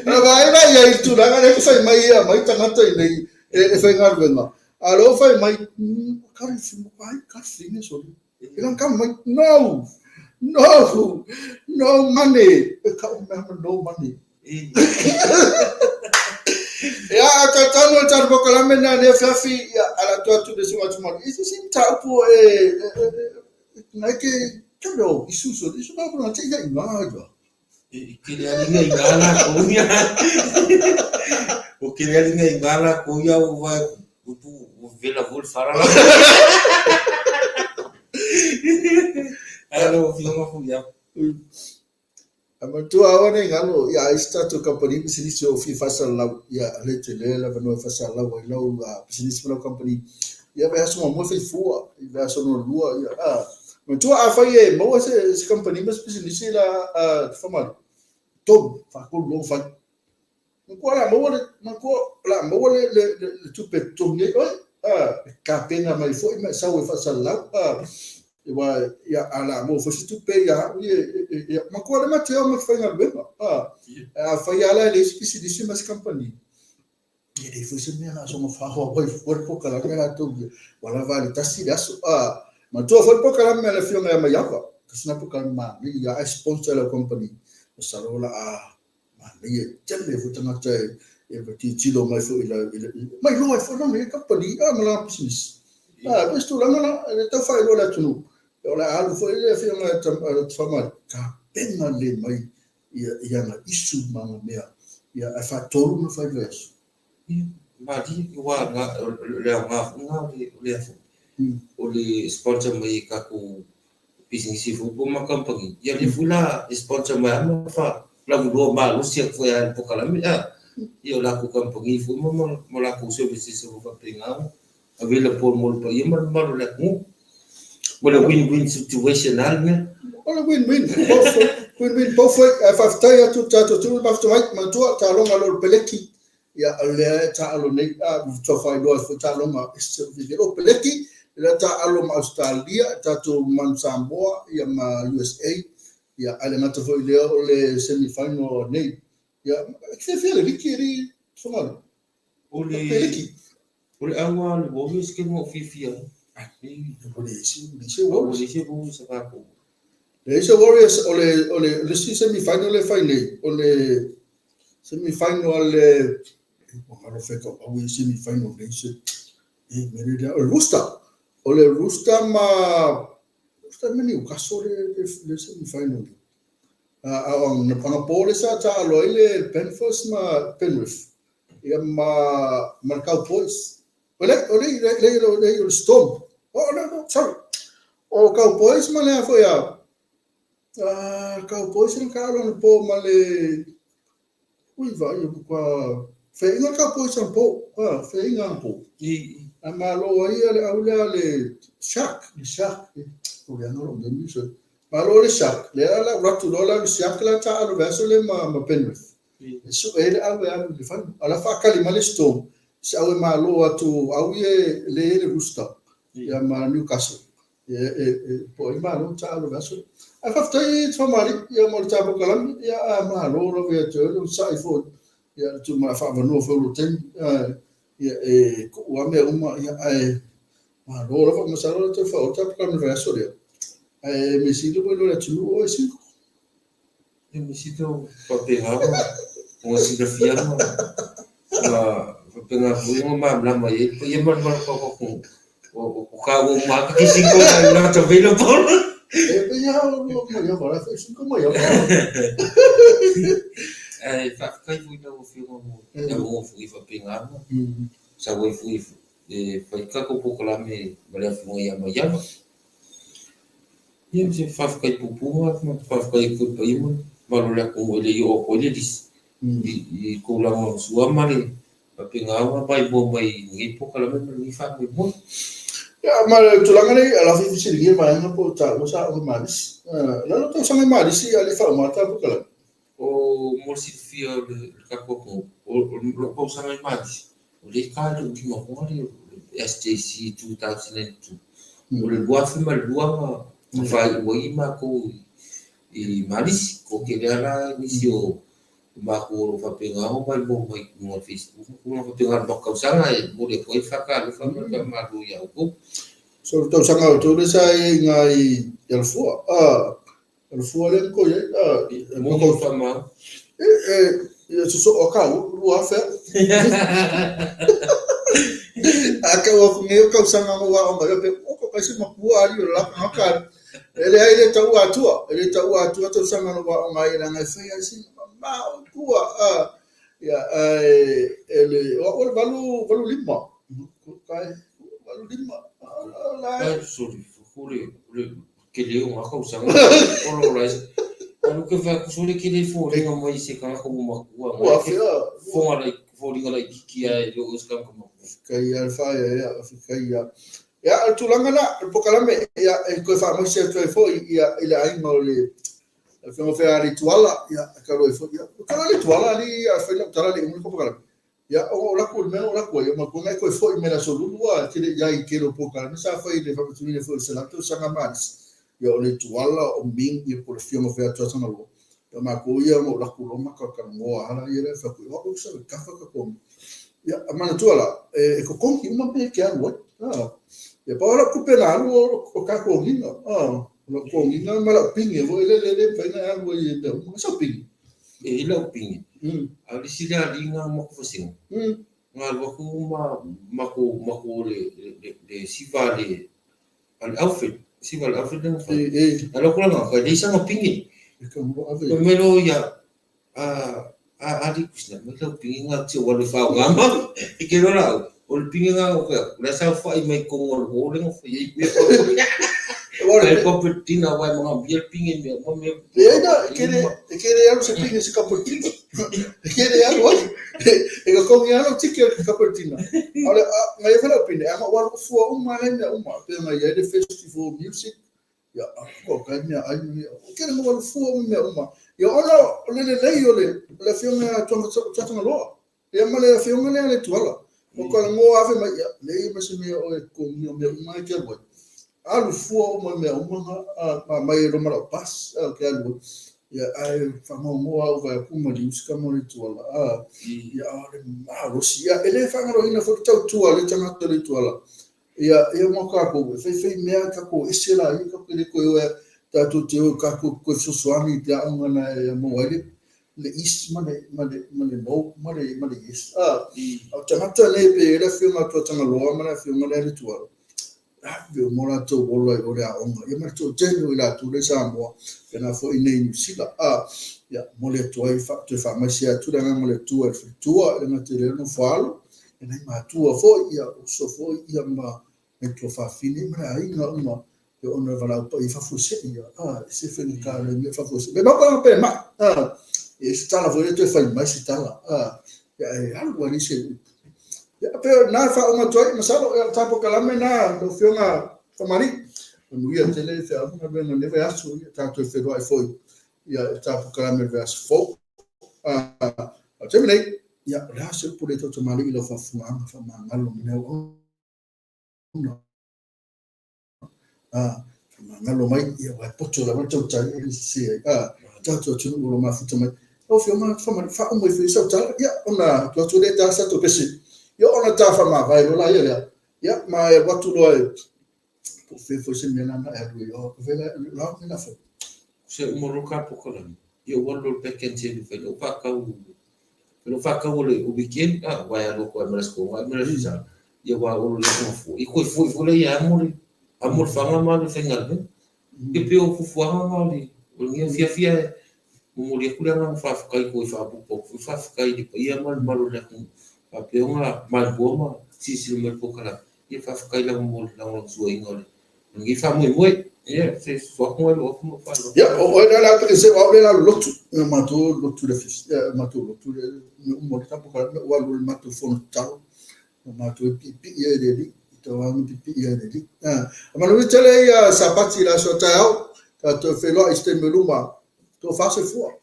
Na vaai la ia i le tulaga lea e fai mai ia mai tagata i nei e faigaluega. A o lea ua fai mai, ai, kari fine soli. E lang kama mai, no, no, no money. E kau mea ma no money. Ia, a tatanu e tanu pokalame na nea fiafi, ia, ala tu atu le sunga atu mali. I se si mataupu e, ngai ke, ke mea o isu soli, isu na kuna te ia i ngā ia. I kele alinga i ngā lākou ia. O kele alinga i ngā lākou ia o vai upu o vela vol farala. Ai lo fionga fu ia. A matua aua nei galo, ia ai se tatou kamupani pisinisi o fia faasalalau, ia le tele le avanoa e faasalalau ai lau pisinisi ma lau kamupani. Ia vaiaso muamua e fai fua, i vaiaso lona lua, ia a. Matua afai e maua se se kamupani ma se pisinisi la Famalii, tolu, faatolu loa ona fai. Matua o le a maua le, matua o le a maua le, le, le, le tupe e totogi ai oe, a, e tapena mai foi ma e sau e faasalalau, a, aua, ia, a o le a maua foi se tupe ia au ia, e, e, matua le matou o ma te faigaluega, a, afai lava la e leai se pisinisi ma se kamupani, e leai foi se mea o le a soona faaauau ai fua le polokalame a latou ia, ua lava le tasi le aso, a, manatua foi le polokalame a le Afioga ia Maiava, tasi lena polokalame manaia, ia, ae sponsor e lau kamupani, masalo o le a Manaia tele foi tagata e tilotilo mai foi i la, mai loa ai foi lana ia kamupani ma lana pisinisi. A, pei o se tulaga la, e le tau faailoa i le atunuu, o le a alu foi le Afioga ia Tafamali, tapena lelei mai i ana isu ma ana mea, ia, ae faatolu ona fai vaiaso. Ia, malie, aua o le aoga foi lena o lea foi, o le sponsor mai e tatou pisinisi foi po o ma kamupani, ia lea foi la e sponsor mai lava ma faalauiloa malosi atu foi lava i le polokalame a, ia o latou kamupani foi ma latou services o lo o faapena ona available mo le paia ma le mamalu o le atunuu. O le win-win situation lava le mea. O le win-win, both way, win-win both way. Ae faafetai atu i le tatou atunuu i le mafuta mai, manatua, taaloga loa le peleki, Ia, o lea e taaalo nei, a, ua tau faailoa ai foi taaloga e se vevelo. O Peleki, lea e taaalo ma Ausetalia, e tatou Manu Samoa, ia ma USA, ia, ae le gata foi i lea o le semi final nei. Ia, e fiafia le liki e le Fagalii. O le Peleki. O le au lava o le Warriors ke mea o fiafia ai. O le isi, le isi Warriors. O le isi Warriors a tatou. Le isi Warriors, o le, o le, le isi semi final e fai nei, o le semi final le, ua galo fai ka au e semi final nei se, e mea lea, o le Rooster, o le Rooster ma, Rooster ma Newcastle le, le, le semi final nei. A o anapo le sa taalo ai le Penfos ma Penrith, ia ma, ma le Cowboys. O le, o le, le, le, le, le, le Storm. Oh, no, no, sorry. O Cowboys ma le foi a Cowboys na ka alo po ma le ui vai o ka feinga Cowboys an po, feinga an po. I a malo ai le au le le shark, le shark. O le ano lo mi so. Malo le shark, le ala ratu lo la le shark la ta alo vaso le ma ma Penrith. E sue le au e alu i le fale. A la faakali mai le Storm, se au e malo atu au ia e le le Rooster ia ma Newcastle. Ia, e, e, po ai malo taalo le aso. Ae faafetai Tafamalii, ia mo le ta polokalame, ia a malo lava ia te oe le onosai foi, ia le tuu faaavanoa foi o lou taimi, ia e kuu lava mea uma, ia ae malo lava, masalo o le toe faaoo ta polokalame i le vaiaso lea. Ae mea sili ua iloa e le atunuu oe Siko. E misi tau faapena ma ona silafia ma ma faapena foi ona malamalama i ai le paia ma le mamalu o le atunuu. O kāua uma lava ke siko na not available. E pei lava o lua mai ava, la foi siko mai ava. Ae faafetai foi i lau Afioga mo le avanoa foi faapena ma sau ai foi e fai tatou polokalame ma le Afioga ia Maiava. Ia, se faafetai puupuu ma faafetai atu foi i le paia ma le mamalu o le atunuu e le i oo atu ai le lisi i tulaga o sua ma le faapena ona maimoa mai i lenei polokalame ma lenei faamoemoe. Ia, ma le tulaga lea i Alafi fesiligia vaega po o taua sa aoga Malisi. Lalo tausaga i Malisi a le i faauma ta polokalame. O mo le silafia o le tatou atunuu, o lou tausaga i Malisi, o lea e ta i lou lima foga le SJC 2002. O le 2002 na faaiu ai matou i Malisi. Ko te lea la nisi o matou o lo o faapena ona maimoa mai i luga o le Facebook ma tulaga faapena o le matou tausaga e momoli atu ai le faatalofa ma le faamalo ia outou. So le tausaga o outou lea sa i ai i ina i Alafua? O le fua lea na toe i ai. Moni o faamau. E sosoo a kāua, 2000. A kau aku nei o tausaga na ua aoga ai, pe o ko kaisi makua ali o la tagata ali. E leai le tau atua, e le tau atua tausaga na ua aoga ai, leaga e fai lava sina mamao i tua. Ia, ae e le, o au o le 85. Kai, 85. Ai, sorry, le, le, Tele o ngā tausaga o lo lai. Alu ke whai kusuri ki le fōringa mai i se tagata ua matua. Ua awhea. Fonga lai, fōringa lai kiki ai le o se tagata matua. Kai ia le whaea, ia, kai ia. Ia, o le tulaga la, o le polokalame, ia, e toe faamaise atu ai foi, ia, i le aiga o le Afioga foi ia Leituala, ia, talu ai foi, ia, talu ai Leituala, alii, ia, fai lau tala le i uma le polokalame. Ia, ona ou laku i le mea na ou laku ai, manatua na e toe foi mai le Aso Lulu a, e te le i ai i tele o polokalame sa fai i le faamatuluina foi o le 100 tausaga ma alisi. Ia, o Leituala, o Ming, ia po o le Afioga foi ia Tuatagaloa. Ia, o matou ia ona ou laku loa ma talatalanoa lava ia lea, fai atu, o au sa kafa ka togi. Ia, manatua la, e totogi uma mea e te alu ai. Ia, pau lava lau tupe na alu o ta togiga. O lau togiga ma lau pine foi lele, e le mafai ona e alu ai i mea uma. Sau pine. E i ai lau pine, a o le isi lea alii na matou vasega, na alu atu ma matou matou le le siva a le a le Alfred, siva a le Alfred lea na fai. Alu atu la na e leai sana pine. Fai mai loa ia a a alii Krishna, aumai lau pine na te ou alu e faaaoga ma. E te iloa la au, o le pine na ou fai atu, o la e saofai mai i totonu o le hall lea na fai ai mea. Ai Cupertino aua e manaomia le pine i mea uma mea. Leai na, e kele, e kele alu se pine se Cupertino. E kele alu ai. E totogi lava lau tike o le Cupertino. A o le, na ia foi lau pine, a na ou alu fua uma lava mea uma. Pei ona i ai le festival music, ia, ko kai mea ai ma mea. E kele na ou alu fua uma mea uma. Ia ona o le lelei o le, o le afioga ia Tuatagaloa. Ia ma le afioga lea a le Tuala. O ka ngoa afe mai, ia, leai ma se mea o e totogia o mea uma e te alu ai. Alu fua uma i mea uma na, a mai e loma lau bus, a ke alu ai. Ia, ae faanoanoa au vae atu ma liuska ma le Tuala, a, ia, a o le malosi. Ia, e le faagaloina foi le tautua a le tagata le Tuala. Ia, ia ma kākou, e fai fai mea kākou ese la ia, kākou le toe o e, tātou te o kākou toe fesoasoani i te aoga na e maua ai le, le is ma le, ma le, ma le no ma le, ma le yes. A, o tagata nei pe e le afioga a Tuatagaloa ma le afioga lea le Tuala, ave uma o latou ola i o le aoga. Ia ma le toatele o i latou lea i Samoa, pēnā foi i nei Niu Sila. A, ia, momoli atu ai, fa, toe faamaise atu le agaga o le Atua i le faletua, e le gata i lea nofo alo, ia nai matua foi, ia uso foi, ia ma nai tuafafine ma le aiga uma, ia ona e valaau paia faafuasei, ia, a, e se faigata le mea faafuasei. Pe mau ka pe mai, a, e se tala foi le toe fai mai se tala, a, ia e alu ali se upu. Ia, pe na faauma atu ai, masalo, ia, ta polokalame na, lau Afioga Famalii, manuia tele feau ma galuega i lenei vaiaso, ia tatou feiloai foi, ia, i le ta polokalame i le vaiaso fou. A, o le taimi nei, ia, o le a se upu le tautamalii i lau faafofogaaga faamagalo ma le auauna. Faamagalo mai, ia aua e poto lava le tautai e le sese ai. Tatou atunuu o lo o mafuta mai. Lau Afioga, faauma ifo ia sau tala, ia, ona tuu atu lea e ta sa tou pese, ia ona ta faamavae loa laia lea, ia, ma e alu atu loa e, po o fea foi se mea lana e alu ai, o fea la, la mea la fai. Se uma loa ka pokalame, ia ua alu loa i le back end tele, fai lau faatau, fai lau faatau o le weekend, aua e alu atu ai ma le Aso Toonai ma le Aso Sa, ia aua o le mafua, ia toe foi foi lea ia amo le, amo le faga ma alu e faigaluega. Ia pei o fuafuaga na o le, o lenei afiafi ae momoli atu le agaga faafetai toe faaopoopo atu foi faafetai i le paia ma le mamalu o le atunuu faapea ona maimoa ma silasila mai i le polokalame. Ia faafetai lava mo le lagolagosuaina o lenei faamoemoe. Ia se sosoa atu nai lou atu ma lou faaaloalo. Ia, o oe lea o le a pese o au lea o le a lolotu. Ia matou lotu le afiafi, ia matou lotu le mea uma o le tatou polokalame ua alu i le matou fono tatalo. O matou e piipii ai i le Alii, i tauaga piipii ai i le Alii. A manuia tele ia Sapati i le aso a taeao, tatou feiloai i se taimi o luma, tofa soifua.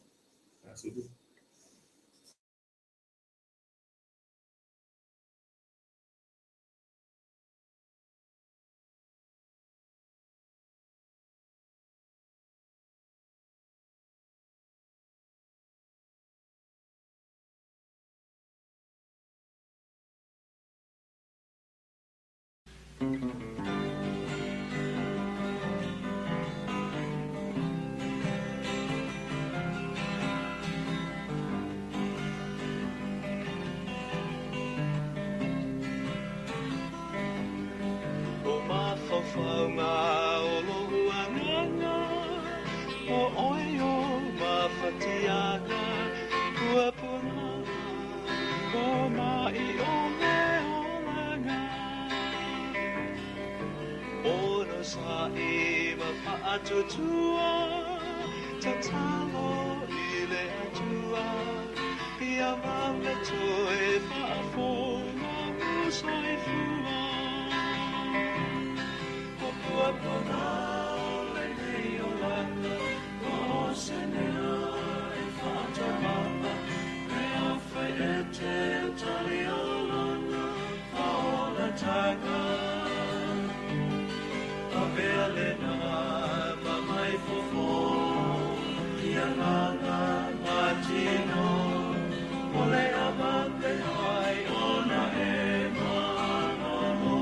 O mafaufauga o lou agaga, o oe o mafatiaga, puapuaga, o mai o le olaga. Onosai ma faatuatua, tatalo i le Atua, ia vave toe faafofoga lou soifua. O puapuaga o lenei olaga, o se mea e faataumaa, pe afai e te tali o lana faaolataga. Avea lena ma mai fofo i agaga ma tino, o le avave ai ona e malolo.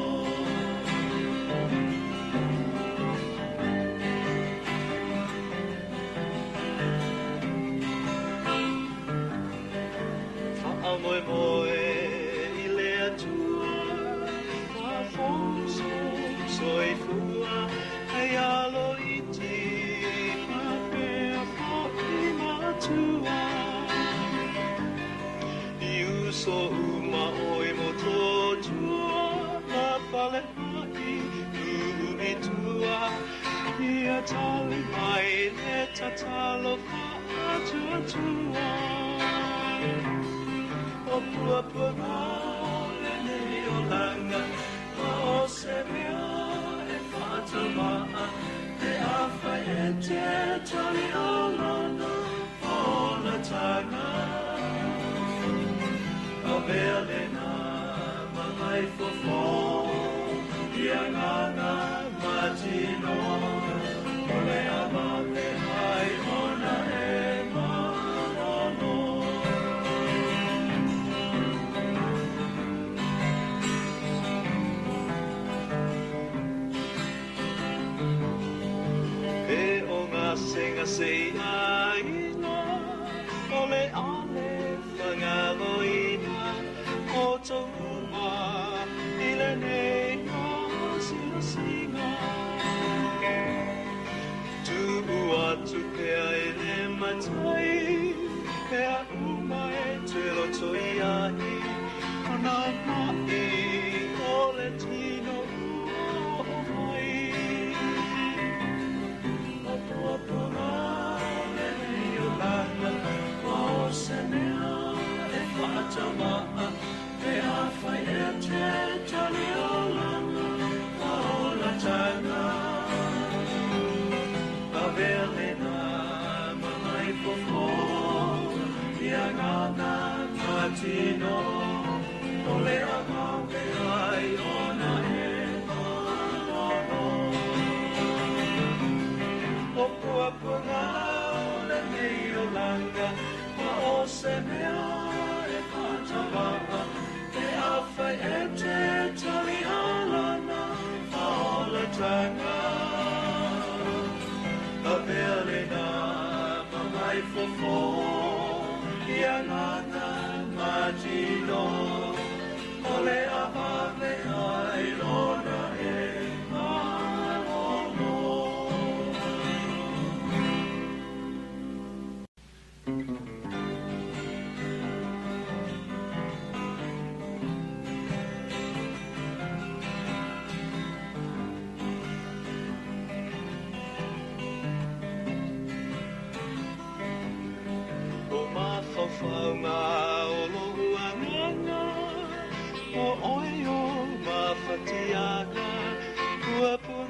Faamoemoe i le Atua, faafoso soifua, hei alo iti faapea foi matua. I uso uma oi Motootua, ma Falehai nuu i tua, ia tali mai le tatalo faatuatua. O puapuaga o lenei olaga, ma o se mea e faataumaa, pe afai e te tali o lana faaolataga. Avea lena ma mai fofo i agaga ma tino, o le avave ai ona e malolo. E o gasegase i aiga, o le ale fagaloina o tou uma i lenei asiasiga. Tuu atu pea i le matai, mea uma e te loto i ai, o nā maʻi o le tino ua oo mai. O puapuaga o lenei olaga, ma o se mea e faataumaa, pe afai e te tali o lana faaolataga. Avea lena ma mai fofo i agaga ma tino, o le avave ai ona e malolo. fofo ia agaga ma tino o le avave ai lona e malolo. O mafaufauga o lou agaga, o oe o mafatiaga ua.